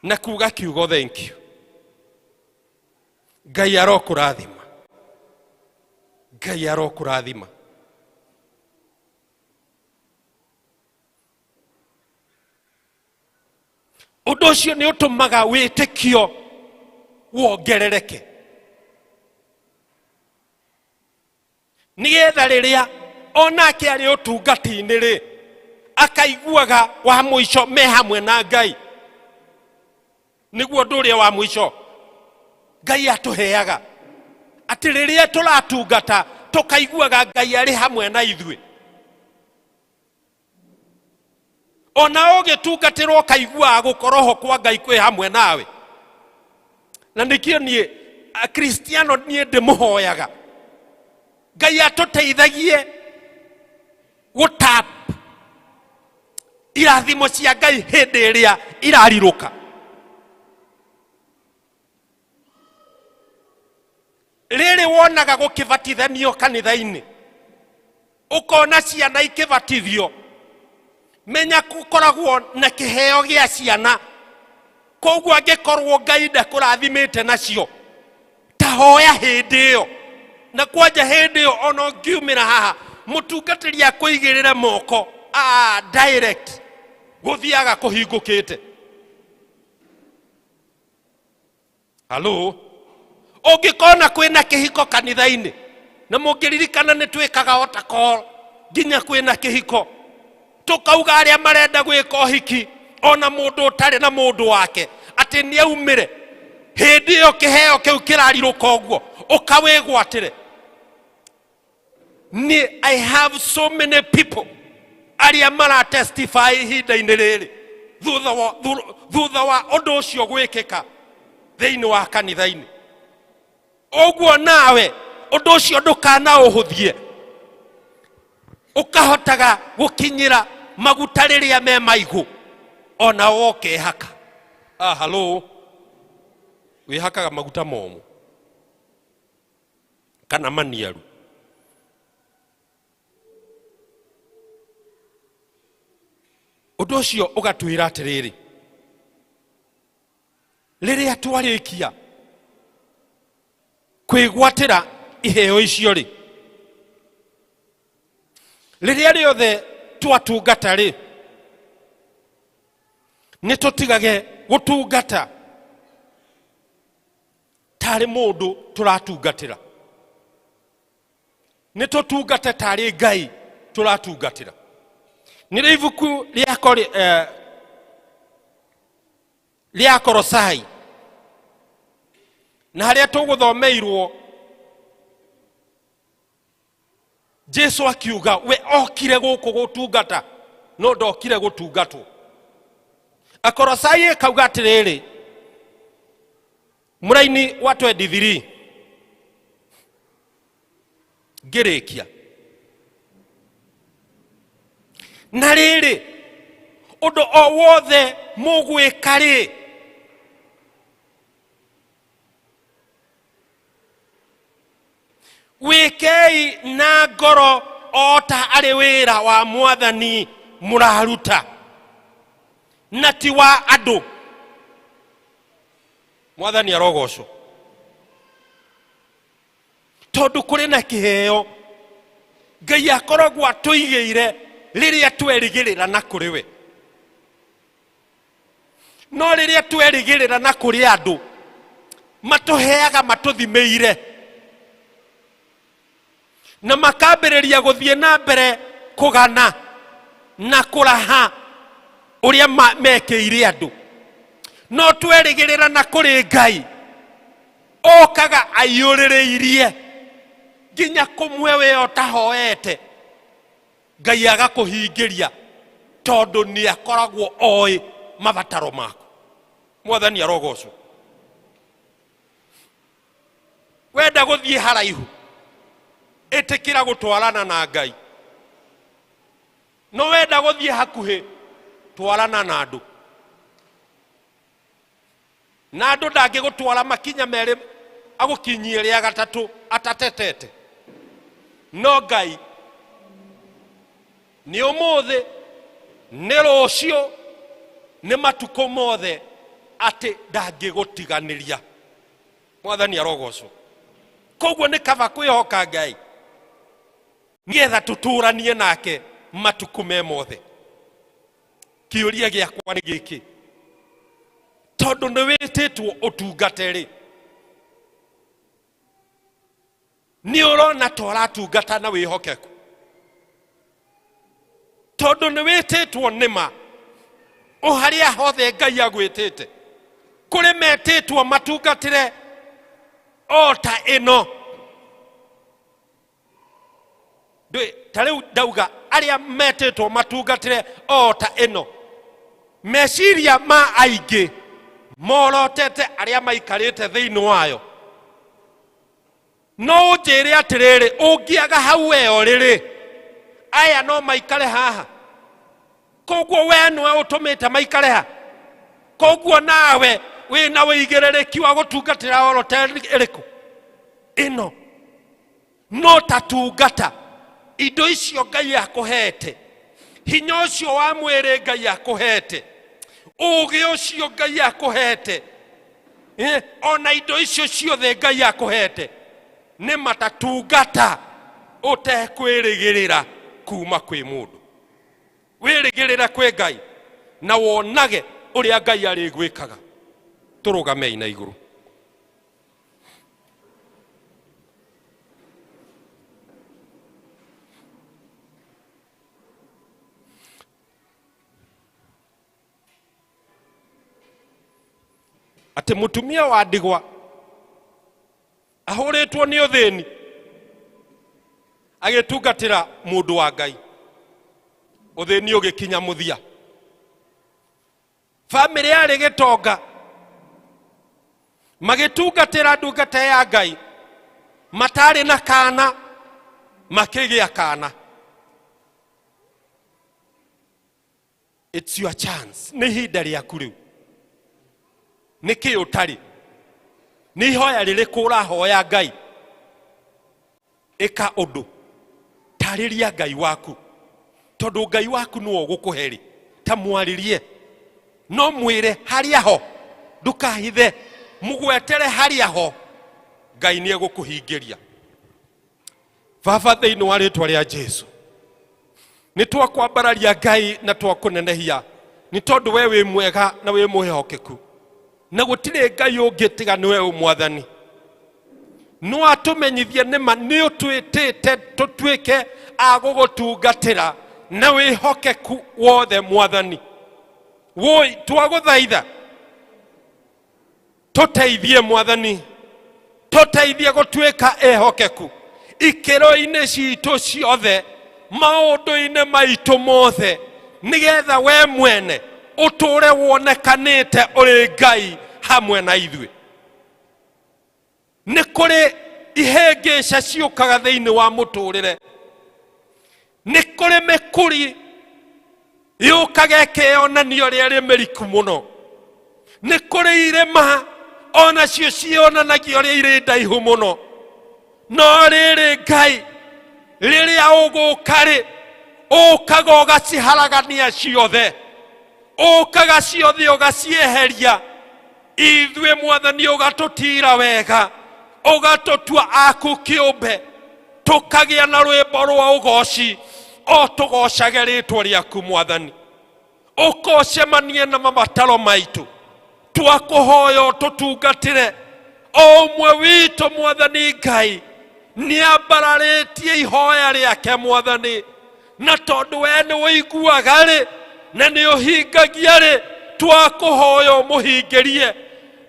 S: na kuga kiugo thank you. Ngai arokũrathima, Ngai arokũrathima. Ũndũ ũcio nĩ ũtũmaga wĩtĩkio wongerereke, nĩgetha rĩrĩa onake arĩ ũtungati-inĩ rĩ, akaiguaga wa mũico me hamwe na Ngai. Nĩguo ũndũ ũrĩa wa mũico Ngai atũheaga, atĩ rĩrĩa tũratungata tũkaiguaga Ngai arĩ hamwe na ithuĩ. Ona ũgĩtungatĩrwo ũkaiguaga gũkorwo ho kwa Ngai kwĩ hamwe nawe. Na nĩkĩo niĩ Akristiano niĩ ndĩmũhoyaga Ngai atũteithagie gũtap irathimo cia Ngai hĩndĩ ĩrĩa irarirũka. Rĩrĩ wonaga gũkĩbatithanio kanitha-inĩ, ũkona ciana ikĩbatithio, menya gũkoragwo na kĩheo gĩa ciana. Koguo angĩkorwo Ngai ndakũrathimĩte nacio, ta hoya hĩndĩ ĩyo, na kwanja hĩndĩ ĩyo ona ũngiumĩra haha mũtungatĩri akũigĩrĩre moko, direct gũthiaga kũhingũkĩte. Halo, ũngĩkona kwĩna kĩhiko kanitha-inĩ, na mũngĩririkana nĩ twĩkaga ota call nginya kwĩna kĩhiko, tũkauga arĩa marenda gwĩka ũhiki, ona mũndũ ũtarĩ na mũndũ wake atĩ nĩ aumĩre hĩndĩ ĩyo kĩheo kĩu kĩrarirũka ũguo, ũkawĩgwatĩre. Ni I have so many people arĩa mara testify ihinda-inĩ rĩrĩ thutha wa ũndũ ũcio gwĩkĩka thĩinĩ wa kanitha-inĩ. Ũguo nawe ũndũ ũcio ndũkanaũhũthie, ũkahotaga gũkinyĩra maguta rĩrĩa me maigũ, ona wokehaka. Halo, wĩhakaga maguta momũ kana maniaru? Ũndũ ũcio ũgatwĩra atĩrĩrĩ, rĩrĩa twarĩkia kwĩgwatĩra iheo icio rĩ, rĩrĩa rĩothe twatungata rĩ, nĩ tũtigage gũtungata tarĩ mũndũ tũratungatĩra, nĩ tũtungate tarĩ Ngai tũratungatĩra. Nĩ ibuku rĩa Kolosai, na harĩa tũgũthomeirwo Jesu akiuga we okire gũkũ gũtungata, no ndokire gũtungatwo. Akolosai ĩkauga atĩrĩrĩ, mũraini wa 23 ngĩrĩkia, na rĩrĩ, ũndũ o wothe mũgwĩka rĩ, wĩkei na ngoro o ta arĩ wĩra wa Mwathani mũraruta, na ti wa andũ. Mwathani arogocwo, tondũ kũrĩ na kĩheo Ngai akoragwo atũigĩire rĩrĩa twerĩgĩrĩra na kũrĩ we. No rĩrĩa twerĩgĩrĩra na kũrĩ andũ, matũheaga matũthimĩire na makambĩrĩria gũthiĩ na mbere kũgana na kũraha ũrĩa mekĩire andũ. No twerĩgĩrĩra na kũrĩ Ngai, okaga aiyũrĩrĩirie nginya kũmwe we ũtahoete, Ngai agakũhingĩria, tondũ nĩ akoragwo oĩ mabataro maku. Mwathani arogocwo. Wenda gũthiĩ haraihu, ĩtĩkĩra gũtwarana na Ngai. No wenda gũthiĩ hakuhĩ, twarana na andũ. Na andũ ndangĩgũtwara makinya merĩ agũkinyie rĩa gatatũ atatetete. No Ngai nĩ ũmũthĩ, nĩ rũciũ, nĩ matukũ mothe, atĩ ndangĩgũtiganĩria. Mwathani arogocwo. Koguo nĩ kaba kwĩhoka Ngai nĩgetha tũtũranie nake matukũ me mothe. Kĩũria gĩakwa nĩ gĩkĩ, tondũ nĩ wĩtĩtwo ũtungate rĩ, nĩ ũrona ta ũratungata na wĩhokeku? Tondũ nĩ wĩtĩtwo nĩma, o harĩa hothe Ngai agwĩtĩte, kũrĩ metĩtwo matungatĩre o ta ĩno. Ndũĩ, ta rĩu ndauga arĩa metĩtwo matungatĩre o ta ĩno, meciria ma aingĩ morotete arĩa maikarĩte thĩinĩ wayo. No ũnjĩre atĩrĩrĩ, ũngĩaga hau we ũrĩ-rĩ, aya no maikare haha? Koguo we nĩwe ũtũmĩte maikare ha? Koguo nawe wĩna ũigĩrĩrĩki wa gũtungatĩra oro ta ĩrĩkũ ĩno? No ta tungata indo icio Ngai akũhete, hinya ũcio wa mwĩrĩ Ngai akũhete, ũũgĩ ũcio Ngai akũhete, ona indo icio ciothe Ngai akũhete, nĩ matatungata ũtekwĩrĩgĩrĩra kuma kwĩ mũndũ. Wĩrĩgĩrĩre kwĩ Ngai na wonage ũrĩa Ngai arĩgwĩkaga. Tũrũgamei na igũrũ. Atĩ mũtumia wa ndigwa ahũrĩtwo nĩ ũthĩni agĩtungatĩra mũndũ wa Ngai, ũthĩni ũgĩkinya mũthia. Bamĩrĩ yarĩ gĩtonga magĩtungatĩra ndungata ya Ngai, matarĩ na kana makĩgĩa kana. It's your chance, nĩ ihinda rĩaku rĩu. Nĩ kĩ ũtarĩ? Nĩ ihoya rĩrĩkũ ũrahoya Ngai? Ĩka ũndũ, tarĩria Ngai waku, tondũ Ngai waku nĩwe ũgũkũhe rĩ, ta mwarĩrie, no mwĩre harĩa ho, ndũkahithe, mũgwetere harĩa ho, Ngai nĩ egũkũhingĩria. Baba, thĩinĩ wa rĩtwa rĩa Jesu, nĩ twakwambararia Ngai na twakũnenehia, nĩ tondũ we wĩ mwega na wĩ mwĩhokeku, na gũtirĩ Ngai ũngĩ tiga nĩwe Mwathani. No atũmenyithie nĩma nĩ ũtwĩtĩte tũtuĩke a gũgũtungatĩra na wĩhokeku wothe. Mwathani woi, twagũthaitha tũteithie. Mwathani, tũteithie gũtuĩka ehokeku ikĩro-inĩ citũ ciothe, maũndũ-inĩ maitũ mothe, nĩgetha we mwene ũtũũre wonekanĩte ũrĩ Ngai hamwe na ithuĩ. Nĩ kũrĩ ihĩngĩca ciũkaga thĩinĩ wa mũtũrĩre, nĩ kũrĩ mĩkuri yũkaga ĩkĩyonania ũrĩa ĩrĩ mĩriku mũno, nĩ kũrĩ irĩma onacio cionanagia ũrĩa irĩ ndaihu mũno. No rĩrĩ, Ngai, rĩrĩa ũgũka rĩ, ũkaga ũgaciharagania ciothe, ũkaga ciothe ũgacieheria. Ithuĩ Mwathani ũgatũtira wega, ũgatũtua aku kĩũmbe, tũkagĩa na rwĩmbo rwa ũgoci o tũgocage rĩtwa rĩaku. Mwathani, ũkocemanie na mabataro maitũ, twakũhoya ũtũtungatĩre o ũmwe witũ. Mwathani Ngai nĩambararĩtie ihoya rĩake, Mwathani, na tondũ we nĩ ũiguaga rĩ na nĩ ũhingagia rĩ, twakũhoya ũmũhingĩrie,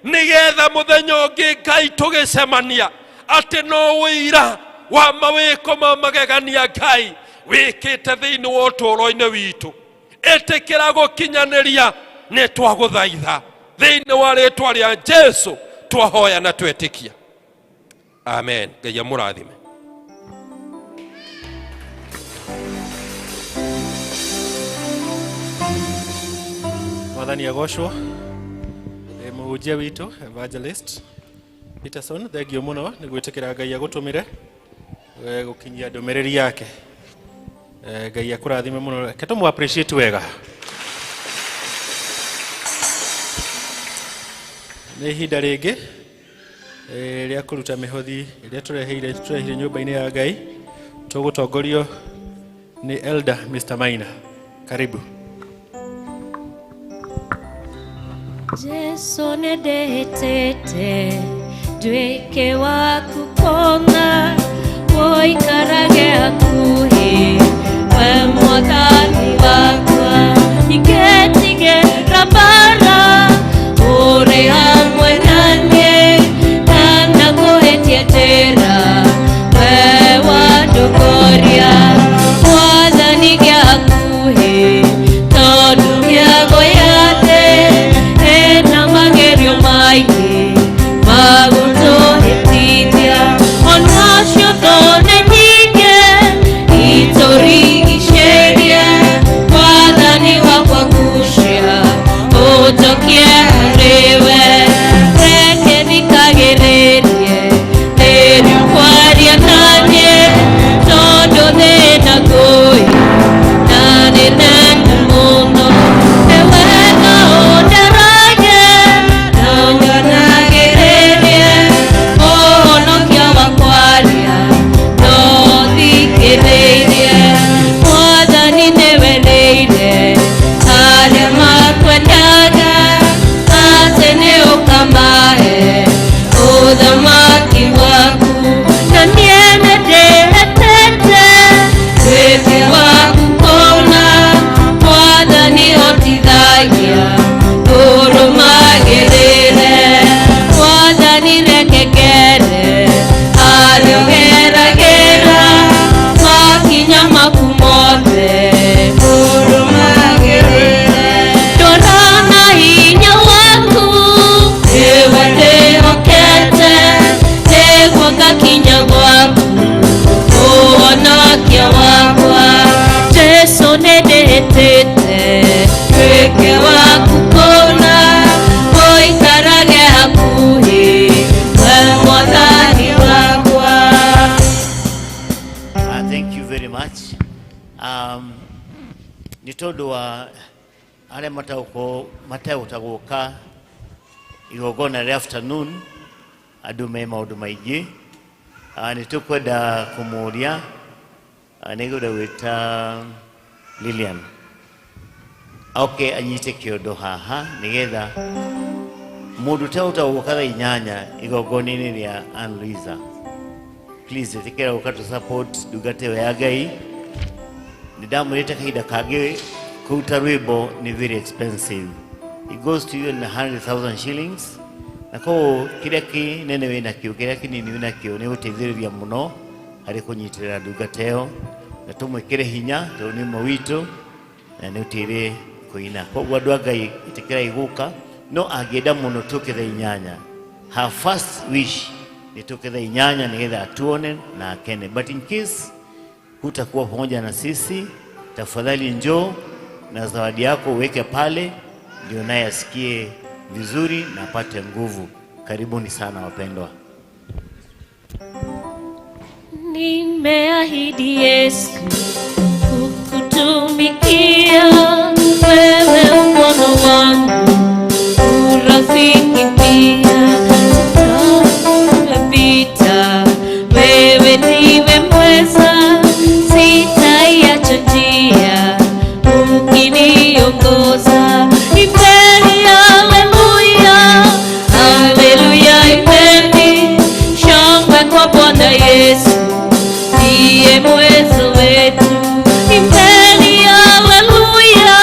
S: nĩgetha mũthenya ũngĩ Ngai tũgĩcemania atĩ no ũira wa mawĩko ma magegania Ngai wĩkĩte thĩinĩ wa ũtũũro-inĩ witũ. Ĩtĩkĩra gũkinyanĩria, nĩ twagũthaitha thĩinĩ wa rĩtwa rĩa Jesu twahoya na twetĩkia. Amen. Ngai amũrathime.
B: Mwathani agocwo. Mũhunjia witũ evangelist Peterson, thengio mũno nĩ gwĩtĩkĩra Ngai agũtũmĩre gũkinyia ndũmĩrĩri yake. Ngai akũrathime mũno. Reke tũmũ appreciate wega. Nĩ ihinda rĩngĩ rĩa kũruta mĩhothi ĩrĩa tũrehire nyũmba-inĩ ya Ngai. Tũgũtongorio nĩ Elder Mr. Maina. Karibu.
K: Jesu nĩndĩhĩtĩte nduĩke waku kũna, ũikarage hakuhĩ we Mwathani wakwa, ingĩtigĩra mbaara ũrĩ hamwe na niĩ, na ndakũhĩtia njĩra we wandongoria. Mwathani gĩa hakuhĩ tondũ mĩago ya thĩ ĩna magerio maingĩ magũtũhĩtithia, onacio thone nyingĩ itũrigicĩrie. Mwathani wakwa ngucia ũnjokie harĩwe, reke thikagĩrĩrie rĩrĩa ũkwaria na niĩ, tondũ thĩna ngũĩ na nĩ nene mũno. Nĩ wega ũndaragie na ũnganagĩrĩrie, ũhonokia wakwaria no thikĩrĩirie. Mwathani nĩwendeire arĩa makwendaga, atĩ nĩ ũkamahe ũthamaki waku, na niĩ nĩndĩhĩtĩte wĩke waku kũna. Mwathani hotithagia ũrũmagĩrĩre, Mwathani reke ngere harĩa ũgeragĩra, makinya maku mothe ũrũmagĩrĩre. Ndora na hinya waku nĩwe ndĩhokete, nĩguo ngakinya gwaku ũhonokia wakwa. Jesu nĩndĩhĩtĩte nduĩke waku kũna, ũikarage hakuhĩ we Mwathani wakwa.
O: Thank you very much. Nĩ tondũ wa arĩa mategũta gũka igongona rĩa afternoon, andũ me maũndũ maingĩ. Nĩ tũkwenda kũmũria, nĩ ngwenda gwĩta Lilian oke anyite kĩondo haha nĩgetha mũndũ ũtegũta gũka thaa 8 igongona-inĩ rĩa Ann Louisa, please ĩtĩkĩra gũka tũ support ndungata ĩyo ya Ngai. Nĩ ndamwĩrĩte kahinda kangĩ kũruta rwĩmbo nĩ very expensive. It goes to you in 100,000 shillings, na koguo kĩrĩa kĩnene wĩnakĩo, kĩrĩa kĩnini wĩnakĩo nĩ gũteithĩrĩria mũno harĩ kũnyitĩrĩra ndungata ĩyo, na tũmwĩkĩre hinya tondũ nĩ ũmwe witũ na nĩ ũtĩire kũina. Koguo andũ a Ngai ĩtĩkĩrai gũka, no angĩenda mũno tũke thaa 8. Her first wish nĩ tũke thaa 8 nĩgetha atuone na akene, but in case hutakuwa pamoja na sisi, tafadhali njoo na zawadi yako uweke pale, ndio naye asikie vizuri na apate nguvu. Karibuni sana wapendwa.
K: Nimeahidi Yesu kukutumikia, wewe mkono wangu urafiki pia, sitapita wewe ndiwe mweza, sitaiacha njia ukiniongoza. Impeni haleluya, haleluya, impeni shangwe kwa Bwana Yesu ndiye mwezo wetu. Impeni haleluya,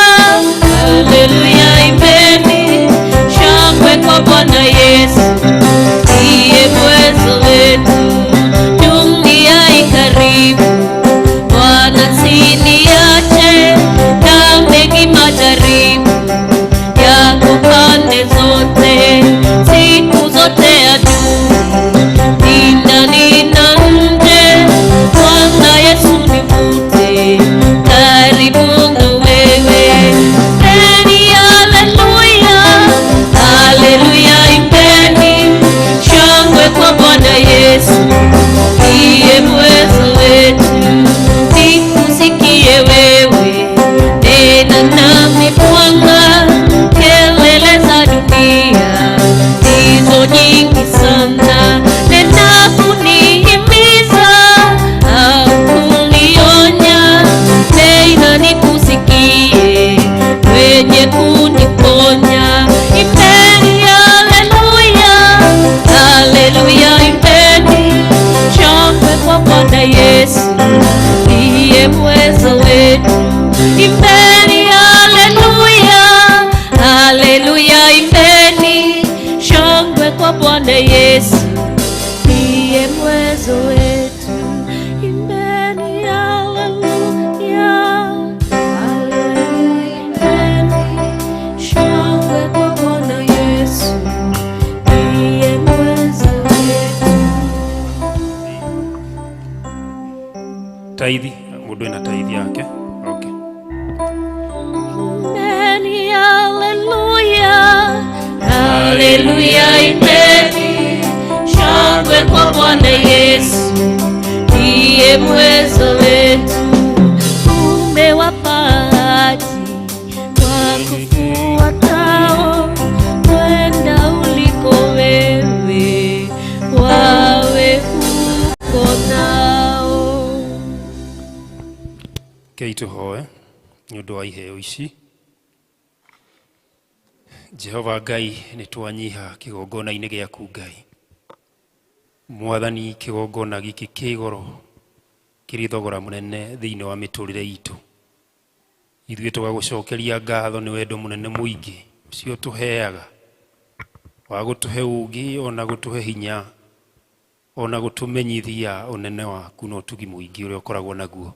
K: haleluya, impeni shangwe kwa Bwana Yesu ndiye mwezo wetu. Dunia ikaribu, Bwana siniache, na mengi majaribu yako pande zote, siku zote adui Imbeni haleluya, haleluya, imbeni shangwe kwa Bwana Yesu, ndiye mwezo wetu. Imbeni haleluya, haleluya, imbeni shangwe kwa Bwana Yesu, ndiye mwezo wetu.
B: Taithi mundu ena taithi yake. Okay.
K: Imbeni haleluya, haleluya, imbeni shangwe kwa Bwana Yesu, ndiye mwezo wetu. Umewapa haki wakufuatao, kwenda uliko wewe, wawe uko nao.
B: Kei tũhoe nĩ ũndũ wa iheo ici. Jehova Ngai, nĩ twanyiha kĩgongona-inĩ gĩaku Ngai. Mwathani, kĩgongona gĩkĩ kĩ goro kĩrĩ thogora mũnene thĩinĩ wa mĩtũrĩre itũ. Ithuĩ tũgagũcokeria ngatho nĩ wendo mũnene mũingĩ ũcio tũheaga wa gũtũhe ũũgĩ ona gũtũhe hinya ona gũtũmenyithia ũnene waku na ũtugi mũingĩ ũrĩa ũkoragwo naguo.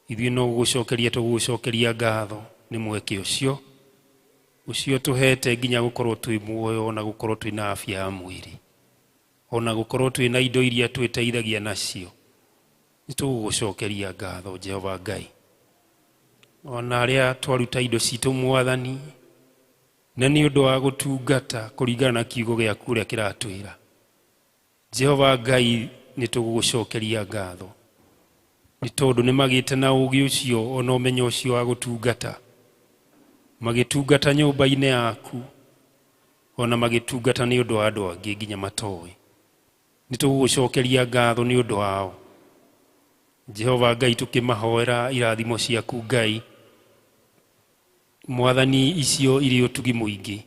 B: Ithuĩ no gũgũcokeria tũgũgũcokeria ngatho nĩ mweke ũcio ũcio tũhete nginya gũkorwo twĩ muoyo ona gũkorwo twĩ na afya ya mwĩrĩ ona gũkorwo twĩ na indo iria twĩteithagia nacio. Nĩ tũgũgũcokeria ngatho Jehova Ngai. Ona arĩa twaruta indo citũ Mwathani, na nĩ ũndũ wa gũtungata kũringana na kiugo gĩaku ũrĩa kĩratwĩra. Jehova Ngai, nĩ tũgũgũcokeria ngatho nĩ tondũ nĩ magĩte na ũũgĩ ũcio ona ũmenyo ũcio wa gũtungata, magĩtungata nyũmba-inĩ yaku ona magĩtungata nĩ ũndũ wa andũ angĩ nginya matoĩ. Nĩ tũgũgũcokeria ngatho nĩ ũndũ wao Jehova Ngai, tũkĩmahoera irathimo ciaku Ngai Mwathani, icio irĩ ũtugi mũingĩ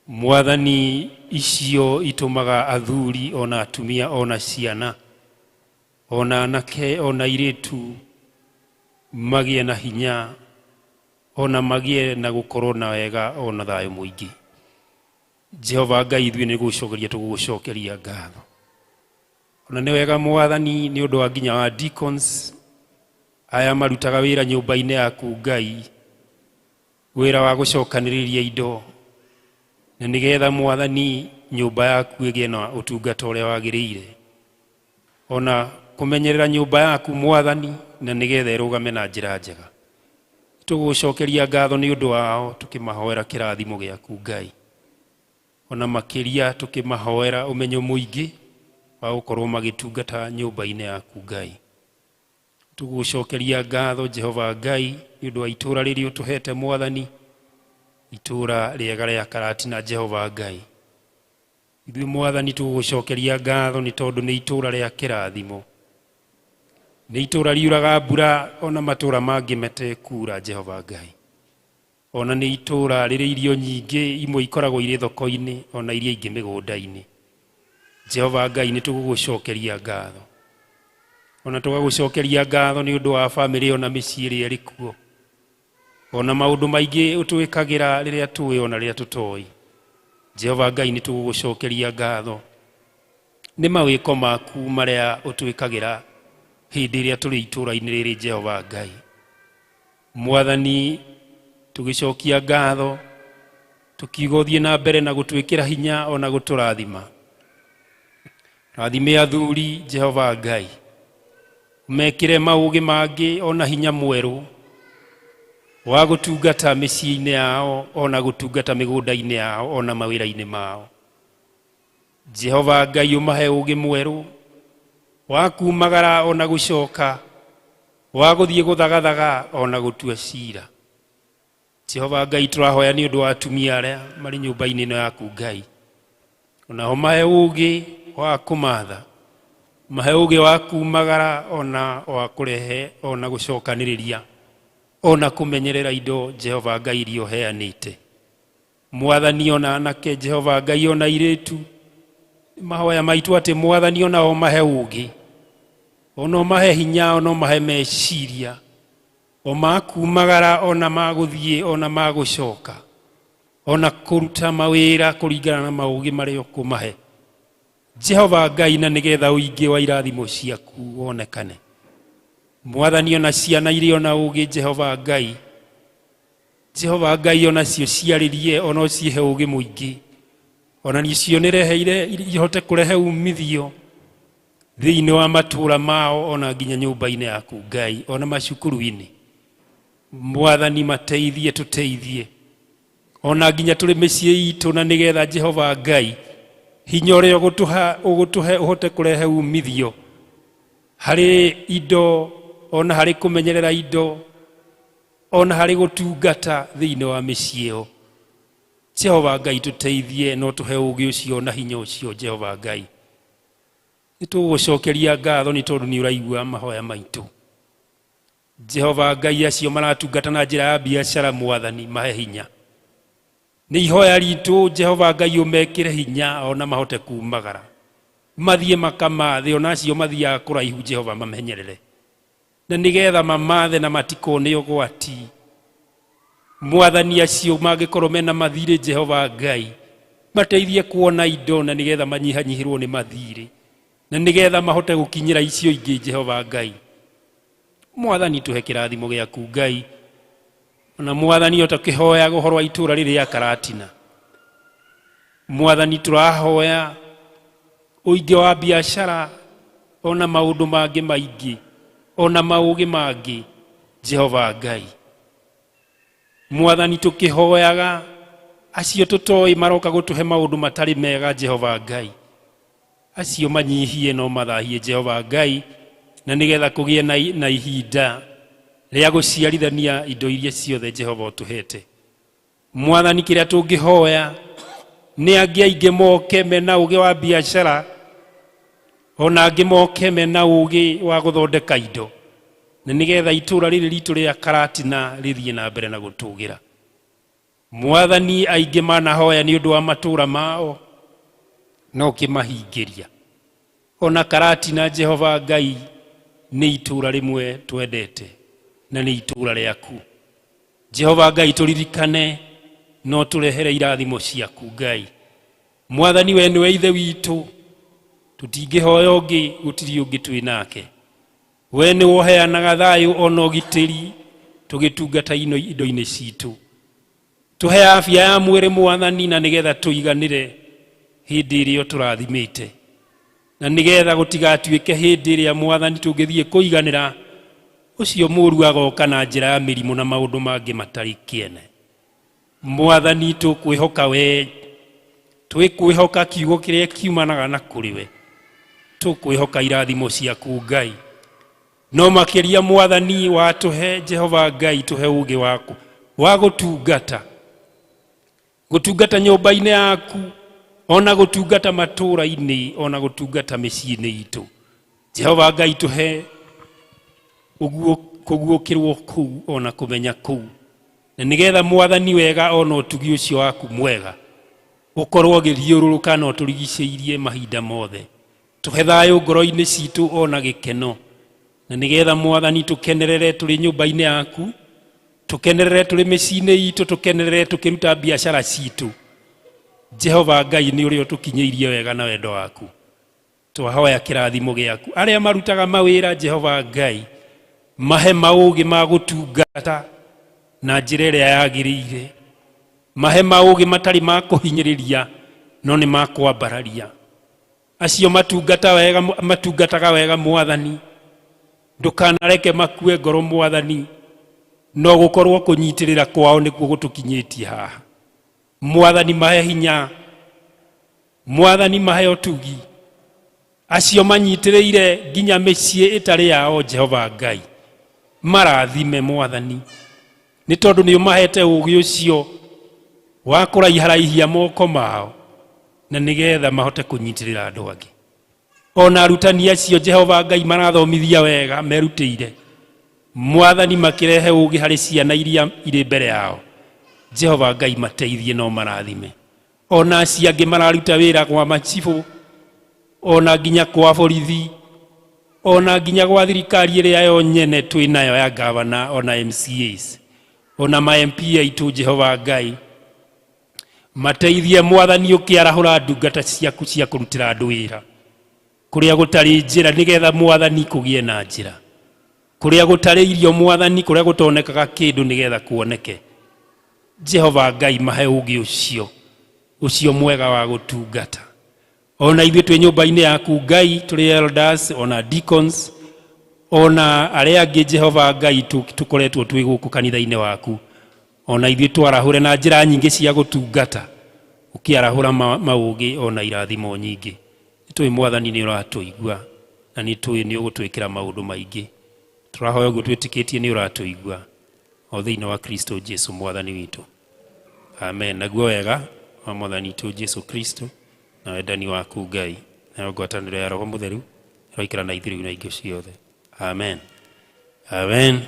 B: Mwathani, icio itũmaga athuri ona atumia ona ciana ona anake ona airĩtu magĩe na hinya ona magĩe na gũkorwo na wega ona thayũ mũingĩ. Jehova Ngai, ithuĩ nĩ gũgũcokeria tũgũgũcokeria ngatho. Ona nĩ wega Mwathani nĩ ũndũ wa nginya wa deacons aya marutaga wĩra nyũmba-inĩ yaku Ngai, wĩra wa gũcokanĩrĩria indo na nĩgetha Mwathani nyũmba yaku ĩgĩe na ũtungata ũrĩa wagĩrĩire, ona kũmenyerera nyũmba yaku Mwathani na nĩgetha ĩrũgame na njĩra njega. Tũgũcokeria ngatho nĩ ũndũ wao tũkĩmahoera kĩrathimo gĩaku Ngai, ona makĩria tũkĩmahoera ũmenyo mũingĩ wa gũkorwo magĩtungata nyũmba-inĩ yaku Ngai. Tũgũcokeria ngatho Jehova Ngai nĩ ũndũ wa itũũra rĩrĩa ũtũhete Mwathani, itũũra rĩega rĩa Karatina Jehova Ngai. Ithuĩ Mwathani tũgũcokeria ngatho nĩ tondũ nĩ itũũra rĩa kĩrathimo, nĩ itũũra riuraga mbura ona matũũra mangĩ metekura Jehova Ngai. Ona nĩ itũũra rĩrĩ irio nyingĩ, imwe ikoragwo irĩ thoko-inĩ ona iria ingĩ mĩgũnda-inĩ. Jehova Ngai, nĩ tũgũgũcokeria ngatho. Ona tũgagũcokeria ngatho nĩ ũndũ wa bamĩrĩ ona mĩciĩ ĩrĩa ĩrĩ kuo, ona maũndũ maingĩ ũtwĩkagĩra rĩrĩa tũĩ ona rĩrĩa tũtoĩ. Jehova Ngai, nĩ tũgũgũcokeria ngatho nĩ mawĩko maku marĩa ũtwĩkagĩra hĩndĩ ĩrĩa tũrĩ itũũra-inĩ rĩrĩ Jehova Ngai. Mwathani, tũgĩcokia ngatho tũkiuga ũthiĩ na mbere na gũtwĩkĩra hinya ona gũtũrathima. Rathime athuri Jehova Ngai, mekĩre maũgĩ mangĩ ona hinya mwerũ wa gũtungata mĩciĩ-inĩ yao ona gũtungata mĩgũnda-inĩ yao ona mawĩra-inĩ mao. Jehova Ngai, ũmahe ũũgĩ mwerũ wa kumagara ona gũcoka, wa gũthiĩ gũthagathaga ona gũtua cira. Jehova Ngai, tũrahoya nĩ ũndũ wa atumia arĩa marĩ nyũmba-inĩ ĩno yaku Ngai, onao mahe ũũgĩ wa kũmatha, mahe ũũgĩ wa kumagara ona wa kũrehe ona gũcokanĩrĩria ona kũmenyerera indo Jehova Ngai iria ũheanĩte. Mwathani, ona anake Jehova Ngai ona airĩtu, mahoya maitũ atĩ Mwathani onao mahe ũũgĩ, ona ũmahe hinya, ona ũmahe meciria
T: O makumagara ona magũthiĩ ona magũcoka ona kũruta mawĩra kũringana na maũgĩ marĩa ũkũmahe Jehova Ngai, na nĩgetha ũingĩ wa irathimo ciaku wonekane. Mwathani, ona ciana irĩ ona ũgĩ Jehova Ngai, Jehova Ngai, ona cio ciarĩrie ona ũcihe ũgĩ mũingĩ, ona nicio nĩreheire ihote kũrehe umithio thĩinĩ wa matũũra mao ona nginya nyũmba-inĩ yaku Ngai, ona macukuru-inĩ. Mwathani, mateithie, tũteithie ona nginya tũrĩ mĩciĩ itũ, na nĩgetha Jehova Ngai hinya ũrĩa ũgũtũhe ũhote kũrehe umithio harĩ indo ona harĩ kũmenyerera indo ona harĩ gũtungata thĩinĩ wa mĩciĩ ĩyo. Jehova Ngai, tũteithie no tũhe ũgĩ ũcio na hinya ũcio. Jehova Ngai, nĩtũgũcokeria ngatho nĩ tondũ nĩ ũraigua mahoya maitũ. Jehova Ngai, acio maratungata na njĩra ya biacara, Mwathani, mahe hinya. Nĩ ihoya ritũ Jehova Ngai ũmekĩre hinya ona mahote kumagara mathiĩ makamathe, ona acio mathiaga kũraihu Jehova mamenyerere, na nĩgetha mamathe na matikone ũgwati. Mwathani, acio mangĩkorwo mena mathirĩ, Jehova Ngai, mateithie kuona indo na nĩgetha manyihanyihĩrwo nĩ mathirĩ, na nĩgetha mahote gũkinyĩra icio ingĩ. Jehova Ngai, Mwathani, tũhe kĩrathimo gĩaku Ngai. Ona Mwathani, o tũkĩhoyaga ũhoro wa itũũra rĩrĩ rĩa Karatina, Mwathani, tũrahoya ũingĩ wa biacara ona maũndũ mangĩ maingĩ ona maũgĩ mangĩ. Jehova Ngai, Mwathani, tũkĩhoyaga acio tũtoĩ maroka gũtũhe maũndũ matarĩ mega, Jehova Ngai, acio manyihie no mathahie, Jehova Ngai, na nĩgetha kũgĩe na ihinda rĩa gũciarithania indo iria ciothe Jehova ũtũhete. Mwathani, kĩrĩa tũngĩhoya nĩ angĩ aingĩ moke mena ũgĩ wa biacara, ona angĩ moke mena ũgĩ wa gũthondeka indo, na nĩgetha itũũra rĩrĩ ritũ rĩa Karatina rĩthiĩ na mbere na gũtũgĩra. Mwathani, aingĩ manahoya nĩ ũndũ wa matũũra mao no kĩmahingĩria. Ona Karatina, Jehova Ngai, nĩ itũũra rĩmwe twendete na nĩ itũũra rĩaku. Jehova Ngai, tũririkane no tũrehere irathimo ciaku Ngai. Mwathani, we nĩwe ithe witũ, tũtingĩhoya ũngĩ, gũtirĩ ũngĩ twĩ nake. We nĩwe ũheanaga thayũ ona ũgitĩri tũgĩtungata indo-inĩ citũ. Tũhe afya ya mwĩrĩ Mwathani, na nĩgetha tũiganĩre hĩndĩ ĩrĩa tũrathimĩte, na nĩgetha gũtigatuĩke hĩndĩ ĩrĩa Mwathani tũngĩthiĩ kũiganĩra ũcio mũũru agoka na njĩra ya mĩrimũ na maũndũ mangĩ matarĩ kĩene. Mwathani, tũkwĩhoka we, twĩkwĩhoka kiugo kĩrĩa kiumanaga na kũrĩ we, tũkwĩhoka irathimo ciaku Ngai. No makĩria Mwathani watũhe, Jehova Ngai, tũhe ũgĩ waku wa gũtungata, gũtungata nyũmba-inĩ yaku, ona gũtungata matũũra-inĩ, ona gũtungata mĩciĩ-inĩ itũ. Jehova Ngai, tũhe kũguũkĩrwo kũu ona kũmenya kũu, na nĩgetha Mwathani wega ona ũtugi ũcio waku mwega ũkorwo ũgĩthiũrũrũka na ũtũrigicĩirie mahinda mothe. Tũhe thayũ ngoro-inĩ citũ ona gĩkeno, na nĩgetha Mwathani tũkenerere tũrĩ nyũmba-inĩ yaku, tũkenerere tũrĩ mĩciĩ-inĩ itũ, tũkenerere tũkĩruta biacara citũ. Jehova Ngai, nĩ ũrĩa ũtũkinyĩirie wega na wendo waku, twahoya kĩrathimo gĩaku. Arĩa marutaga mawĩra, Jehova Ngai, mahe maũgĩ ma gũtungata na njĩra ĩrĩa yagĩrĩire, mahe maũgĩ matarĩ ma kũhinyĩrĩria no nĩ ma kwambararia. Acio matungata wega, matungataga wega Mwathani, ndũkanareke makue ngoro Mwathani, no gũkorwo kũnyitĩrĩra kwao nĩkuo gũtũkinyĩtie haha. Mwathani, mahe hinya, Mwathani, mahe ũtugi. Acio manyitĩrĩire nginya mĩciĩ ĩtarĩ yao, Jehova Ngai, marathime Mwathani, nĩ tondũ nĩ ũmahete ũgĩ ũcio wa kũraiharaihia moko mao na nĩgetha mahote kũnyitĩrĩra andũ angĩ. Ona arutani acio, Jehova Ngai, marathomithia wega merutĩire, Mwathani, makĩrehe ũgĩ harĩ ciana iria irĩ mbere yao. Jehova Ngai, mateithie no marathime. Ona acio angĩ mararuta wĩra kwa macibũ, ona nginya kwa borithi, Ona nginya gwa thirikari ĩrĩa yo nyene twĩ nayo ya gavana, ona MCAs, ona ma MP aitũ, Jehova Ngai, mateithie Mwathani ũkĩarahũra ndungata ciaku cia kũrutĩra andũ wĩra kũrĩa gũtarĩ njĩra, nĩgetha Mwathani kũgĩe na njĩra, kũrĩa gũtarĩ irio Mwathani, kũrĩa gũtonekaga kĩndũ, nĩgetha kuoneke. Jehova Ngai, mahe ũgĩ ũcio ũcio mwega wa gũtungata. Ona ithuĩ twĩ nyũmba-inĩ yaku Ngai, tũrĩ elders, ona deacons, ona arĩa angĩ, Jehova Ngai, tũkoretwo twĩ gũkũ kanitha-inĩ waku, ona ithuĩ twarahũre na njĩra nyingĩ cia gũtungata, ũkĩarahũra maũgĩ ona irathimo nyingĩ. Nĩ tũĩ Mwathani nĩ ũratũigua, na nĩ tũĩ nĩ ũgũtwĩkĩra maũndũ maingĩ. Tũrahoya ũguo twĩtĩkĩtie nĩ ũratũigua, o thĩinĩ wa Kristo Jesu Mwathani witũ, amen. Naguo wega wa Mwathani witũ Jesu Kristo na wendani waku Ngai nayo ngwatanĩro ya Roho Mũtheru ĩroikara na ithuĩ rĩu na ingĩ ciothe. Amen, amen.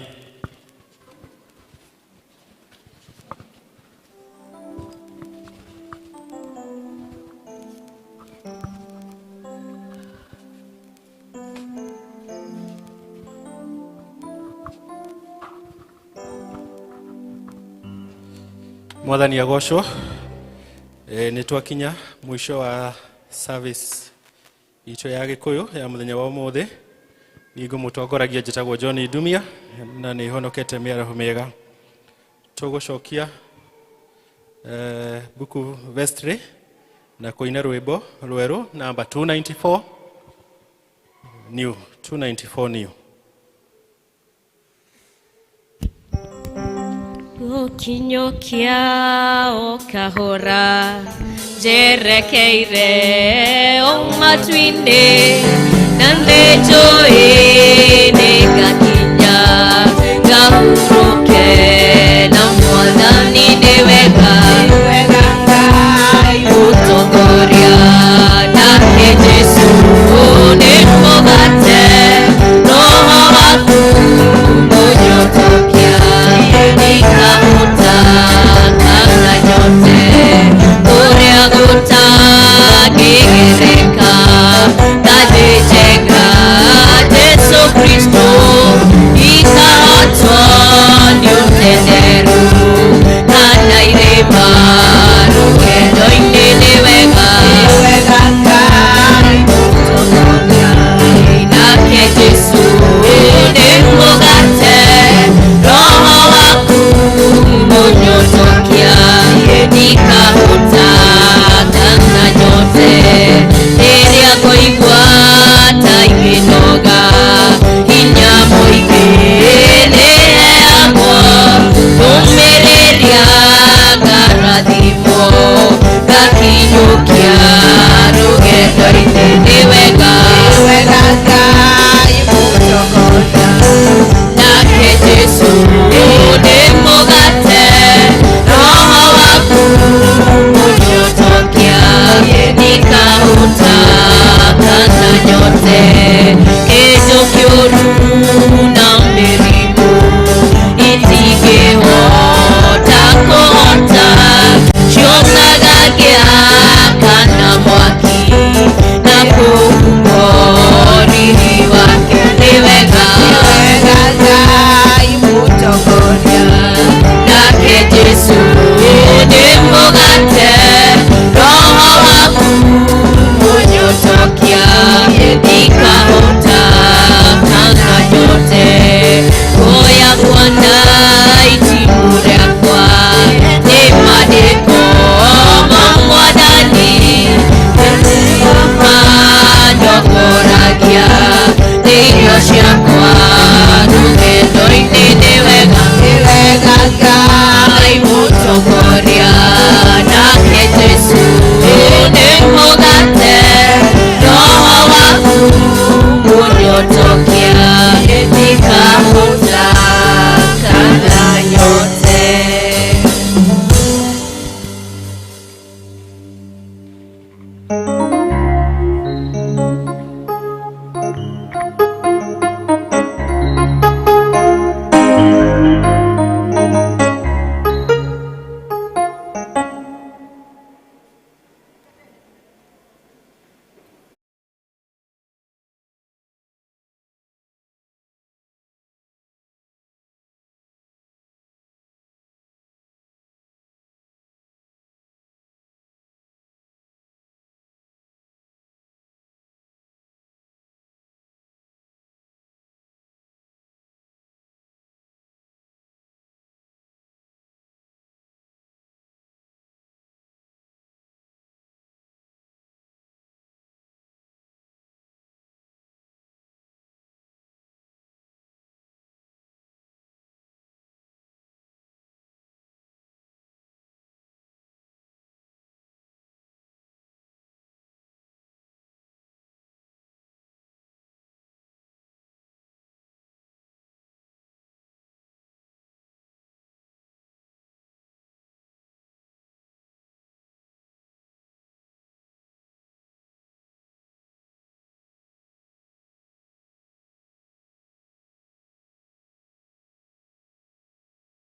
B: Mwathani agocwo. Nĩ twakinya mũico wa service itũ ya Gĩkũyũ ya mũthenya wa ũmũthĩ. Niĩ ngũmũtongoragia njĩtagwo John Ndumia, na nĩ honokete mĩaraho mĩega. Tũgũcokia buku vestry na kũina rwĩmbo rwerũ namba 294 new, 294 new.
K: Gũkinyũkia o kahora njerekeire o matu-inĩ, na nĩ njũĩ nĩ ngakinya.